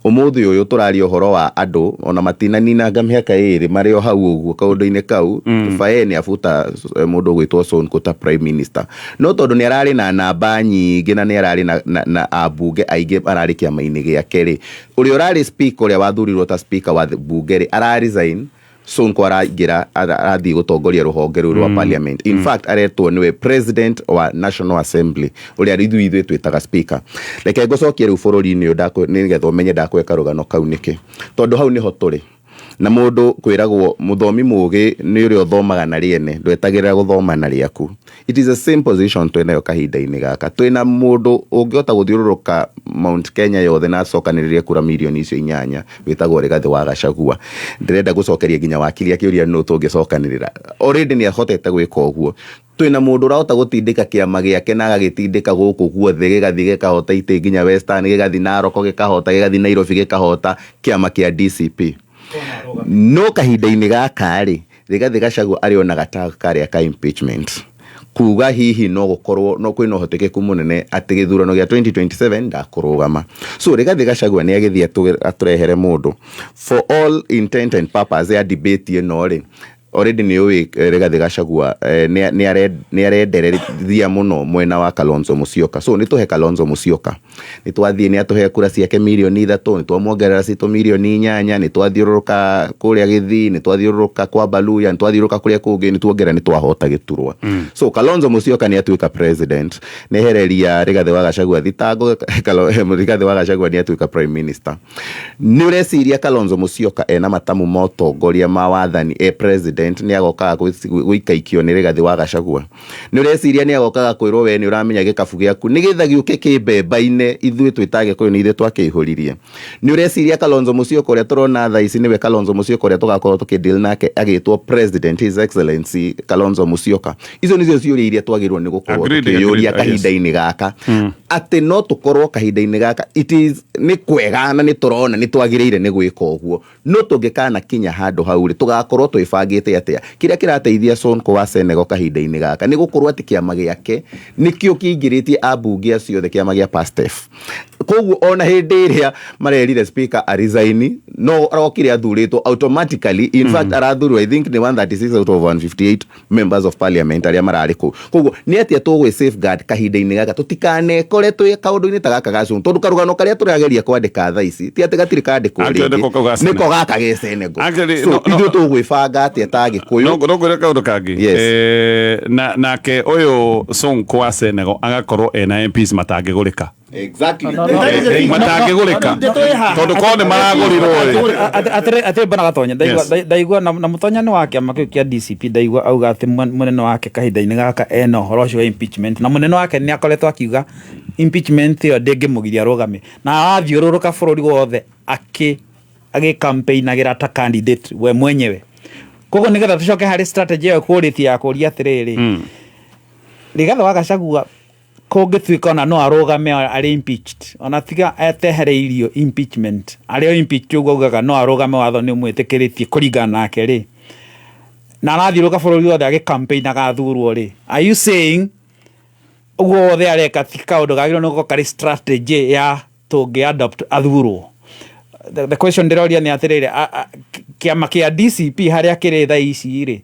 Ũmũthĩ ũyũ tũraria ũhoro wa andũ ona matinaninanga mĩaka 2 marĩ o hau ũguo kaũndũ-inĩ kau. Faye nĩ abuta mũndũ ũgwĩtwo Sonko ta prime minister, no tondũ nĩ ararĩ na namba nyingĩ na nĩ ararĩ na ambunge aingĩ ararĩ kĩama-inĩ gĩake rĩ, ũrĩa ũrarĩ speaker, ũrĩa wathurirwo ta speaker wa bunge rĩ, ara resign. Sonko araingĩra, arathiĩ gũtongoria rũhonge rũu rwa parliament. In fact, aretwo nĩwe president wa National Assembly, ũrĩa ithuĩ twĩtaga speaker. Reke ngũcokie rĩu bũrũri-inĩ ũyũ nĩgetha ũmenye ndakweka rũgano kau nĩkĩ, tondũ hau nĩho tũrĩ. Na mũndũ kwĩragwo mũthomi mũgĩ nĩ ũrĩa ũthomaga na rĩene, ndwetagĩrĩra gũthoma na rĩaku. It is the same position twĩnayo kahinda-inĩ gaka. Twĩna mũndũ ũngĩhota gũthiũrũrũka Mount Kenya yothe na acokanĩrĩrie kura mirioni icio 8, wĩtagwo Rigathĩ wa Gachagua. Ndĩrenda gũcokeria nginya wakiri akĩũria nũ tũngĩcokanĩrĩra. Already nĩ ahotete gwĩka ũguo. Twĩna mũndũ ũrahota gũtindĩka kĩama gĩake na agagĩtindĩka gũkũ guothe, gĩgathiĩ gĩkahota itĩ nginya Western, gĩgathiĩ Narok gĩkahota, gĩgathiĩ Nairobi gĩkahota, kĩama kĩa DCP. No kahinda-inĩ gaka rĩ, Rigathĩ Gachagua arĩ ona gataga karĩa ka impeachment, kuga hihi no gũkorwo no kwĩna ũhotekeku mũnene atĩ gĩthurano gĩa 2027 ndakũrũgama. So Rigathĩ Gachagua nĩ agĩthiĩ atũrehere mũndũ for all intent and purpose ya debate ĩno rĩ. Already nĩ ũĩ Rigathĩ Gachagua nĩ arenderethia mũno mwena wa Kalonzo Musyoka. So nĩ tũhe Kalonzo Musyoka, nĩ twathiĩ nĩ atũhe kura ciake mirioni 3, nĩ twamuongerera citũ mirioni 8, nĩ twathiũrũrũka kũrĩa Gĩthii, nĩ twathiũrũrũka kwa Baluya, nĩ twathiũrũrũka kũrĩa kũngĩ, nĩ tuongerera, nĩ twahota gĩturwa. So Kalonzo Musyoka nĩ atuĩka president, nĩ ehereria Rigathĩ wa Gachagua thitango. Rigathĩ wa Gachagua nĩ atuĩka prime minister. Nĩ ũreciria Kalonzo Musyoka ena matamu ma ũtongoria ma wathani e president nĩ agokaga gũikaikio nĩ Rigathĩ wa Gachagua? Nĩ ũreciria nĩ agokaga kwĩrwo we nĩ ũramenya gĩkabu gĩaku nĩgetha gĩũke kĩmbemba-inĩ, ithuĩ twĩ ta Agĩkũyũ nĩ ithuĩ twakĩihũririe? Nĩ ũreciria Kalonzo Musyoka ũrĩa tũrona thaa ici nĩwe Kalonzo Musyoka ũrĩa tũgakorwo tũkĩdeal nake agĩtwo president, His Excellency Kalonzo Musyoka? Icio nĩcio ciũria iria twagĩrĩirwo nĩ gũkorwo Agreed, tũkĩyũria agreed, yes. kahinda-inĩ gaka, atĩ no tũkorwo kahinda-inĩ gaka it is nĩ kwega na nĩ tũrona nĩ twagĩrĩire nĩ gwĩka ũguo, no tũngĩkana kinya handũ hau rĩ, tũgakorwo twĩbangĩte atĩa? Kĩrĩa kĩrateithia Sonko wa Senegal kahinda-inĩ gaka nĩ gũkorwo atĩ kĩama gĩake nĩkĩo kĩingĩrĩtie ambunge acio othe, kĩama gĩa Pastef. Koguo ona hĩndĩ ĩrĩa marerire speaker aresign, no arokire athurĩtwo automatically. In fact, arathurwo I think nĩ 136 out of 158 members of parliament arĩa mararĩ kũu. Koguo nĩ atĩa tũgwĩ safeguard kahinda-inĩ gaka tũtikanekore twĩ kaũndũ-inĩ ta gaka ga Sonko? Tondũ karũgano karĩa tũrageria kwandĩka thaa ici ti atĩ gatirĩ kandĩkwo Actually, rĩngĩ, nĩko kau ga Senegal. Nĩko gaka ge Senegal. Actually, So no. ithuĩ tũgwĩbanga atĩa ta Agĩkũyũ? No ngwĩre kaũndũ kangĩ. Yes. Na nake ũyũ Sonko wa Senegal agakorwo ena MPs matangĩgũrĩka. Matangĩgũrĩka, tondũ korwo nĩ maragũrirwo rĩ. Atä mbana Gatonya, Yes. ndaigua na Mũtonya nĩ wa kĩama kĩu kĩa DCP, ndaigua auga atĩ mũnene wake kahinda-inĩ gaka ena ũhoro ũcio wa impeachment, na mũnene wake nĩ akoretwo akiuga impeachment ĩyo ndĩngĩmũgiria arũgame, na arathiũrũrũka bũrũri wothe agĩcampaignagĩra ta candidate we mwenyewe. Koguo nĩgetha tũcoke harĩ strategy ĩyo kũrĩtie ya kũria atĩrĩrĩ, Rigathĩ wa Gachagua kũngĩtuĩka ona no arũgame arĩ impeached, ona tiga etehereirio impeachment, arĩ o impeached ũguo augaga no arũgame, watho nĩ ũmwĩtĩkĩrĩtie kũringana nake rĩ, na arathiũrũka bũrũri wothe agĩcampaignaga athurwo rĩ, are you saying ũguo wothe areka ti kaũndũ kagĩrĩirwo nĩ gũkorwo karĩ strategy ya tũngĩ adopt athurwo? The question ndĩroria nĩ atĩrĩrĩ, kĩama kĩa DCP harĩa kĩrĩ thaa ici rĩ,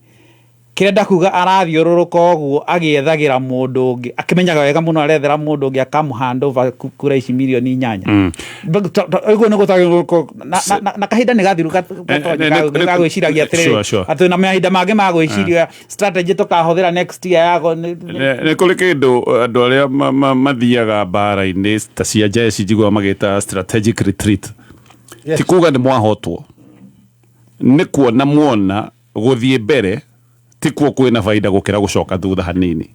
kĩrenda kuga arathiũrũrũka ũguo agĩethagĩra mũndũ ũngĩ, akĩmenyaga wega mũno arethera mũndũ ũngĩ akamũ hand over kura ici mirioni 8? Ũguo nĩ gũtagĩrĩirwo na kahinda nĩ gathiru gagwĩciragia atĩrĩrĩ, atĩ na mahinda mangĩ ma gwĩciria strategy tũkahũthĩra next year yago. Nĩ kũrĩ kĩndũ andũ arĩa mathiaga mbara-inĩ ta cia jeshi njiguaga magĩta strategic retreat. Ti kuga nĩ mwahotwo. Nĩ kuona muona gũthiĩ mbere ti kuo kwĩna baida gũkĩra gũcoka thutha hanini.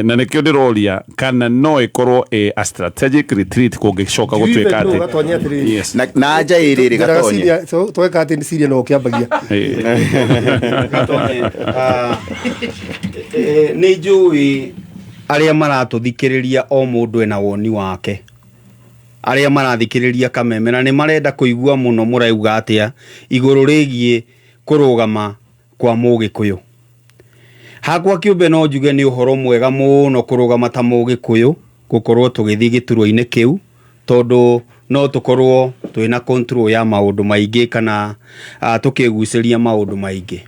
Na nĩkĩo ndĩroria kana no ĩkorwo ĩ a strategic retreat kũngĩcoka gũtuĩka atĩ. Yes. Na anja ĩrĩ Gatonye. Tweka atä Syria no ũkĩambagia. Nĩ njũĩ arĩa maratũthikĩrĩria o mũndũ ena woni wake, arĩa marathikĩrĩria Kameme na nĩ marenda kũigua mũno mũrauga atĩa igũrũ rĩgiĩ kũrũgama kwa Mũgĩkũyũ. Hakwa kĩũmbe no njuge nĩ ũhoro mwega mũno kũrũgama ta Mũgĩkũyũ, gũkorwo tũgĩthiĩ gĩturwa-inĩ kĩu, tondũ no tũkorwo twĩna control ya maũndũ maingĩ kana tũkĩgucĩria maũndũ maingĩ.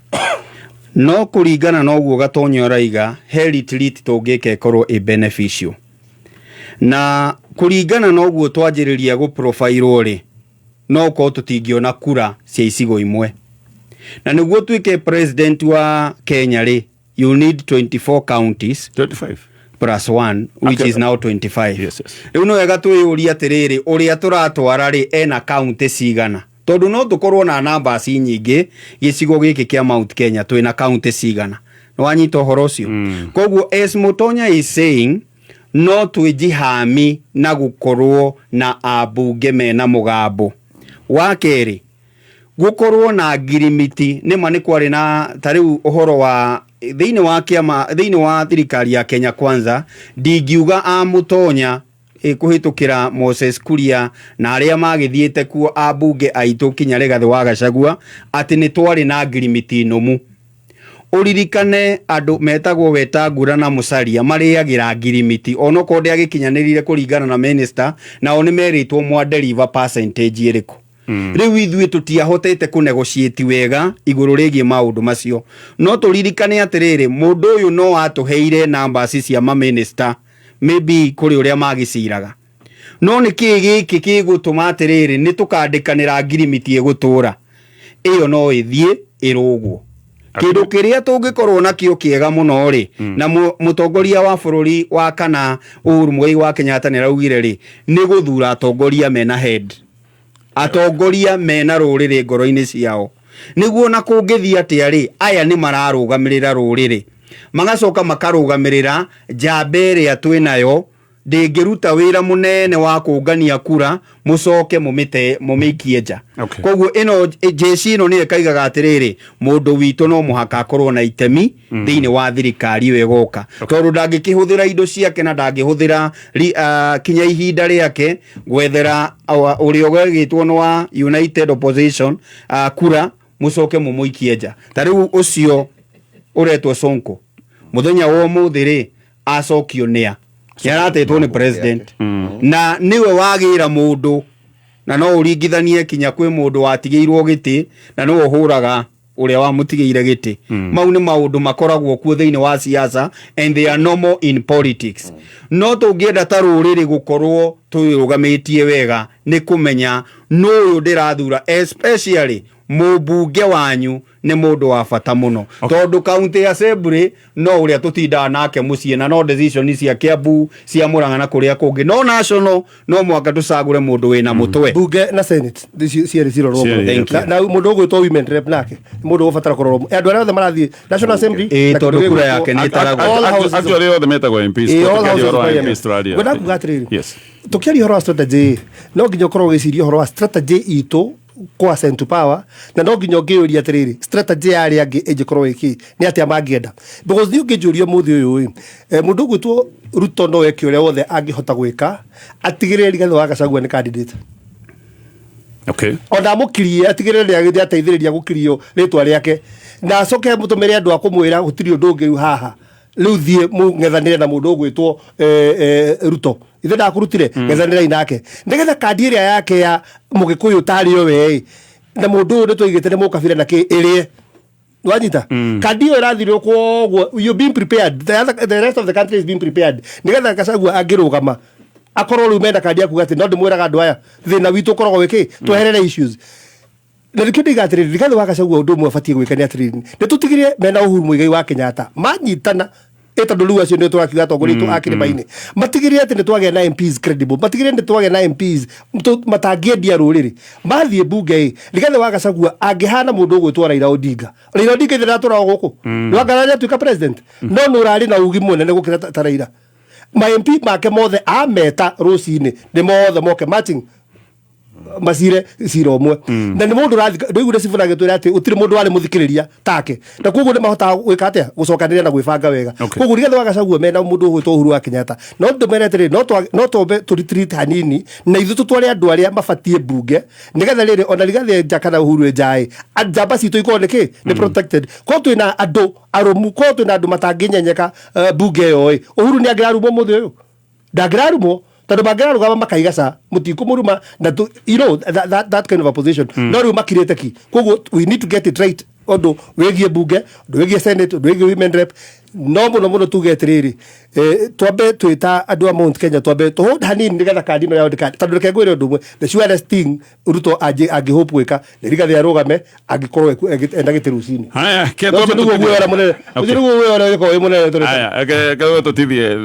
No kũringana na ũguo Gatonyo araiga, he retreat tũngĩka ĩkorwo ĩ beneficial. Na kũringana na ũguo twanjĩrĩria gũprofilwo rĩ, no ũkorwo tũtingĩona kura cia icigo imwe. Na nĩguo ũtuĩke president wa Kenya rĩ, you need 24 counties. 25. Plus 1, which Okay. is now 25. Yes, yes. Rĩu nĩ wega twĩyũrie atĩrĩrĩ, ũrĩa tũratwara rĩ, ena county cigana? Tondũ no tũkorwo na numbers nyingĩ gĩcigo gĩkĩ kĩa Mount Kenya twĩna county cigana. Nĩ wanyita ũhoro ũcio? Koguo as Mutonya is saying, no twĩjihami na gũkorwo na ambunge mena mũgambo. Wa kerĩ, gũkorwo na ngirimiti, nĩma nĩ kwarĩ na ta rĩu ũhoro wa thĩinĩ wa kĩama, thĩinĩ wa thirikari ya Kenya Kwanza, ndingiuga a Mutonya kũhĩtũkĩra Moses Kuria na arĩa magĩthiĩte kuo ambunge aitũ kinya Rigathĩ wa Gachagua atĩ nĩ twarĩ na ngirimiti nũmu. Ũririkane andũ metagwo Wetangula na Musalia marĩagĩra ngirimiti onokorwo ndĩagĩkinyanĩrire kũringana na minister, nao nĩ merĩtwo mwa deliver percentage ĩrĩkũ. Rĩu ithuĩ tũtiahotete kũnegotiate wega igũrũ rĩgiĩ maũndũ macio. No tũririkane atĩrĩrĩ, mũndũ ũyũ no atũheire numbers cia ma-minister, maybe kũrĩ ũrĩa magĩciraga. No nĩ kĩĩ gĩkĩ gĩgũtũma atĩrĩrĩ, nĩ tũkandĩkanĩra ngirimiti ĩgũtũra. Ĩyo no ĩthiĩ ĩrũgwo. Kĩndũ kĩrĩa tũngĩkorwo nakĩo kĩega mũno rĩ, na mũtongoria wa bũrũri wa kana Uhuru Muigai wa Kenyatta nĩ araugire rĩ, nĩ gũthura atongoria mena head. Atongoria mena rũrĩrĩ ngoro-inĩ ciao. Nĩguo na kũngĩthiĩ atĩa rĩ, aya nĩ mararũgamĩrĩra rũrĩrĩ. Magacoka makarũgamĩrĩra njamba ĩrĩa twĩnayo, ndĩngĩruta wĩra mũnene wa kũngania kura, mũcoke mũmĩikie nja. Koguo ĩno jeshi ĩno nĩyo ĩkaigaga atĩrĩrĩ, mũndũ witũ no mũhaka akorwo na itemi thĩinĩ wa thirikari ĩyo ĩgoka. Tondũ ndangĩkĩhũthĩra indo ciake na ndangĩhũthĩra kinya ihinda rĩake gwethera ũrĩa ũgĩtwo nĩ wa United Opposition kura, mũcoke mũmũikie nja. Ta rĩu ũcio ũretwo Sonko, mũthenya wa ũmũthĩ rĩ, acokio nĩa? Nĩ aratetwo nĩ president. Na nĩwe wagĩra mũndũ, na no ũringithanie kinya kwĩ mũndũ watigĩirwo gĩtĩ, na nĩwe ũhũraga ũrĩa wamũtigĩire gĩtĩ. Mau nĩ maũndũ makoragwo kuo thĩinĩ wa siasa, and they are normal in politics. No tũngĩenda ta rũrĩrĩ gũkorwo twĩrũgamĩtie wega, nĩ kũmenya nũ ũyũ ndĩrathura, especially mũmbunge wanyu nĩ mũndũ wa bata mũno. Tondũ county assembly no ũrĩa tũtindaga nake mũciĩ, na no decision cia Kiambu, cia Murang'a na kũrĩa kũngĩ. No national no mũhaka tũcagũre mũndũ wĩna mũtwe. Bunge na Senate cierĩ cirorwo Cierĩ, mũno. Thank you. Na mũndũ ũgwĩtwo women rep nake nĩ mũndũ ũgũbatara kũrorwo. Andũ arĩa othe marathiĩ National Assembly Ĩĩ, na tondũ kĩndũ kura gĩgwĩtwo yake nĩ ĩtaragwo. All houses of Actually, othe metagwo MPs. Ĩĩ, all Tũkĩaria houses ũhoro of wa parliament. MPs tũraria. Ngwenda kuga atĩrĩrĩ, Yes. tũkĩaria ũhoro wa strategy, no nginya ũkorwo ũgĩciria ũhoro wa strategy itũ kwa ascend to power, na no nginya ũngĩyũria atĩrĩrĩ, strategy ya arĩa angĩ ĩngĩkorwo ĩkĩ, nĩ atĩa mangĩenda. Because niĩ ũngĩnjũria ũmũthĩ ũyũ ĩ, mũndũ ũgwĩtwo Ruto no eke ũrĩa wothe angĩhota gwĩka atigĩrĩre Rigathĩ wa Gachagua nĩ candidate. Ona amũkirie atigĩrĩre nĩ ateithĩrĩria gũkirio rĩtwa rĩake, na acoke amũtũmĩre andũ a kũmwĩra gũtirĩ ũndũ ũngĩ rĩu haha, rĩu thiĩ mũng'ethanĩre na mũndũ ũgwĩtwo Ruto, ithe ndakũrutire, ng'ethanĩrai nake nĩgetha kandi ĩrĩa yake ya mũgĩkũyũ tarĩ o we ĩ, na mũndũ ũyũ nĩtwaigĩte nĩ mũkabira na kĩ ĩrĩe. Wanyita? Kandi ĩyo ĩrathirwo koguo you being prepared, the rest of the country is being prepared nĩgetha Gachagua angĩrũgama akorwo rĩu mena kandi ya kuga atĩ no ndĩmwĩraga andũ aya thĩna witũ ũkoragwo wĩ kĩ, tweherere issues. Na nĩkĩo ndiga atĩrĩrĩ, Rigathĩ wa Gachagua ũndũ ũmwe abatiĩ gwĩka nĩ atĩrĩrĩ, nĩ tũtigĩrĩre mena Uhuru Muigai wa Kenyatta manyitana Tondũ rĩu acio nĩo tũrakiuga atongoria aitũ a kĩrĩma-inĩ matigĩrĩre atĩ nĩ twagĩa na MPs credible, matigĩrĩre nĩ twagĩa na MPs matangĩendia rũrĩrĩ mathiĩ mbunge. Ĩ Rigathĩ wa Gachagua angĩhana mũndũ ũgwĩtwo Raila Odinga? Raila Odinga ithe ndatũraga gũkũ nĩwangara atuĩka president, no nĩ ũrarĩ na ugi mũnene gũkĩra ta Raila. Ma MP make mothe ameta rũcinĩ nĩ mothe moke matching macire cira ũmwe, na nĩ mũndũ ũrathika. Ndũiguire Sifuna agĩtwĩra atĩ gũtirĩ mũndũ warĩ mũthikĩrĩria take, na koguo nĩ mahotaga gwĩka atĩa? Gũcokanĩrĩra na gwĩbanga wega. Koguo Rigathĩ wa Gachagua mena mũndũ ũgwĩtwo Uhuru wa Kenyatta, no ndĩmere atĩrĩrĩ, no twambe tũ retreat hanini na ithuĩ tũtware andũ arĩa mabatiĩ mbunge, nĩgetha rĩrĩ ona Rigathĩ nja kana Uhuru nja ĩ njamba citũ ikorwo nĩ kĩ nĩ protected. Korwo twĩna andũ arũmu, korwo twĩna andũ matangĩnyenyeka mbunge ĩyo ĩ, Uhuru nĩ angĩrarumwo mũthĩ ũyũ? Ndangĩrarumwo, tondũ mangĩrarũgama makaigaca mũtikũmũruma na tu, you know that kind of a position. No rĩu makirĩte ki. Koguo we need to get it right ũndũ wĩgiĩ mbunge, ũndũ wĩgiĩ Senate, ũndũ wĩgiĩ women rep. No mũno mũno tuge atĩrĩrĩ, twambe twĩta andũ a Mount Kenya, twambe tũhold hanini nĩgetha kandi ĩno ya ndĩka, tondũ reke ngwĩre ũndũ ũmwe, the surest thing Ruto angĩhope gwĩka nĩ Rigathĩ arũgame angĩkorwo enda gĩtĩ rũcinĩ. Haya, ke Na ũcio twambe nĩguo tũtithie. guoya ũrĩa mũnene. Ũcio nĩguo guoya ũrĩa ũgĩkorwo wĩ mũnene tũrĩ. Haya, ke tũtithie.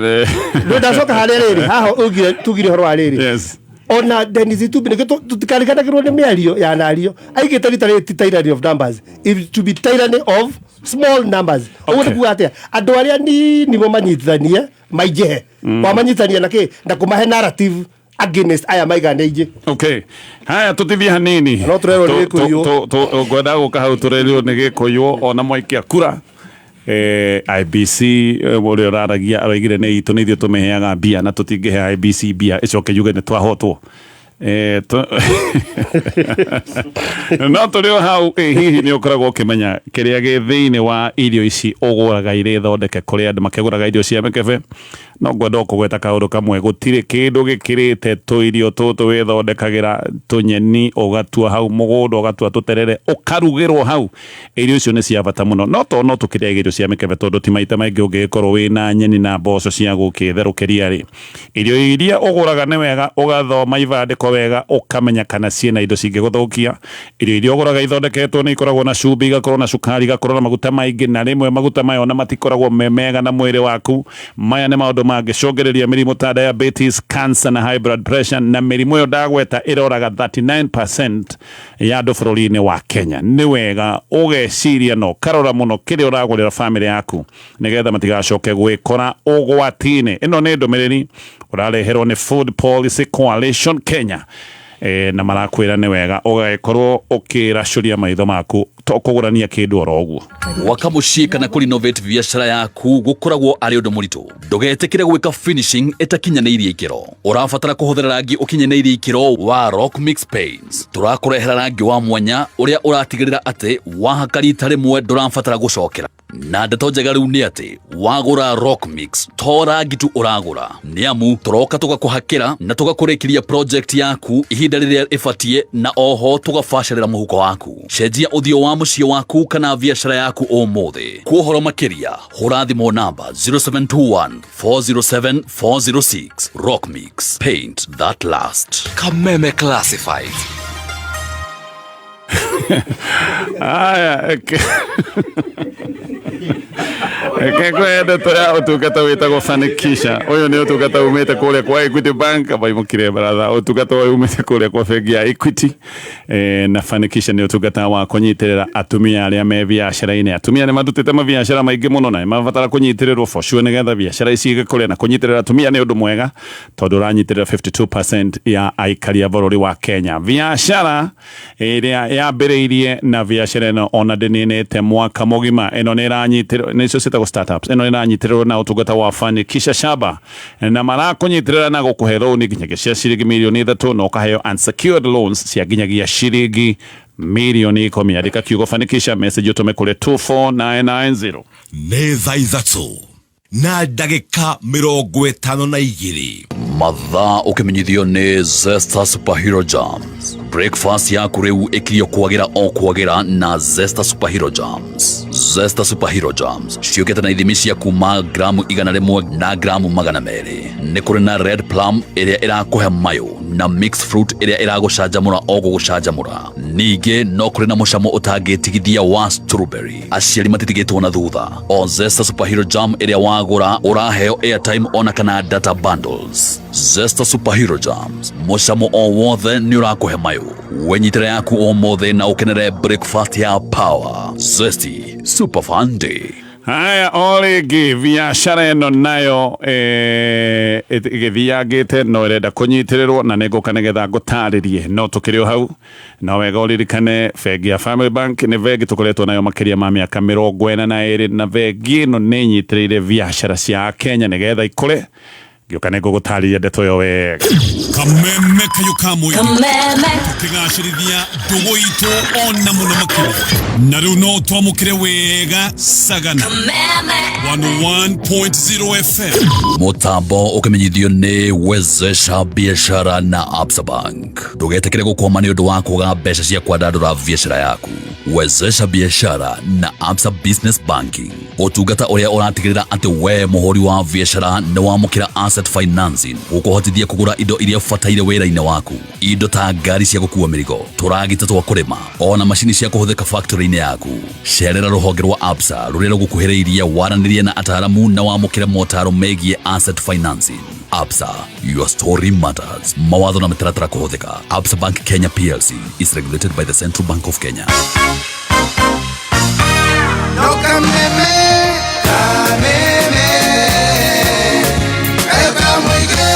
Nĩ ndacoka harĩa rĩrĩ haha ugire tugire ũhoro wa rĩrĩ ona Dennis Itumbi, nĩkĩo tũtikariganagĩrwo nĩ mĩario ya nario aigĩte rita rĩrĩ ti tyranny of numbers, if to be tyranny of small numbers. Ũguo nĩ kuga atĩa? Andũ arĩa nini mo manyitithanie maingĩhe. Wamanyitithania na kĩ? Na kũmahe narrative against aya maigana aingĩ. Okay, haya, tũtithie hanini. No tũrerwo nĩ Gĩkũyũ. Ngwenda gũka hau tũrerirwo nĩ Gĩkũyũ ona mwaikia kura. IBC, ũrĩa ũraragia aroigire nĩ itũ, nĩ ithuĩ tũmĩheaga mbia, na tũtingĩhe IBC mbia ĩcoke yuge nĩ twahotwo. No tũrĩ o hau. Hihi nĩ ũkoragwo ũkĩmenya kĩrĩa gĩ thĩinĩ wa irio ici ũgũraga irĩ thondeke kũrĩ andũ makĩgũraga irio cia mĩkebe? No ngwenda o kũgweta kaũndũ kamwe: gũtirĩ kĩndũ gĩkĩrĩte tũirio tũtũ wĩthondekagĩra, tũnyeni ũgatua hau mũgũnda, ũgatua tũterere, ũkarugĩrwo hau. Irio icio nĩ cia bata mũno, no to no tũkĩrĩaga irio cia mĩkebe, tondũ ti maita maingĩ ũngĩgĩkorwo wĩna nyeni na mboco cia gũkĩtherũkĩria rĩ. Irio iria ũgũraga nĩ wega ũgathoma ibandĩko wega, ũkamenya kana ciĩna indo cingĩgũthũkia. Irio iria ũgũraga ithondeketwo nĩ ikoragwo na cumbĩ, igakorwo na cukari, igakorwo na maguta maingĩ, na rĩmwe maguta maya ona matikoragwo me mega na mwĩrĩ waku. Maya nĩ maũndũ mangĩcũngĩrĩria mĩrimũ ta diabetes, cancer na high blood pressure, na mĩrimũ ĩyo ndagweta ĩroraga 39% ya andũ bũrũri-inĩ wa Kenya. Nĩ wega ũgeciria na ũkarora mũno kĩrĩa ũragũrĩra famĩlĩ yaku, nĩgetha matigacoke gwĩkora ũgwati-inĩ. Ĩno nĩ ndũmĩrĩri ũrareherwo nĩ Food Policy Coalition Kenya, na marakwĩra nĩ wega ũgagĩkorwo ũkĩracũria maitho maku, to kũgũrania kĩndũ oro ũguo. Gwaka mũciĩ kana kũrenovate biacara yaku gũkoragwo arĩ ũndũ mũritũ. Ndũgetĩkĩre gwĩka finishing ĩtakinyanĩirie ikĩro. Ũrabatara kũhũthĩra rangi ũkinyanĩirie ikĩro wa Rock Mix Paints. Tũrakũrehera rangi wa mwanya ũrĩa ũratigĩrĩra atĩ wahaka rita rĩmwe ndũrabatara gũcokera. Na ndeto njega rĩu nĩ atĩ wagũra Rock Mix to rangi tu ũragũra, nĩ amu tũroka tũgakũhakĩra na tũgakũrĩkĩria project yaku ihinda rĩrĩa ĩbatiĩ, na oho tũgabacĩrĩra mũhuko waku. Cenjia ũthiũ wa mũciĩ waku kana biacara yaku ũmũthĩ. Kwa ũhoro makĩria hũra thimũ namba 0721 407 406. Rock Mix, paint that last. Kameme Classifieds. Aya, reke ngũhe ndeto ya ũtungata wĩtagwo Fanikisha. Ũyũ nĩ ũtungata umĩte kũrĩa kwa Equity Bank. Baimũkire baratha. Ũtungata ũyũ umĩte kũrĩa kwa bengi ya Equity, na Fanikisha nĩ ũtungata wa kũnyitĩrĩra atumia arĩa me biacara-inĩ. Atumia nĩ marutĩte mabiacara maingĩ mũno na nĩ mabatara kũnyitĩrĩrwo for sure, nĩgetha biacara ici igĩkũre. Na kũnyitĩrĩra atumia nĩ ũndũ mwega, tondũ ũranyitĩrĩra 52% ya aikari a bũrũri wa Kenya. Biacara ĩrĩa yambĩrĩirie na biacara ĩno ona ndĩninĩte mwaka mũgima, ĩno nĩ ĩranyitĩrĩrwo, nĩcio ciĩtagwo startups. Ĩno nĩ ĩranyitĩrĩrwo na ũtungata wa Fanikisha Shaba, na marakũnyitĩrĩra na gũkũhe loan nginyagia cia ciringi mirioni 3, na ũkaheo unsecured loans cia nginyagia ciringi mirioni 10. Andĩka kiugo Fanikisha message ũtũme kũrĩ 24990. Nĩ thaa 3 na ndagĩka 52. Mathaa ũkĩmenyithio nĩ Zesta Superhero Jams. Breakfast yaku rĩu ĩkirio kwagĩra o kwagĩra na Zesta Superhero Jams. Zesta Superhero Jams ciũkĩte na ithimi cia kuma gramu 100 na gramu 200. Nĩ kũrĩ na red plum ĩrĩa ĩrakũhe mayũ. Na mixed fruit ĩrĩa ĩragũcanjamũra o gũgũcanjamũra. Ningĩ no kũrĩ na mũcamo ũtangĩtigithia wa strawberry. Aciari matitigĩtwo na thutha. O Zesta Superhero Jam ĩrĩa wagũra ũraheo airtime ona kana data bundles. Zesta Superhero Jams, mũcamo o wothe nĩ ũrakũhe mayũ. Wenyitĩra yaku ũmũthĩ na ũkenere breakfast ya power. Zesty Super Fun Day. Haya, o rĩngĩ biacara ĩno nayo ĩgĩthiangĩte no ĩrenda kũnyitĩrĩrwo na nĩ ngũka nĩgetha ngũtarĩrie no tũkĩrĩ o hau no wega ũririkane bengi ya Family Bank nĩ bengi tũkoretwo nayo makĩria ma mĩaka 42 na bengi ĩno nĩ ĩnyitĩrĩire biacara cia Kenya nĩgetha ikũre. Ngĩũka nĩ ngũgũtarĩria ndeto ĩyo wega. Kameme kayũ ka mũingĩ. Kameme. Tũkĩgacĩrithia ndũgũ itũ ona mũno makĩria. Na rĩu no twamũkĩre wega Sagana. Kameme. 101.0 FM. Mũtambo ũkĩmenyithio nĩ Wezesha Biashara na Absa Bank. Ndũgetĩkĩre gũkwama nĩ ũndũ wa kwaga mbeca cia kwandandũra biacara yaku. Wezesha Biashara na Absa Business Banking, ũtungata ũrĩa ũratigĩrĩra atĩ we mũhũri wa biacara nĩ wamũkĩra asset financing gũkũhotithia kũgũra indo iria ũbataire wĩra-inĩ waku, indo ta ngari cia gũkua mĩrigo, tũragita twa kũrĩma, ona macini cia kũhũthĩka factory-inĩ yaku. Cerera rũhonge rwa Absa rũrĩa rũgũkuhĩrĩirie waranĩrie na ataaramu na wamũkĩre motaro megiĩ asset financing. Absa, your story matters. Mawatho na mĩtaratara kũhũthĩka. Absa Bank Kenya PLC is regulated by the Central Bank of Kenya. No kameme, kameme, kayo ka mũingĩ.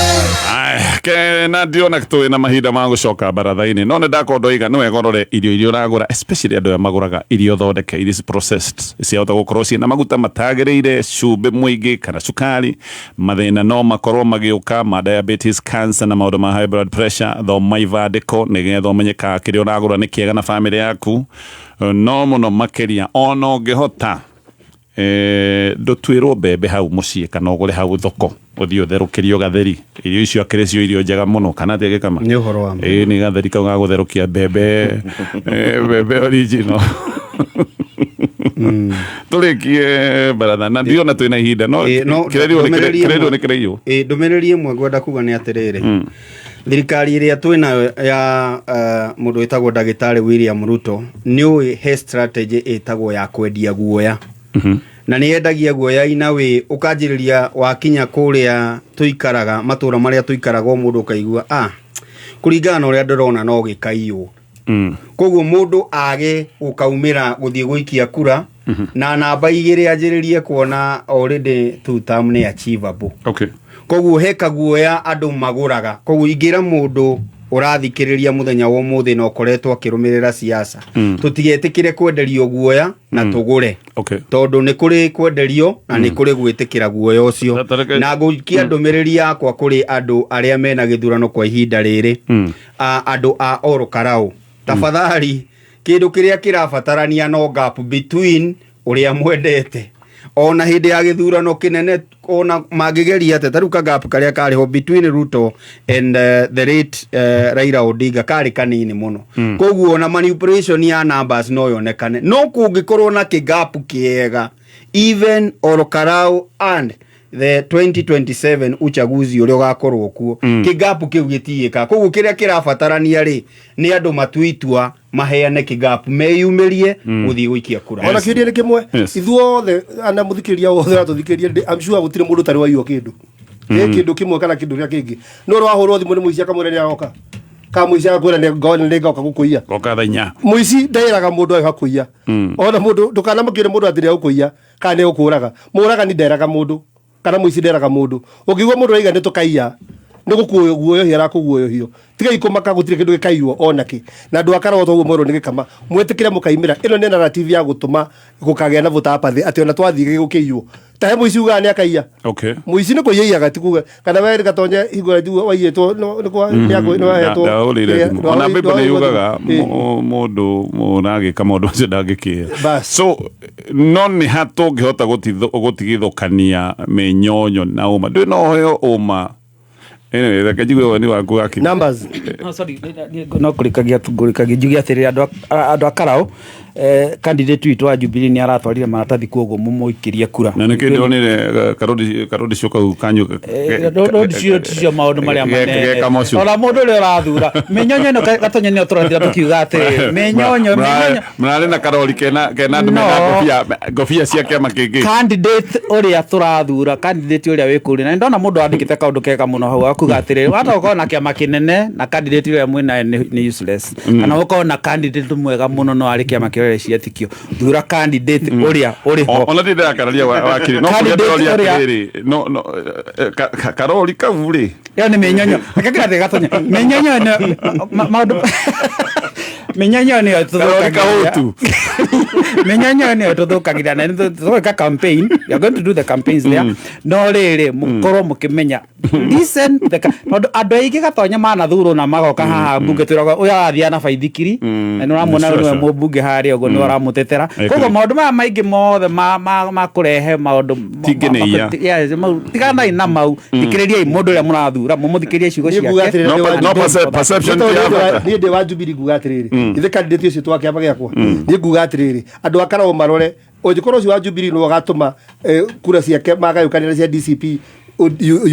Aya, ke na ndiona twĩ na mahinda ma gũcoka baratha-inĩ no nĩ ndakorwo ndoiga nĩ wega ũrore irio iria ũragũra, especially andũ aya magũraga irio thondeke, irio ici processed ciahota gũkorwo ciĩna maguta matagĩrĩire, cumbĩ mũingĩ kana cukari. Mathĩna no makorwo magĩũka ma diabetes, cancer na maũndũ ma high blood pressure. Thoma ibandĩko nĩgetha ũmenye kana kĩrĩa ũragũra nĩ kĩega na bamĩrĩ yaku. No mũno makĩria ona ũngĩhota ndũtuĩrwo mbembe hau mũciĩ kana ũgũre hau thoko ũthiĩ ũtherũkĩrio gatheri. Irio icio akĩrĩ cio irio njega mũno kana atĩa gĩkama? Nĩ ũhoro wa ma. Ĩĩ, nĩ gatheri kau ga gũtherũkia mbembe, mbembe original. Tũrĩkie baratha na ndiona twĩna ihinda no No, kĩrerirwo ndũmĩrĩri nĩ kĩraiywo. Ndũmĩrĩri ĩmwe ngwenda kuga nĩ atĩrĩrĩ, thirikari ĩrĩa twĩnayo ya mũndũ wĩtagwo ndagĩtarĩ William Ruto nĩ ũĩ he strategy ĩtagwo ya kwendia guoya, na nĩ yendagia guoya ina wĩ ũkanjĩrĩria wakinya kũrĩa tũikaraga matũra marĩa tũikaraga o mũndũ ũkaigua kũringana na ũrĩa ndĩrona no gĩkaiywo. Koguo mũndũ age gũkaumĩra gũthiĩ gũikia kura na namba igĩrĩ anjĩrĩrie kuona already two term nĩ achievable. Koguo he kaguoya andũ magũraga. Koguo ingĩra mũndũ ũrathikĩrĩria mũthenya wa ũmũthĩ na ũkoretwo akĩrũmĩrĩra siasa, tũtigetĩkĩre kwenderio guoya na tũgũre, tondũ nĩ kũrĩ kwenderio na nĩ kũrĩ gwĩtĩkĩra guoya ũcio. Na ngũikia ndũmĩrĩri yakwa kũrĩ andũ arĩa mena gĩthurano kwa ihinda rĩrĩ, andũ a Ol Kalou, tafadhali kĩndũ kĩrĩa kĩrabatarania no gap between ũrĩa mwendete ona hĩndĩ ya gĩthurano kĩnene ona mangĩgeria atĩa. Ta rĩu kagap karĩa karĩ ho between Ruto and the late Raila Odinga karĩ kanini mũno. Koguo ona manipulation ya numbers no yonekane, no kũngĩkorwo na kĩgap kĩega even Ol Kalou and the 2027 uchaguzi ũrĩa ũgakorwo kuo, kĩgap kĩu gĩtiĩka. Koguo kĩrĩa kĩrabatarania rĩ nĩ andũ matue itua maheane kĩgap meyumĩrie gũthiĩ gũikia kura. Ona kĩũria nĩ kĩmwe, ithuothe ana mũthikĩrĩria wothe ũratũthikĩrĩria, I'm sure gũtirĩ mũndũ ũtarĩ waiywo kĩndũ. Ĩ kĩndũ kĩmwe kana kĩndũ kĩrĩa kĩngĩ, no ũrĩa wahũrwo thimũ nĩ mũici akamwĩra nĩ aroka, kana mũici agakwĩra nĩ ngoka gũkũiya. Goka thaa inya. Mũici ndaĩraga mũndũ agĩũka kũiya. Ona mũndũ ndũkanamakĩre mũndũ atĩ nĩ egũkũiya kana nĩ egũkũraga. Mũragani nderaga mũndũ kana mũici nderaga mũndũ. Ũngĩigua mũndũ aiga nĩ tũkaiya, nĩ gũkuoyohia arakũguoyohio. Tigai kũmaka, gũtirĩ kĩndũ gĩkaiywo ona kĩ. Na andũ a Karoo toguo mwerwo nĩ gĩkama, mwĩtĩkĩre mũkaimĩra. Ĩno nĩ narrative ya gũtũma gũkagĩa na voter apathy atĩ ona twathiĩ gĩgũkĩiywo. Ta he mũici ugaga nĩ akaiya. Mũici nĩ kũiya aiyaga, ti kuga kana we gatonye hingo ĩrĩa waiyĩtwo nĩ kwa- nĩ akũ- nĩ wahetwo- Ndahũrĩire kĩrĩa- thimũ. Ona Bible nĩ yugaga Ĩ. mũndũ ũragĩka maũndũ macio ndangĩkĩĩa. Bas. So no nĩ ha tũngĩhota gũtigithũkania mĩnyonyo na ũma? Ndũĩ no ũheo ũma. Anyway, reke njigue woni waku wa Numbers. No, sorry, no kũrĩkagia tu, ngũrĩkagia njuge atĩrĩrĩ, andũ a Karau Candidate witũ wa Jubilee nĩ aratwarire maratathi, koguo mũmũikĩrie kura. Na nĩkĩ ndĩronire karodi cio kau kanyu? Cio ticio maũndũ marĩa manene. Geka mocio. Ona mũndũ ũrĩa ũrathura mĩnyonyo ĩno, Gatonyo, nĩyo tũrathira tũkiuga atĩ mĩnyonyo mĩnyonyo. Mrarĩ na karori kena andũ No. mena ngobia cia kĩama kĩngĩ. Candidate ũrĩa tũrathura, candidate ũrĩa wĩ kũrĩa, na nĩndona mũndũ andĩkĩte kaũndũ kega mũno hau akuga atĩrĩrĩ, wata ũkorwo na kĩama kĩnene na candidate ũrĩa mwĩnaye nĩ useless, kana ũkorwo na candidate mwega mũno no arĩ kĩama kĩrĩa ciatikio, thura candidate ũrĩa ũrĩ ho. Ona ti ndĩrakararia wakiri no kũrĩa Candidate ndĩroria ũrĩa- atĩrĩrĩ, no karori kau rĩ. Ĩyo nĩ mĩnyonyo, reke kĩrathiĩ Gatonya, mĩnyonyo ĩno, maũndũ mĩnyonyo nĩyo Karori kahũtu. Mĩnyonyo nĩyo tũthũkagĩra, na nĩ tũgwĩka campaign. We are going to do the campaigns there, no rĩrĩ mũkorwo mũkĩmenya, listen tondũ andũ aingĩ, Gatonya, manathurwo na magoka haha mbunge, twĩragwo ũyũ arathiaga na baithikiri na nĩ ũramuona Sure, nĩwe sure. mũmbunge harĩa ũguo nĩ ũramũtetera. Koguo maũndũ maya maingĩ mothe ma kũrehe maũndũ Tingĩnĩia. Yes, mau tiganai na mau, thikĩrĩriai mũndũ ũrĩa mũrathura, mũmũthikĩrĩrie ciugo Niĩ nguga ciake. atĩrĩrĩ, No perception ti ya bata. Niĩ ndĩ wa Jubilee, nguga atĩrĩrĩ, ithe candidate ũcio twa kĩama gĩakwa, niĩ nguga atĩrĩrĩ, andũ a Karau marore ũngĩkorwo ũcio wa Jubilee nĩwe ũgatũma kura ciake magayũkanĩra cia DCP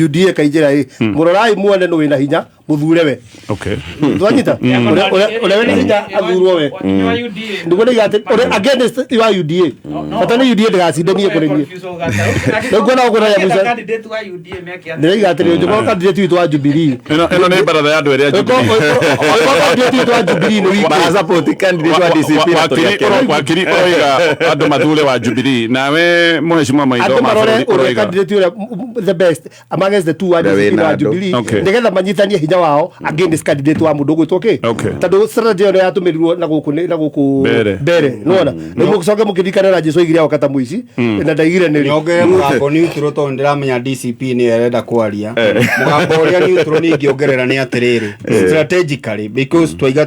UDA kaingĩra ĩ, mũrorai muone nũ wĩna hinya, mũthure we. Okay. Twanyita ũrĩa wĩna hinya athurwo we, nĩguo nĩiga atĩ ũrĩa against wa UDA, bata nĩ UDA ndĩgacinde. Niĩ kũrĩ niĩ rĩu nguona ũguo ya mũico ndĩraiga atĩrĩrĩ, ũngĩkorwo candidate witũ wa Jubilee Ĩno nĩ baratha ya andũ erĩa Jubilee. Ũngĩkorwo candidate witũ wa Jubilee nĩ wiki. Marasupport candidate wa DCP na tũrĩ akenu. Wakiri ũroiga andũ mathure wa Jubilee, nawe mũhecimwa maitho Andũ ma marore bũrũri ũrĩa ũroiga candidate ũrĩa the best amongst the two, wa Ũrĩa DCP wĩna na wa andũ. Jubilee, nĩgetha manyitanie hinya wao against candidate wa mũndũ ũgwĩtwo kĩ, tondũ strategy ĩyo yatũmĩrirwo na gũkũ na gũkũ Mbere. mbere, nĩwona rĩu mũcoke mũkĩririkane na Jesu oigire agoka ta mũici na ndaigire nĩ rĩ. Nyongerere mũgambo neutral tondũ ndĩramenya DCP nĩyo ĩrenda kwaria. Mũgambo ũrĩa neutral nĩ ingĩongerera nĩ atĩrĩrĩ, strategically, because twaiga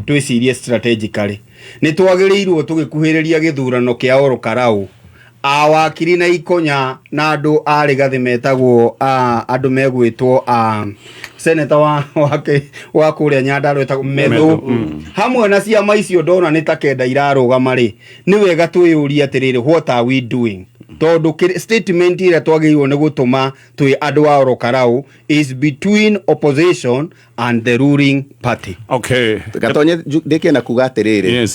twĩcirie strategically, nĩ twagĩrĩirwo tũgĩkuhĩrĩria gĩthurano kĩa oro Karau a wakiri na ikonya na andũ a Rigathĩ metagwo andũ megwĩtwo a seneta wa kũrĩa Nyandarua etagwo Methu, hamwe na ciama icio ndona nĩ ta kenda irarũgama rĩ, nĩ wega twĩyũrie atĩrĩrĩ, what are we doing? Tondũ statement ĩrĩa twagĩrĩirwo nĩ gũtũma twĩ andũ a oro Karau is between opposition and the ruling party. Okay. Gatonye, ndĩkĩenda kuga atĩrĩrĩ,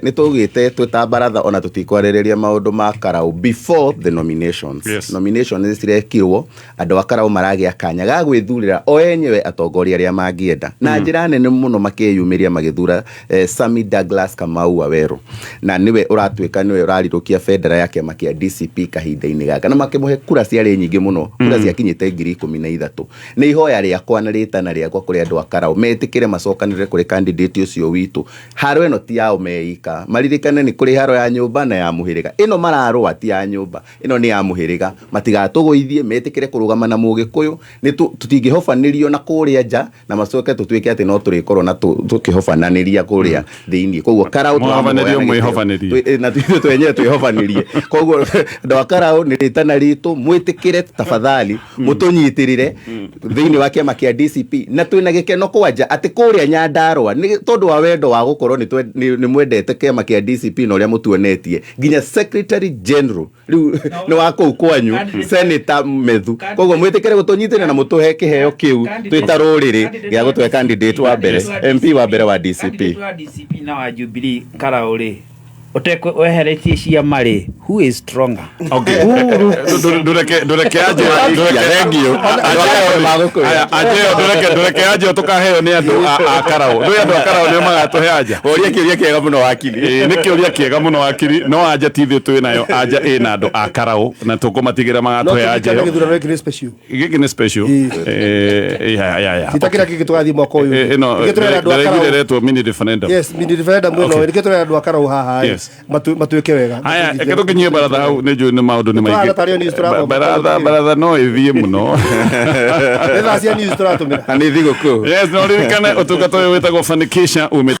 nĩ tũgĩte twĩ ta baratha ona tũtikwarĩrĩria maũndũ ma Karau before the nominations. Nomination nĩ cirekirwo, andũ a Karau maragĩa kanya ga gwĩthurĩra o enyewe atongoria arĩa mangĩenda na njĩra nene mũno, makĩyumĩria magĩthura Sami Douglas Kamau Waweru, na nĩwe ũratuĩka nĩwe ũrarirũkia bendera ya kĩama kĩa DCP kahinda-inĩ gaka, na makĩmũhe kura ciarĩ nyingĩ mũno, kura ciakinyĩte 13,000. Nĩ ihoya rĩakwa na rĩtana rĩakwa kũrĩ andũ a Karau metĩkĩre macokanĩrĩre kũrĩ candidate ũcio witũ. Haro ĩno ti yao meika, maririkane nĩ kũrĩ haro ya nyũmba na ya mũhĩrĩga. Ĩno mararũa ti ya nyũmba, ĩno nĩ ya mũhĩrĩga. Matigatũgũithie, metĩkĩre kũrũgama na mũgĩkũyũ. Nĩ tũtingĩhobanĩrio na kũrĩa nja na macoke tũtuĩke atĩ no tũrĩkorwo na tũkĩhobananĩria kũrĩa thĩinĩ. Koguo Karau Mũhobanĩrio, tũramũhoya na gĩtĩo. mwĩhobanĩrie. Na ithuĩ twenyewe twĩhobanĩrie. Koguo andũ a Karau, nĩ rĩtana ritũ, mwĩtĩkĩre tafadhali mũtũnyitĩrĩre thĩinĩ wa kĩama kĩa DCP, na twĩna gĩkeno kwanja atĩ kũrĩa Nyandarua, nĩ tondũ wa wendo wa gũkorwo nĩ mwendete kĩama kĩa DCP na ũrĩa mũtuonetie, nginya secretary general rĩu nĩ wa kũu kwanyu, Senator Methu. Koguo mwĩtĩkĩre gũtũnyitĩrĩra na mũtũhe kĩheo kĩu twĩ ta rũrĩrĩ gĩa gũtũhe candidate wa mbere, MP wa mbere wa DCP. Candidate wa DCP na wa Jubilee Karau rĩ, ũtekwe weheretie ciama rĩ, who is stronger? Okay. Who looks- Ndũreke anjĩra. Thank you. Aya, anjĩra, ndũreke anjĩra tũkaheo nĩ andũ a Karau. Ndũĩ andũ a Karau nĩo magatũhe anja. Ũria kĩũria kĩega mũno, wakiri. Ĩĩ, nĩ kĩũria kĩega mũno, wakiri, no anja ti ithuĩ twĩ nayo, anja ĩna andũ a Karau na tũkũmatigĩra No magatũhe anja tũririkane ĩyo. gĩthurano gĩkĩ nĩ special. Gĩkĩ nĩ special. Ya. Ti ta kĩrĩa kĩngĩ tũgathiĩ mwaka ũyũ. Ĩno Nĩkĩo tũrera andũ a ndĩraiguire Karau. ĩretwo mini referendum. Yes, mini referendum ĩno. Nĩkĩo tũrera andũ a Karau haha ĩ, matuĩke wega. Haya, reke tũkinyie baratha hau, nĩ njũĩ nĩ maũndũ nĩ Tũrahana maingĩ. tarĩo news tũrathoma. Baratha no ĩthiĩ mũno. Nĩ thaa cia news tũratũmĩra. Na nĩ thigũkũ. Yes, no ririkane ũtungata ũyũ wĩtagwo Fanikisha umĩte